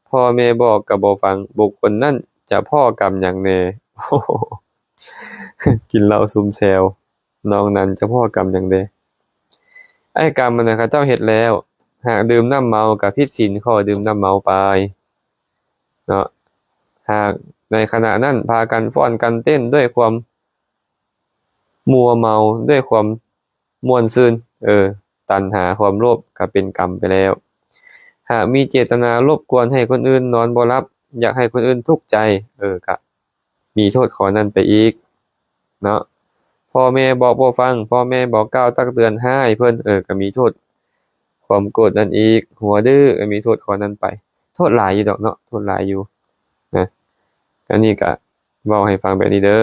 ພໍ່ແມ່ບອກກໍບໍ່ຟັງ ບຸກຄົນນັ້ນຈະພໍ້ກຳຫຍັງແດ່? ກິນເຫຼົ້າຊຸມແຊວ ນ້ອງນັ້ນຈະພໍ້ກຳຫຍັງແດ່? ໄອ້ກຳອັນນັ້ນເຂົາເຈົ້າເຮັດແລ້ວ ຫາກດື່ມນ້ຳເມົາກໍຜິດສິນຂໍ້ດື່ມນ້ຳເມົາໄປເນາະ. ຫາກໃນຂະນະນັ້ນພາກັນຟ້ອນກັນເຕັ້ນດ້ວຍຄວາມມົວເມົາ ດ້ວຍຄວາມ ມ່ວນຊື່ນ ເອີ ຕັນຫາຄວາມໂລບກໍເປັນກຳໄປແລ້ວ. ຫາກມີເຈດຕະນາລົບກວນໃຫ້ຄົນອື່ນນອນບໍ່ຫຼັບ ຢາກໃຫ້ຄົນອື່ນທຸກໃຈ ເອີ ກະມີໂທດຂໍ້ນັ້ນໄປອີກເນາະ. ພໍ່ແມ່ບອກບໍ່ຟັງ ພໍ່ແມ່ບອກກ່າວຕັກເຕືອນຮ້າຍເພິ່ນ ເອີ ກະມີໂທດຄວາມໂກດນັ້ນອີກ. ຫົວດື້ ກະມີໂທດຂໍ້ນັ້ນໄປ. ໂທດຫຼາຍຢູ່ດອກເນາະ ໂທດຫຼາຍຢູ່ນະ. ອັນນີ້ກະເວົ້າໃຫ້ຟັງແບບນີ້ເດີ້.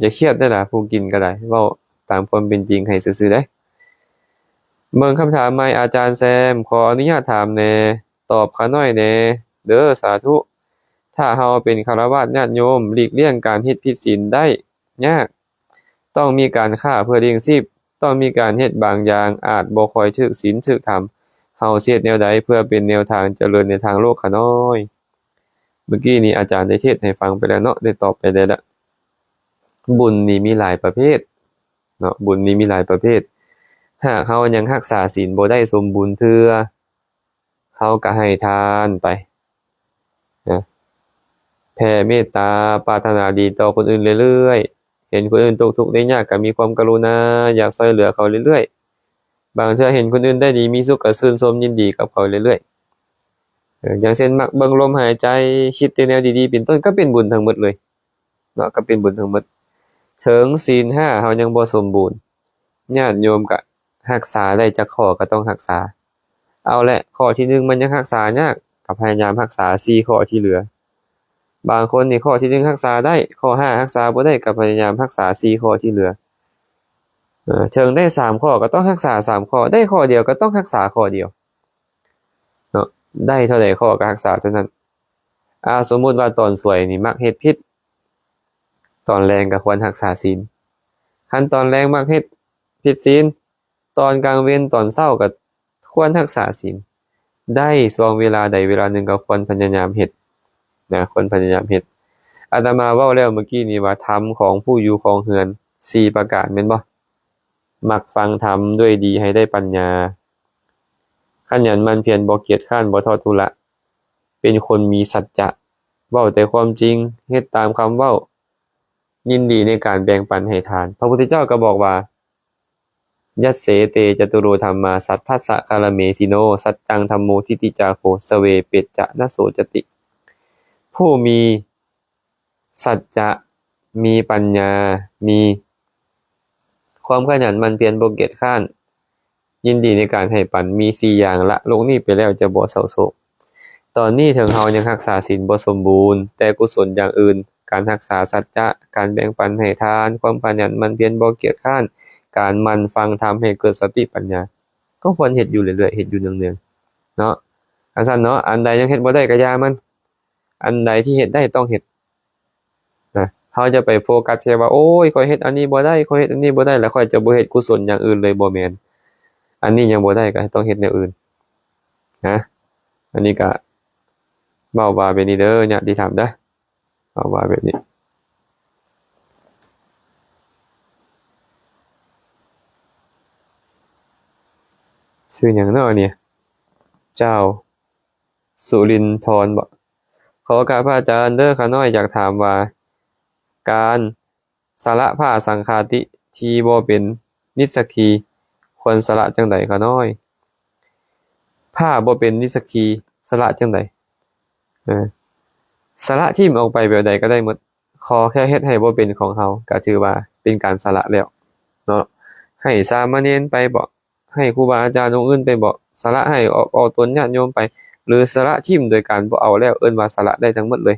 ຢ່າຄຽດເດີ້ຫຼະ ຜູ້ກິນກໍໄດ້ ເວົ້າຕາມຄວາມເປັນຈິງໃຫ້ຊື່ໆເດ້. ເບິ່ງຄຳຖາມໃໝ່ ອາຈານແຊມ ຂໍອະນຸຍາດຖາມແດ່ ຕອບຂ້ານ້ອຍແດ່ເດີ້ ສາທຸ. ຖ້າເຮົາເປັນຄາລະວາດຍາດໂຍມ ຫຼີກລ່ຽງການເຮັດຜິດສິນໄດ້ຍາກ ຕ້ອງມີການຄ້າເພື່ອລ້ຽງຊີບ ຕ້ອງມີການເຮັດບາງຢ່າງ ອາດບໍ່ຄ່ອຍຖືກສິນຖືກທຳ ເຮົາຊິເຮັດແນວໃດເພື່ອເປັນແນວທາງຈະເລີນໃນທາງໂລກຂ້ານ້ອຍ? ເມື່ອກີ້ນີ້ອາຈານໄດ້ເທດໃຫ້ຟັງໄປແລ້ວເນາະ ໄດ້ຕອບໄປໄດ້ລະ. ບຸນນີ້ມີຫຼາຍປະເພດເນາະ ບຸນນີ້ມີຫຼາຍປະເພດ. ຫາກເຮົາຍັງຮັກສາສິນບໍ່ໄດ້ສົມບູນເທື່ອ ເຮົາກໍໃຫ້ທານໄປນະ ແຜ່ເມດຕາ ປາດຖະໜາດີຕໍ່ຄົນອື່ນເລື້ອຍໆ. ເຫັນຄົນອື່ນຕົກທຸກໄດ້ຍາກກໍມີຄວາມກະລຸນາ ຢາກຊ່ວຍເຫຼືອເຂົາເລື້ອຍໆ. ບາງເທື່ອເຫັນຄົນອື່ນໄດ້ດີມີສຸກກໍຊື່ນຊົມຍິນດີກັບເຂົາເລື້ອຍໆ. ເອີ ຢ່າງເຊັ່ນ ມັກເບິ່ງລົມຫາຍໃຈ ຄິດແຕ່ແນວດີໆ ເປັນຕົ້ນ ກໍເປັນບຸນທັງໝົດເລີຍເນາະ ກໍເປັນບຸນທັງໝົດ. ເຖິງສິນຫ້າເຮົາຍັງບໍ່ສົມບູນ ຍາດໂຍມກະຮັກສາໄດ້ຈັກຂໍ້ກໍຕ້ອງຮັກສາ. ເອົາແຫຼະ ຂໍ້ທີໜຶ່ງມັນຍັງຮັກສາຍາກ ກໍພະຍາຍາມຮັກສາສີ່ຂໍ້ທີ່ເຫຼືອ. ບາງຄົນນີ້ຂໍ້ທີໜຶ່ງຮັກສາໄດ້ ຂໍ້ຫ້າຮັກສາບໍ່ໄດ້ ກໍພະຍາຍາມຮັກສາສີ່ຂໍ້ທີ່ເຫຼືອ. ເອີ ເຖິງໄດ້ສາມຂໍ້ກໍຕ້ອງຮັກສາສາມຂໍ້ ໄດ້ຂໍ້ດຽວກໍຕ້ອງຮັກສາຂໍ້ດຽວເນາະ ໄດ້ເທົ່າໃດຂໍ້ກໍຮັກສາເທົ່ານັ້ນ. ອາ ສົມມຸດວ່າຕອນສວຍນີ້ມັກເຮັດຜິດ ຕອນແລງກໍຄວນຮັກສາສິນ. ຄັນຕອນແລງມັກເຮັດຜິດສິນ ຕອນກາງເວັນຕອນເຊົ້າກໍຄວນຮັກສາສິນ. ໄດ້ຊ່ວງເວລາໃດເວລາໜຶ່ງກໍຄວນພະຍາຍາມເຮັດນະ ຄວນພະຍາຍາມເຮັດ. ອາດຕະມາເວົ້າແລ້ວເມື່ອກີ້ນີ້ວ່າ ທຳຂອງຜູ້ຢູ່ຄອງເຮືອນສີ່ປະການແມ່ນບໍ່? ມັກຟັງທຳດ້ວຍດີໃຫ້ໄດ້ປັນຍາ ຂະຫຍັນໝັ່ນພຽນ ບໍ່ກຽດຄ້ານ ບໍ່ທໍ້ທຸລະ ເປັນຄົນມີສັດຈະ ເວົ້າແຕ່ຄວາມຈິງ ເຮັດຕາມຄຳເວົ້າ. ຍິນດີໃນການແບ່ງປັນໃຫ້ທານ. ພະພຸດທະເຈົ້າກໍບອກວ່າ Yasse te caturo dhammā sattassa karamesi no, saccaṃ dhammo titicca ho, save pecca na socati. ຜູ້ມີສັດຈະ, ມີປັນຍາ, ມີຄວາມຂະຫຍັນໝັ່ນພຽນບໍ່ກຽດຄ້ານ, ຍິນດີໃນການໃຫ້ປັນ, ມີສີ່ຢ່າງ, ລະໂລກນີ້ໄປແລ້ວຈະບໍ່ເສົ້າໂສກ. ຕອນນີ້ເຖິງເຮົາຍັງຮັກສາສິນບໍ່ສົມບູນ, ແຕ່ກຸສົນຢ່າງອື່ນ, ການຮັກສາສັດຈະ, ການແບ່ງປັນໃຫ້ທານ, ຄວາມຂະຫຍັນໝັ່ນພຽນບໍ່ກຽດຄ້ານ, ການໝັ່ນຟັງທຳໃຫ້ເກີດສະຕິປັນຍາ, ກໍຄວນເຮັດຢູ່ເລື້ອຍໆ, ເຮັດຢູ່ເນືອງໆ ເນາະ. ອັນຊັ້ນເນາະ, ອັນໃດຍັງເຮັດບໍ່ໄດ້ກໍຢ່າມັນ, ອັນໃດທີ່ເຮັດໄດ້ຕ້ອງເຮັດນະ. ເຮົາຈະໄປໂຟກັສແຕ່ວ່າ ໂອ້ຍ ຂ້ອຍເຮັດອັນນີ້ບໍ່ໄດ້, ຂ້ອຍເຮັດອັນນີ້ບໍ່ໄດ້, ແລ້ວຂ້ອຍຈະບໍ່ເຮັດກຸສົນຢ່າງອື່ນເລີຍ, ບໍ່ແມ່ນ. ອັນນີ້ຍັງບໍ່ໄດ້ກໍຕ້ອງເຮັດແນວອື່ນນະ. ອັນນີ້ກໍເວົ້າວ່າແບບນີ້ເດີ ຍາດຕິທຳເດີ. ເວົ້າວ່າແບບນີ້. ຊື່ຫຍັງເນາະອັນນີ້? ເຈົ້າສຸລິນທອນບໍ? ຂໍໂອກາດພະອາຈານເດີ, ຂ້ານ້ອຍຢາກຖາມວ່າ ການສະຫຼະຜ້າສັງຄາຕິທີ່ບໍ່ເປັນນິດສັກຄີ ຄວນສະຫຼະຈັ່ງໃດຂ້ານ້ອຍ? ຜ້າບໍ່ເປັນນິດສັກຄີ ສະຫຼະຈັ່ງໃດ? ເອີ ສະຫຼະຖິ້ມອອກໄປແບບໃດກໍໄດ້ໝົດ, ຂໍແຄ່ເຮັດໃຫ້ບໍ່ເປັນຂອງເຮົາ ກໍຖືວ່າເປັນການສະຫຼະແລ້ວເນາະ. ໃຫ້ສາມະເນນໄປບໍ, ໃຫ້ຄູບາອາຈານອົງອື່ນໄປບໍ, ສະຫຼະໃຫ້ອອກ ອອກຕົນຍາດໂຍມໄປ ຫຼື ສະຫຼະຖິ້ມໂດຍການບໍ່ເອົາແລ້ວ ເອີ້ນວ່າສະຫຼະໄດ້ທັງໝົດເລີຍ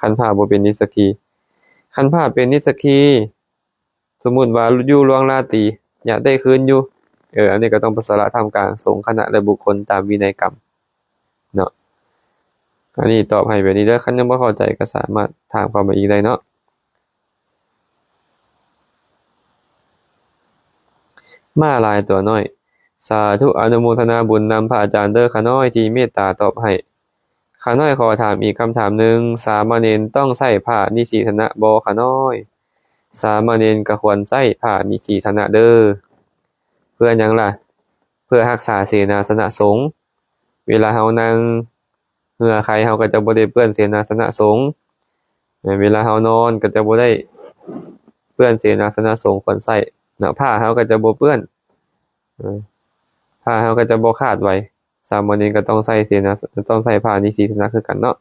ຄັນຜ້າບໍ່ເປັນນິດສັກຄີ. ຄັນຜ້າເປັນນິດສັກຄີ ສົມມຸດວ່າຢູ່ລ່ວງລາຕີ ຍາກໄດ້ຄືນຢູ່, ເອີ ອັນນີ້ກໍຕ້ອງໄປສະຫຼະທ່າມກາງສົງຄະນະ ແລະ ບຸກຄົນຕາມວິໄນກຳເນາະ. ອັນນີ້ຕອບໃຫ້ແບບນີ້ເດີ, ຄັນຍັງບໍ່ເຂົ້າໃຈກໍສາມາດຖາມເຂົ້າມາອີກໄດ້ເນາະ. ມ້າລາຍຕົວນ້ອຍ. ສາທຸ ອະນຸໂມທະນາບຸນນຳພະອາຈານເດີຂ້ານ້ອຍທີ່ເມດຕາຕອບໃຫ້. ຂ້ານ້ອຍຂໍຖາມອີກຄຳຖາມໜຶ່ງ, ສາມະເນນຕ້ອງໃຊ້ຜ້ານິສີທະນະບໍ່ຂ້ານ້ອຍ? ສາມະເນນກໍຄວນໃຊ້ຜ້ານິສີທະນະເດີ. ເພື່ອຫຍັງລະ? ເພື່ອຮັກສາເສນາສະນະສົງ. ເວລາເຮົານັ່ງ ເຫື່ອໃຄເຮົາກໍຈະບໍ່ໄດ້ເປື້ອນເສນາສະນະສົງ, ເວລາເຮົານອນກໍຈະບໍ່ໄດ້ເປື້ອນເສນາສະນະສົງ ຄວນໃຊ້ເນາະ, ຜ້າເຮົາກໍຈະບໍ່ເປື້ອນ, ເອີ ຜ້າເຮົາກໍຈະບໍ່ຂາດໄວ. ສາມະເນນກໍຕ້ອງໃຊ້ເສນາ ຕ້ອງໃຊ້ຜ້ານິສີທະນະຄືກັນເນາະ.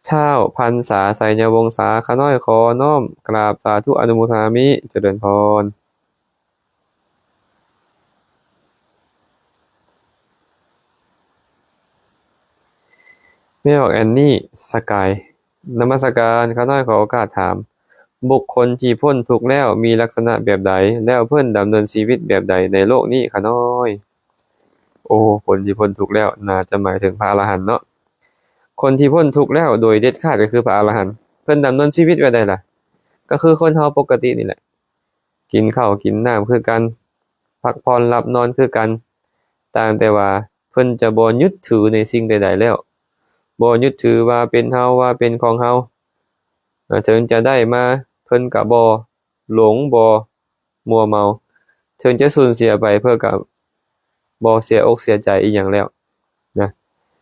ທ້າວພັນສາ ໄຊຍະວົງສາ, ຂ້ານ້ອຍຂໍນ້ອມກາບສາທຸອະນຸໂມທາມິ, ຈະເລີນພອນ. ແມ່ອອກແອນນີ ສະກາຍ ນະມັດສະການ, ຂ້ານ້ອຍຂໍໂອກາດຖາມ, ບຸກຄົນທີ່ພົ້ນທຸກແລ້ວມີລັກສະນະແບບໃດ? ແລ້ວເພິ່ນດຳເນີນຊີວິດແບບໃດໃນໂລກນີ້ຂ້ານ້ອຍ? ໂອ້ ຄົນທີ່ພົ້ນທຸກແລ້ວ ໜ້າຈະໝາຍເຖິງພະອະລະຫັນເນາະ. ຄົນທີ່ພົ້ນທຸກແລ້ວໂດຍເດັດຂາດກໍຄືພະອະລະຫັນ. ເພິ່ນດຳເນີນຊີວິດແບບໃດລະ? ກໍຄືຄົນເຮົາປົກກະຕິນີ້ແຫຼະ. ກິນເຂົ້າກິນນ້ຳຄືກັນ, ພັກຜ່ອນຫຼັບນອນຄືກັນ, ຕ່າງແຕ່ວ່າເພິ່ນຈະບໍ່ຍຶດຖືໃນສິ່ງໃດໆແລ້ວ, ບໍ່ຍຶດຖືວ່າເປັນເຮົາ, ວ່າເປັນຂອງເຮົາ. ເຖິງຈະໄດ້ມາ ເພິ່ນກະບໍ່ຫຼົງ, ບໍ່ມົວເມົາ, ເຖິງຈະສູນເສຍໄປ ເພິ່ນກະບໍ່ເສຍອົກເສຍໃຈອີ່ຫຍັງແລ້ວນະ.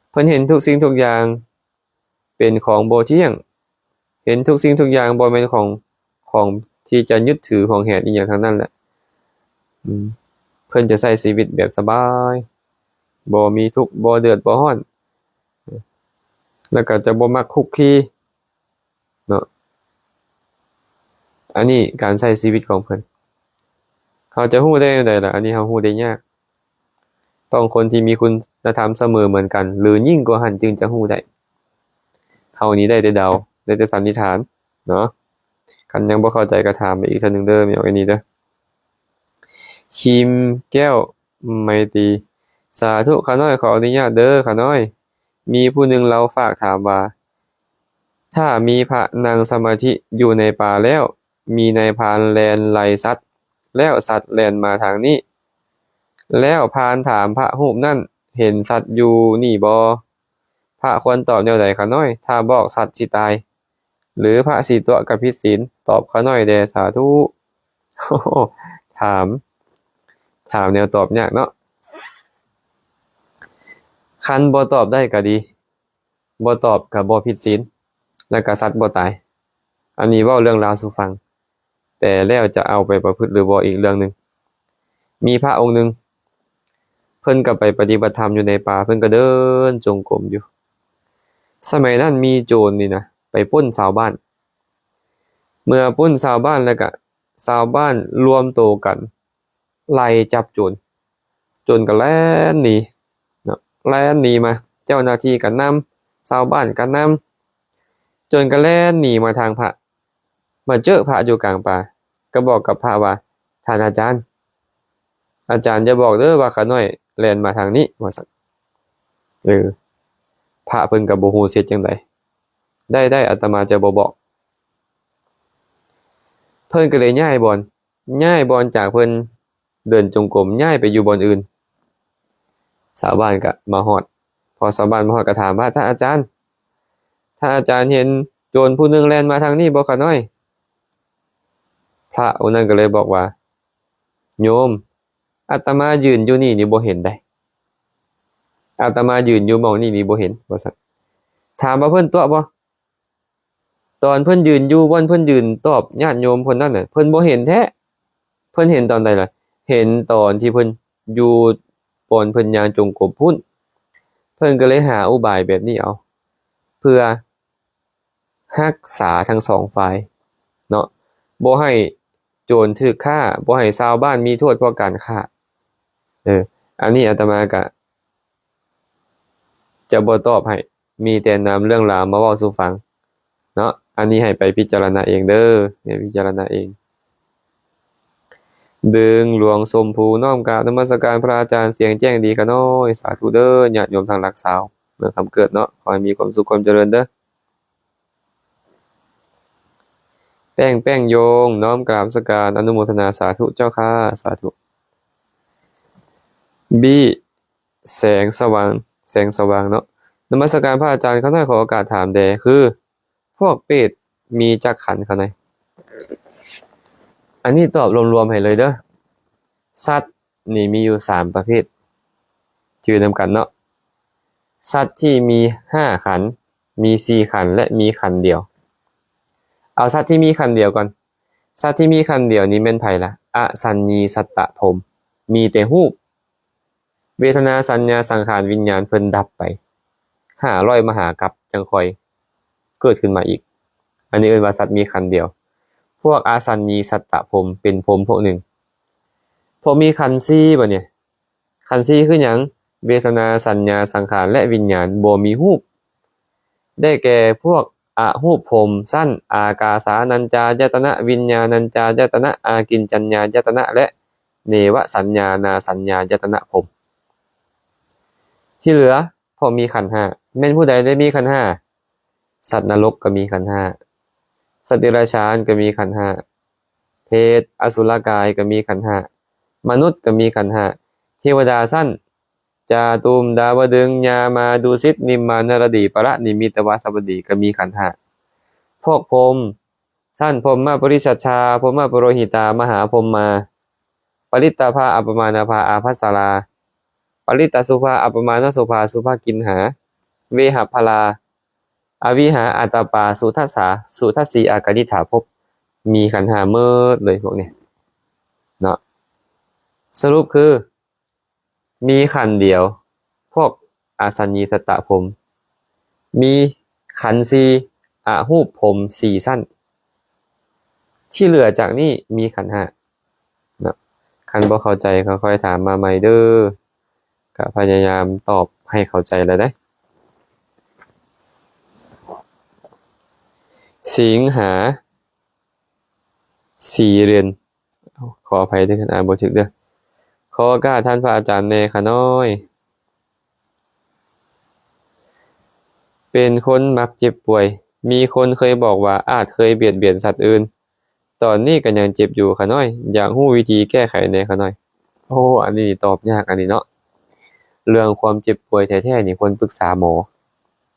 ເພິ່ນເຫັນທຸກສິ່ງທຸກຢ່າງ ເປັນຂອງບໍ່ທ່ຽງ, ເຫັນທຸກສິ່ງທຸກຢ່າງບໍ່ແມ່ນຂອງ ຂອງທີ່ຈະຍຶດຖືຫວງແຫນອີ່ຫຍັງທັງນັ້ນແຫຼະ. ອືມ ເພິ່ນຈະໃຊ້ຊີວິດແບບສະບາຍ, ບໍ່ມີທຸກ, ບໍ່ເດືອດ, ບໍ່ຮ້ອນ, ແລ້ວກໍຈະບໍ່ມັກຄຸກຄີເນາະ. ອັນນີ້ການໃຊ້ຊີວິດຂອງເພິ່ນ ເຮົາຈະຮູ້ໄດ້ແນວໃດລະ? ອັນນີ້ເຮົາຮູ້ໄດ້ຍາກ. ຕ້ອງຄົນທີ່ມີຄຸນນະທຳສະເໝີເໝືອນກັນ ຫຼື ຍິ່ງກວ່າຫັ້ນຈຶ່ງຈະຮູ້ໄດ້. ເຮົານີ້ໄດ້ແຕ່ເດົາ, ໄດ້ແຕ່ສັນນິຖານເນາະ. ຄັນຍັງບໍ່ເຂົ້າໃຈກໍຖາມມາອີກເທື່ອໜຶ່ງເດີ, ແມ່ນຫຍັງອັນນີ້ເດີ. ຄີມແກ້ວໄມຕີ, ສາທຸ ຂ້ານ້ອຍຂໍອະນຸຍາດເດີ ຂ້ານ້ອຍ. ມີຜູ້ໜຶ່ງລາວຝາກຖາມວ່າ ຖ້າມີພະນັ່ງສະມາທິຢູ່ໃນປ່າແລ້ວ ມີນາຍພານແລ່ນໄລ່ສັດ ແລ້ວສັດແລ່ນມາທາງນີ້ ແລ້ວພານຖາມພະຮູບນັ້ນ ເຫັນສັດຢູ່ນີ້ບໍ່? ພະຄວນຕອບແນວໃດຂ້ານ້ອຍ ຖ້າບອກສັດຊິຕາຍ ຫຼືພະຊິຕົວະກັບຜິດສິນ? ຕອບຂ້ານ້ອຍແດ່ ສາທຸ. ຖາມ ຖາມແນວຕອບຍາກເນາະ. ຄັນບໍ່ຕອບໄດ້ກໍດີ, ບໍ່ຕອບກໍບໍ່ຜິດສິນ ແລ້ວກໍສັດບໍ່ຕາຍ. ອັນນີ້ເວົ້າເລື່ອງລາວສູ່ຟັງ, ແຕ່ແລ້ວຈະເອົາໄປປະພຶດຫຼືບໍ່ອີກເລື່ອງໜຶ່ງ. ມີພະອົງໜຶ່ງ ເພິ່ນກໍໄປປະຕິບັດທຳຢູ່ໃນປ່າ, ເພິ່ນກໍເດີນຈົງກົມຢູ່. ສະໄໝນັ້ນມີໂຈນນີ້ນະ ໄປປຸ້ນຊາວບ້ານ. ເມື່ອປຸ້ນຊາວບ້ານແລ້ວກະ ຊາວບ້ານລວມໂຕກັນໄລ່ຈັບໂຈນ, ໂຈນກໍແລ່ນໜີເນາະ, ແລ່ນໜີມາ, ເຈົ້າໜ້າທີ່ກໍນຳ, ຊາວບ້ານກໍນຳ, ໂຈນກໍແລ່ນໜີມາທາງພະ, ມາເຈີພະຢູ່ກາງປ່າ, ກໍບອກກັບພະວ່າ ທ່ານອາຈານ, ອາຈານຢ່າບອກເດີວ່າຂ້ານ້ອຍແລ່ນມາທາງນີ້ ວ່າຊັ້ນ. ເອີ ພະເພິ່ນກໍບໍ່ຮູ້ຊິເຮັດຈັ່ງໃດ. ໄດ້ໆ ອາດຕະມາຈະບໍ່ບອກ. ເພິ່ນກໍເລີຍຍ້າຍບ່ອນ, ຍ້າຍບ່ອນຈາກເພິ່ນເດີນຈົງກົມ, ຍ້າຍໄປຢູ່ບ່ອນອື່ນ. ຊາວບ້ານກໍມາຮອດ, ພໍຊາວບ້ານມາຮອດກໍຖາມວ່າ ທ່ານອາຈານ, ທ່ານອາຈານເຫັນໂຈນຜູ້ໜຶ່ງແລ່ນມາທາງນີ້ບໍ່ຂະນ້ອຍ? ພະອົງນັ້ນກໍເລີຍບອກວ່າ ໂຍມ, ອາດຕະມາຢືນຢູ່ນີ້ນີ້ບໍ່ເຫັນໃດ, ອາດຕະມາຢືນຢູ່ໝ່ອງນີ້ນີ້ບໍ່ເຫັນ ວ່າຊັ້ນ. ຖາມວ່າເພິ່ນຕົວະບໍ່? ຕອນເພິ່ນຢືນຢູ່ບ່ອນເພິ່ນຢືນຕອບຍາດໂຍມຄົນນັ້ນນະ ເພິ່ນບໍ່ເຫັນແທ້. ເພິ່ນເຫັນຕອນໃດລະ? ເຫັນຕອນທີ່ເພິ່ນຢູ່ບ່ອນເພິ່ນຍ່າງຈົງກົມພຸ້ນ. ເພິ່ນກໍເລີຍຫາອຸບາຍແບບນີ້ເອົາ ເພື່ອຮັກສາທັງສອງຝ່າຍເນາະ, ບໍ່ໃຫ້ໂຈນຖືກຂ້າ, ບໍ່ໃຫ້ຊາວບ້ານມີໂທດເພາະການຂ້າ. ເອີ ອັນນີ້ອາດຕະມາກະ ຈະບໍ່ຕອບໃຫ້, ມີແຕ່ນຳເລື່ອງລາວມາເວົ້າສູ່ຟັງເນາະ. ອັນນີ້ໃຫ້ໄປພິຈາລະນາເອງເດີ, ໃຫ້ພິຈາລະນາເອງ. ດຶງຫຼວງຊົມພູ ນ້ອມກາບນະມັດສະການພະອາຈານ, ສຽງແຈ້ງດີຂະນ້ອຍ. ສາທຸເດີ ຍາດໂຍມທາງຫຼັກຊາວ ເມືອງຄຳເກີດເນາະ, ຂໍໃຫ້ມີຄວາມສຸກຄວາມຈະເລີນເດີ. ແປ້ງ ແປ້ງໂຍງ ນ້ອມກາບນະມັດສະການ ອະນຸໂມທະນາສາທຸເຈົ້າຂ້າ ສາທຸ. ບີ ແສງສະຫວ່າງ, ແສງສະຫວ່າງເນາະ, ນະມັດສະການພະອາຈານ. ຂ້ານ້ອຍຂໍໂອກາດຖາມແດ່ ຄືພວກເປດມີຈັກຂັນຂະນ້ອຍ? ອັນນີ້ຕອບລວມໆໃຫ້ເລີຍເດີ. ສັດນີ້ມີຢູ່ສາມປະເພດ, ຈື່ນຳກັນເນາະ. ສັດທີ່ມີຫ້າຂັນ, ມີສີ່ຂັນ ແລະ ມີຂັນດຽວ. ເອົາສັດທີ່ມີຂັນດຽວກ່ອນ. ສັດທີ່ມີຂັນດຽວນີ້ແມ່ນໃຜລະ? ອະສັນຍີສັດຕະພົມ, ມີແຕ່ຮູບ. ເວທະນາ ສັນຍາ ສັງຂານ ວິນຍານ ເພິ່ນດັບໄປ, ຫ້າຮ້ອຍມະຫາກັບຈັ່ງຄ່ອຍເກີດຂຶ້ນມາອີກ. ອັນນີ້ເອີ້ນວ່າສັດມີຂັນດຽວ. ພວກອະສັນຍີສັດຕະພົມ ເປັນພົມພວກໜຶ່ງ. ພວກມີຂັນສີ່ບາດນີ້. ຂັນສີ່ຄືຫຍັງ? ເວທະນາ ສັນຍາ ສັງຂານ ແລະ ວິນຍານ ບໍ່ມີຮູບ. ໄດ້ແກ່ພວກອະຮູບພົມຊັ້ນ ອາກາສານັນຈາຍະຕະນະ, ວິນຍານັນຈາຍະຕະນະ, ອາກິນຈັນຍາຍະຕະນະ ແລະ ເນວະສັນຍານາສັນຍາຍະຕະນະພົມ. ທີ່ເຫຼືອພວກມີຂັນຫ້າ. ແມ່ນຜູ້ໃດໄດ້ມີຂັນຫ້າ? ສັດນະລົກກໍມີຂັນຫ້າ, ສັດເດຍລະຊານກໍມີຂັນຫ້າ, ເປດ ອະສຸລະກາຍກໍມີຂັນຫ້າ, ມະນຸດກໍມີຂັນຫ້າ, ເທວະດາຊັ້ນຈາຕຸມ ດາວະດຶງ ຍາມາ ດຸສິດ ນິມມານະລະດີ ປະລະນິມິດຕະວະສະວັດດີກໍມີຂັນຫ້າ. ພວກພົມຊັ້ນ ພົມມະປະລິສັດຊາ, ພົມມະປະໂລຫິຕາ, ມະຫາພົມມາ, ປະລິດຕະພາ ອັບປະມານະພາ ອາພັດສະລາ, ປະລິດຕະສຸພາ ອັບປະມານະສຸພາ ສຸພະກິນຫາ, ເວຫະພະລາ, ອະວິຫາ ອາຕະປາ ສຸທັດສາ ສຸທັດສີ ອາການິຖາພົບ. ມີຂັນຫ້າໝົດເລີຍພວກນີ້ເນາະ. ສະຫຼຸບຄື ມີຂັນດຽວ ພວກອະສັນຍີສັດຕະພົມ, ມີຂັນສີ່ ອະຮູບພົມສີ່ຊັ້ນ. ທີ່ເຫຼືອຈາກນີ້ມີຂັນຫ້າເນາະ. ຄັນບໍ່ເຂົ້າໃຈກໍຄ່ອຍຖາມມາໃໝ່ເດີ, ກະພະຍາຍາມຕອບໃຫ້ເຂົ້າໃຈແລ້ວເດ້. ສິງຫາ ສີເດືອນ ຂໍອະໄພເດີ ຄັນອ່ານບໍ່ຖືກເດີ. ຂໍໂອກາດທ່ານພະອາຈານແດ່ຂະນ້ອຍ. ເປັນຄົນມັກເຈັບປ່ວຍ. ມີຄົນເຄີຍບອກວ່າອາດເຄີຍບຽດບຽນສັດອື່ນ. ຕອນນີ້ກໍຍັງເຈັບຢູ່ຂະນ້ອຍ. ຢາກຮູ້ວິທີແກ້ໄຂແດ່ຂະນ້ອຍ. ໂອ້ ອັນນີ້ນີ້ຕອບຍາກອັນນີ້ເນາະ. ເລື່ອງຄວາມເຈັບປ່ວຍແທ້ໆນີ້ຄວນປຶກສາໝໍ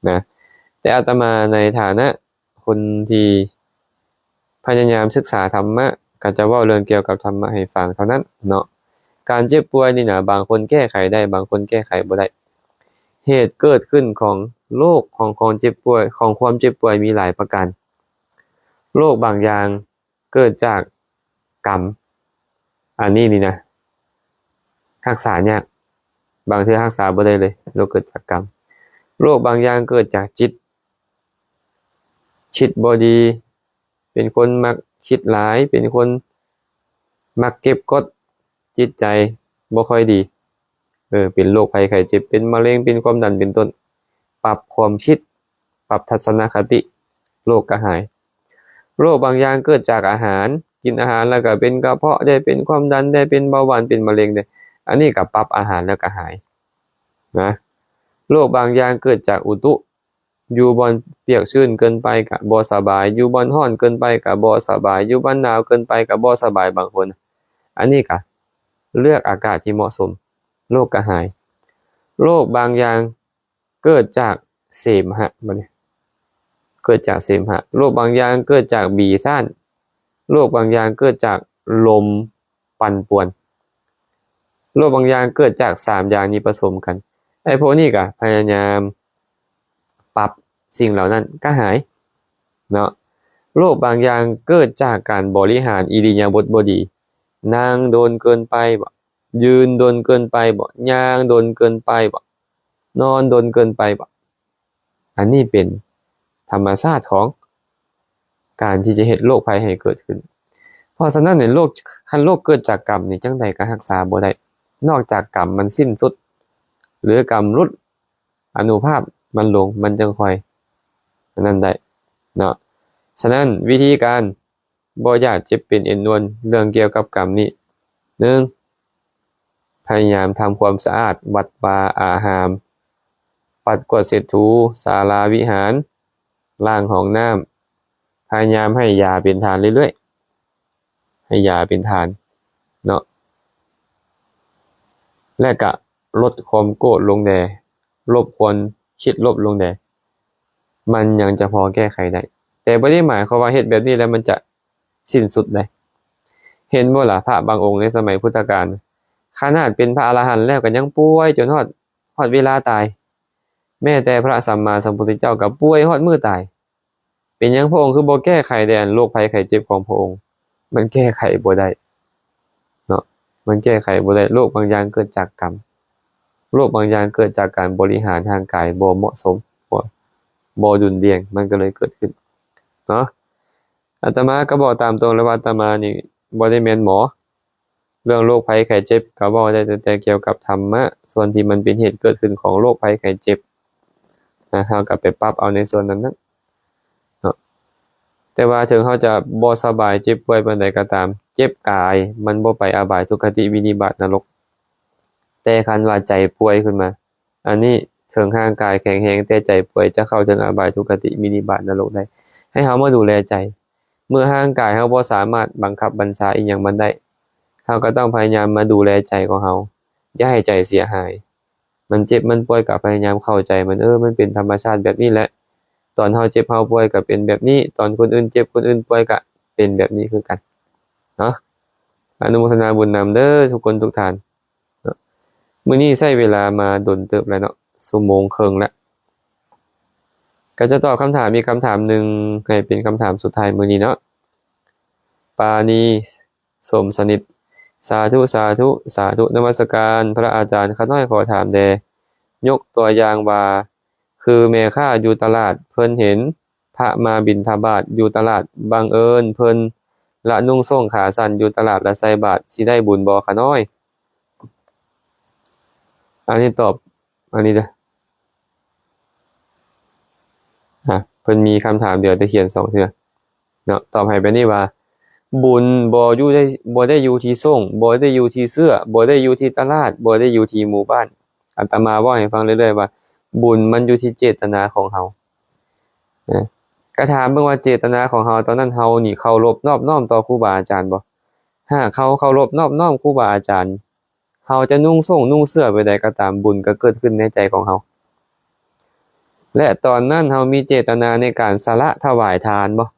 ນະ. ແຕ່ອາດຕະມາໃນຖານະ ຄົນທີ່ພະຍາຍາມສຶກສາທຳມະ ກໍຈະເວົ້າເລື່ອງກ່ຽວກັບທຳມະໃຫ້ຟັງເທົ່ານັ້ນເນາະ. ການເຈັບປ່ວຍນີ້ນະ ບາງຄົນແກ້ໄຂໄດ້ ບາງຄົນແກ້ໄຂບໍ່ໄດ້. ເຫດເກີດຂຶ້ນຂອງໂລກ ຂອງຄວາມເຈັບປ່ວຍ ຂອງຄວາມເຈັບປ່ວຍມີຫຼາຍປະການ. ໂລກບາງຢ່າງເກີດຈາກກຳ ອັນນີ້ນີ້ນະ ຮັກສາຍາກ ບາງເທື່ອຮັກສາບໍ່ໄດ້ເລີຍ ໂລກເກີດຈາກກຳ. ໂລກບາງຢ່າງເກີດຈາກຈິດ ຈິດບໍ່ດີ ເປັນຄົນມັກຄິດຫຼາຍ ເປັນຄົນມັກເກັບກົດ ຈິດໃຈບໍ່ຄ່ອຍດີ ເອີ ເປັນໂລກໄພໄຂ້ເຈັບ ເປັນມະເຮັງ ເປັນຄວາມດັນ ເປັນຕົ້ນ. ປັບຄວາມຄິດ ປັບທັດສະນະຄະຕິ ໂລກກະຫາຍ. ໂລກບາງຢ່າງເກີດຈາກອາຫານ ກິນອາຫານແລ້ວກະເປັນກະເພາະ ໄດ້ເປັນຄວາມດັນ ໄດ້ເປັນເບົາຫວານ ເປັນມະເຮັງເດ້. ອັນນີ້ກະປັບອາຫານແລ້ວກະຫາຍນະ. ໂລກບາງຢ່າງເກີດຈາກອຸຕຸ ຢູ່ບ່ອນປຽກຊື້ນເກີນໄປກະບໍ່ສະບາຍ ຢູ່ບ່ອນຮ້ອນເກີນໄປກະບໍ່ສະບາຍ ຢູ່ບ່ອນໜາວເກີນໄປກະບໍ່ສະບາຍ ບາງຄົນ. ອັນນີ້ກະເລືອກອາກາດທີ່ເໝາະສົມ ໂລກກະຫາຍ. ໂລກບາງຢ່າງເກີດຈາກເສມຫະ ບັດນີ້ ເກີດຈາກເສມຫະ. ໂລກບາງຢ່າງເກີດຈາກບີສ້ານ ໂລກບາງຢ່າງເກີດຈາກລົມ ປັ່ນປ່ວນ. ໂລກບາງຢ່າງເກີດຈາກສາມຢ່າງນີ້ປະສົມກັນ. ໄອ້ພວກນີ້ກະພະຍາຍາມປັບສິ່ງເຫຼົ່ານັ້ນກະຫາຍເນາະ. ໂລກບາງຢ່າງເກີດຈາກການບໍລິຫານອິລິຍາບົດບໍ່ດີ ນັ່ງດົນເກີນໄປບໍ ຢືນດົນເກີນໄປບໍ ຍ່າງດົນເກີນໄປບໍ ນອນດົນເກີນໄປບໍ. ອັນນີ້ເປັນທຳມະຊາດຂອງການທີ່ຈະເຮັດໂລກໄພໃຫ້ເກີດຂຶ້ນ. ເພາະສະນັ້ນເນຍ ໂລກ ຄັນໂລກເກີດຈາກກຳນີ້ ຈັ່ງໃດກໍຮັກສາບໍ່ໄດ້ ນອກຈາກກຳມັນສິ້ນສຸດ ຫຼືກຳຫຼຸດ ອະນຸພາບມັນລົງ ມັນຈຶ່ງຄ່ອຍອັນນັ້ນໄດ້ເນາະ. ສະນັ້ນ ວິທີການ ບໍ່ຢາກເຈັບເປັນເອັນນວນ ເລື່ອງກ່ຽວກັບກຳນີ້ ໜຶ່ງ ພະຍາຍາມທຳຄວາມສະອາດວັດວາອາຮາມ ປັດກວາດເຊັດຖູສາລາວິຫານ ລ້າງຫ້ອງນ້ຳ ພະຍາຍາມໃຫ້ຢາເປັນທານເລື້ອຍໆ ໃຫ້ຢາເປັນທານເນາະ ແລະກະ ລົດຄວາມໂກດລົງແດ່ ລົບຄວນຄິດລົບລົງແດ່ ມັນຍັງຈະພໍແກ້ໄຂໄດ້. ແຕ່ບໍ່ໄດ້ໝາຍຄວາມວ່າເຮັດແບບນີ້ແລ້ວມັນຈະສິ້ນສຸດໄດ໋. ເຫັນບໍ່ລະ ພະບາງອົງໃນສະໄໝພຸດທະການ ຂະໜາດເປັນພະອະລະຫັນແລ້ວກໍຍັງປ່ວຍຈົນຮອດ ຮອດເວລາຕາຍ. ແມ້ແຕ່ພະສຳມາສຳພຸດທະເຈົ້າກໍປ່ວຍຮອດມື້ຕາຍ. ເປັນຫຍັງພະອົງຄືບໍ່ແກ້ໄຂແດ່ອັນໂລກໄພໄຂ້ເຈັບຂອງພະອົງ? ມັນແກ້ໄຂບໍ່ໄດ້ເນາະ ມັນແກ້ໄຂບໍ່ໄດ້. ໂລກບາງຢ່າງເກີດຈາກກຳ ໂລກບາງຢ່າງເກີດຈາກການບໍລິຫານຮ່າງກາຍບໍ່ເໝາະສົມ ບໍ່ ບໍ່ດຸນດ່ຽງ ມັນກໍເລີຍເກີດຂຶ້ນເນາະ. ອາດຕະມາກໍບອກຕາມຕົງເລີຍວ່າ ອາດຕະມານີ້ບໍ່ໄດ້ແມ່ນໝໍ. ເລື່ອງໂລກໄພໄຂ້ເຈັບກໍເວົ້າໄດ້ແຕ່ກ່ຽວກັບທຳມະ ສ່ວນທີ່ມັນເປັນເຫດເກີດຂຶ້ນຂອງໂລກໄພໄຂ້ເຈັບນະ ເຮົາກໍໄປປັບເອົາໃນສ່ວນນັ້ນນະເນາະ. ແຕ່ວ່າເຖິງເຮົາຈະບໍ່ສະບາຍເຈັບປ່ວຍປານໃດກໍຕາມ ເຈັບກາຍມັນບໍ່ໄປອະບາຍທຸກຄະຕິວິນິບາດນະລົກ ແຕ່ຄັນວ່າໃຈປ່ວຍຂຶ້ນມາ ອັນນີ້ເຖິງຮ່າງກາຍແຂງແຮງ ແຕ່ໃຈປ່ວຍຈະເຂົ້າເຖິງອະບາຍທຸກຄະຕິວິນິບາດນະລົກໄດ້. ໃຫ້ເຮົາມາດູແລໃຈ ເມື່ອຮ່າງກາຍເຮົາບໍ່ສາມາດບັງຄັບບັນຊາອີ່ຫຍັງມັນໄດ້ ເຮົາກໍຕ້ອງພະຍາຍາມມາດູແລໃຈຂອງເຮົາ ຢ່າໃຫ້ໃຈເສຍຫາຍ. ມັນເຈັບມັນປ່ວຍກໍພະຍາຍາມເຂົ້າໃຈມັນ ເອີ ມັນເປັນທຳມະຊາດແບບນີ້ແຫຼະ. ຕອນເຮົາເຈັບເຮົາປ່ວຍກໍເປັນແບບນີ້ ຕອນຄົນອື່ນເຈັບຄົນອື່ນປ່ວຍກໍເປັນແບບນີ້ຄືກັນເນາະ. ອະນຸໂມທະນາບຸນນຳເດີທຸກຄົນທຸກທ່ານ. ເນາະ ມື້ນີ້ໃຊ້ເວລາມາດົນເຕີບແລ້ວເນາະ ຊົ່ວໂມງເຄິ່ງແລ້ວ ກໍຈະຕອບຄຳຖາມອີກຄຳຖາມໜຶ່ງ ໃຫ້ເປັນຄຳຖາມສຸດທ້າຍມື້ນີ້ເນາະ. ປານີ ສົມສະໜິດ ສາທຸ ສາທຸ ສາທຸ ນະມັດສະການພະອາຈານ. ຂ້ານ້ອຍຂໍຖາມແດ່ ຍົກຕົວຢ່າງວ່າ ຄືແມ່ຄ້າຢູ່ຕະຫຼາດ ເພິ່ນເຫັນພະມາບິນທະບາດຢູ່ຕະຫຼາດ ບັງເອີນເພິ່ນລະນຸ່ງສົ້ງຂາສັ້ນຢູ່ຕະຫຼາດ ລະໃສ່ບາດ ຊິໄດ້ບຸນບໍ່ຂະນ້ອຍ? ອັນນີ້ຕອບ ອັນນີ້ເດີ ອາ ເພິ່ນມີຄຳຖາມດຽວ ແຕ່ຂຽນສອງເທື່ອເນາະ. ຕອບໃຫ້ແບບນີ້ວ່າ ບຸນບໍ່ຢູ່ໄດ້ ບໍ່ໄດ້ຢູ່ທີ່ສົ້ງ ບໍ່ໄດ້ຢູ່ທີ່ເສື້ອ ບໍ່ໄດ້ຢູ່ທີ່ຕະຫຼາດ ບໍ່ໄດ້ຢູ່ທີ່ໝູ່ບ້ານ. ອາດຕະມາເວົ້າໃຫ້ຟັງເລື້ອຍໆວ່າ ບຸນມັນຢູ່ທີ່ເຈດຕະນາຂອງເຮົານະ. ກະຖາມເບິ່ງວ່າເຈດຕະນາຂອງເຮົາຕອນນັ້ນ ເຮົານີ້ເຄົາລົບນອບນ້ອມຕໍ່ຄູບາອາຈານບໍ່? ຫາກເຮົາເຄົາລົບນອບນ້ອມຄູບາອາຈານ ເຮົາຈະນຸ່ງສົ້ງນຸ່ງເສື້ອແບບໃດກໍຕາມ ບຸນກໍເກີດຂຶ້ນໃນໃຈຂອງເຮົາ. ແລະ ຕອນນັ້ນເຮົາມີເຈດຕະນາໃນການສະຫຼະຖະຫວາຍທານບໍ່?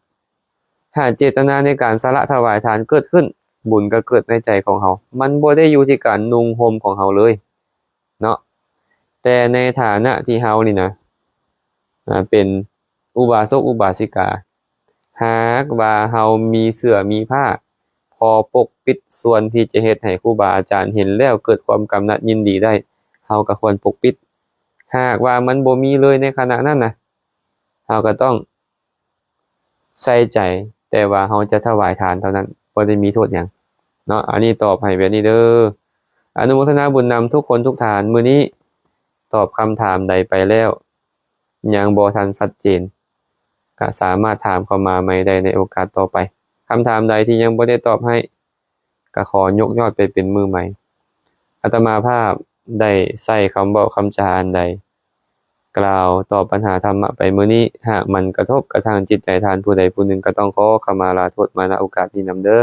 ຫາກເຈດຕະນາໃນການສະຫຼະຖະຫວາຍທານເກີດຂຶ້ນ ບຸນກໍເກີດໃນໃຈຂອງເຮົາ. ມັນບໍ່ໄດ້ຢູ່ທີ່ການນຸ່ງຫົ່ມຂອງເຮົາເລີຍເນາະ. ແຕ່ໃນຖານະທີ່ເຮົານີ້ນະ ອາ ເປັນ ອຸບາສົກອຸບາສິກາ ຫາກວ່າເຮົາມີເສື້ອມີຜ້າພໍປົກປິດສ່ວນທີ່ຈະເຮັດໃຫ້ຄູບາອາຈານເຫັນແລ້ວເກີດຄວາມກຳໜັດຍິນດີໄດ້ ເຮົາກໍຄວນປົກປິດ. ຫາກວ່າມັນບໍ່ມີເລີຍໃນຂະນະນັ້ນນະ ເຮົາກໍຕ້ອງໃສ່ໃຈ ແຕ່ວ່າເຮົາຈະຖວາຍທານເທົ່ານັ້ນ ບໍ່ໄດ້ມີໂທດຫຍັງເນາະ. ອັນນີ້ຕອບໃຫ້ແບບນີ້ເດີ. ອະນຸໂມທະນາບຸນນຳທຸກຄົນທຸກທ່ານ. ມື້ນີ້ຕອບຄຳຖາມໃດໄປແລ້ວ ຍັງບໍ່ທັນຊັດເຈນ ກະສາມາດຖາມເຂົ້າມາໃໝ່ໄດ້ໃນໂອກາດຕໍ່ໄປ. ຄຳຖາມໃດທີ່ຍັງບໍ່ໄດ້ຕອບໃຫ້ ກະຂໍຍົກຍອດໄປເປັນມື້ໃໝ່. ອາດຕະມາພາບໄດ້ໃຊ້ຄຳເວົ້າຄຳຈາອັນໃດ ກ່າວຕອບບັນຫາທຳມະໄປມື້ນີ້ ຫາກມັນກະທົບກະທາງຈິດໃຈທ່ານຜູ້ໃດຜູ້ໜຶ່ງ ກະຕ້ອງຂໍຂະມາລາໂທດມາ ນະ ໂອກາດນີ້ນຳເດີ.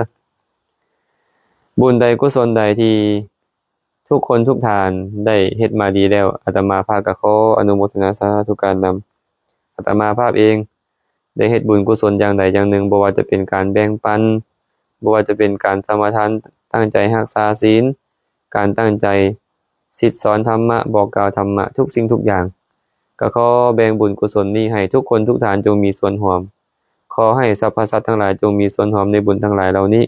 ບຸນໃດກຸສົນໃດທີ່ ທຸກຄົນທຸກທ່ານໄດ້ເຮັດມາດີແລ້ວ ອາດຕະມາພາບກໍຂໍອະນຸໂມທະນາສາທຸການນຳ. ອາດຕະມາພາບເອງໄດ້ເຮັດບຸນກຸສົນຢ່າງໃດຢ່າງໜຶ່ງ, ບໍ່ວ່າຈະເປັນການແບ່ງປັນ, ບໍ່ວ່າຈະເປັນການສະມາທານ, ຕັ້ງໃຈຮັກສາສິນ, ການຕັ້ງໃຈສິດສອນທຳມະ, ບອກກ່າວທຳມະ, ທຸກສິ່ງທຸກຢ່າງ, ກໍຂໍແບ່ງບຸນກຸສົນນີ້ໃຫ້ທຸກຄົນທຸກທ່ານຈົ່ງມີສ່ວນຮ່ວມ. ຂໍໃຫ້ສັບພະສັດທັງຫຼາຍຈົ່ງມີສ່ວນຮ່ວມໃນບຸນທັງຫຼາຍເຫຼົ່ານີ້.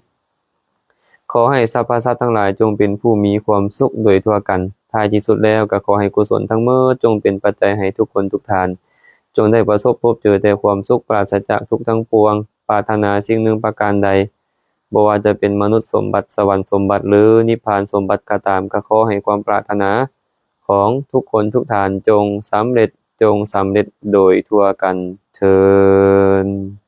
ຂໍໃຫ້ສັບພະສັດທັງຫຼາຍຈົ່ງເປັນຜູ້ມີຄວາມສຸກໂດຍທົ່ວກັນ. ທ້າຍທີ່ສຸດແລ້ວກໍຂໍໃຫ້ກຸສົນທັງໝົດຈົ່ງເປັນປັດໄຈໃຫ້ທຸກຄົນທຸກທ່ານ ຈົ່ງໄດ້ປະສົບພົບເຈີແຕ່ຄວາມສຸກ ປາສະຈາກທຸກທັງປວງ. ປາດຖະໜາສິ່ງໜຶ່ງປະການໃດ, ບໍ່ວ່າຈະເປັນມະນຸດສົມບັດ, ສະຫວັນສົມບັດ ຫຼື ນິບພານສົມບັດກໍຕາມ, ກໍຂໍໃຫ້ຄວາມປາດຖະໜາຂອງທຸກຄົນທຸກທ່ານຈົ່ງສຳເລັດ, ຈົ່ງສຳເລັດໂດຍທົ່ວກັນເທີ້ນ.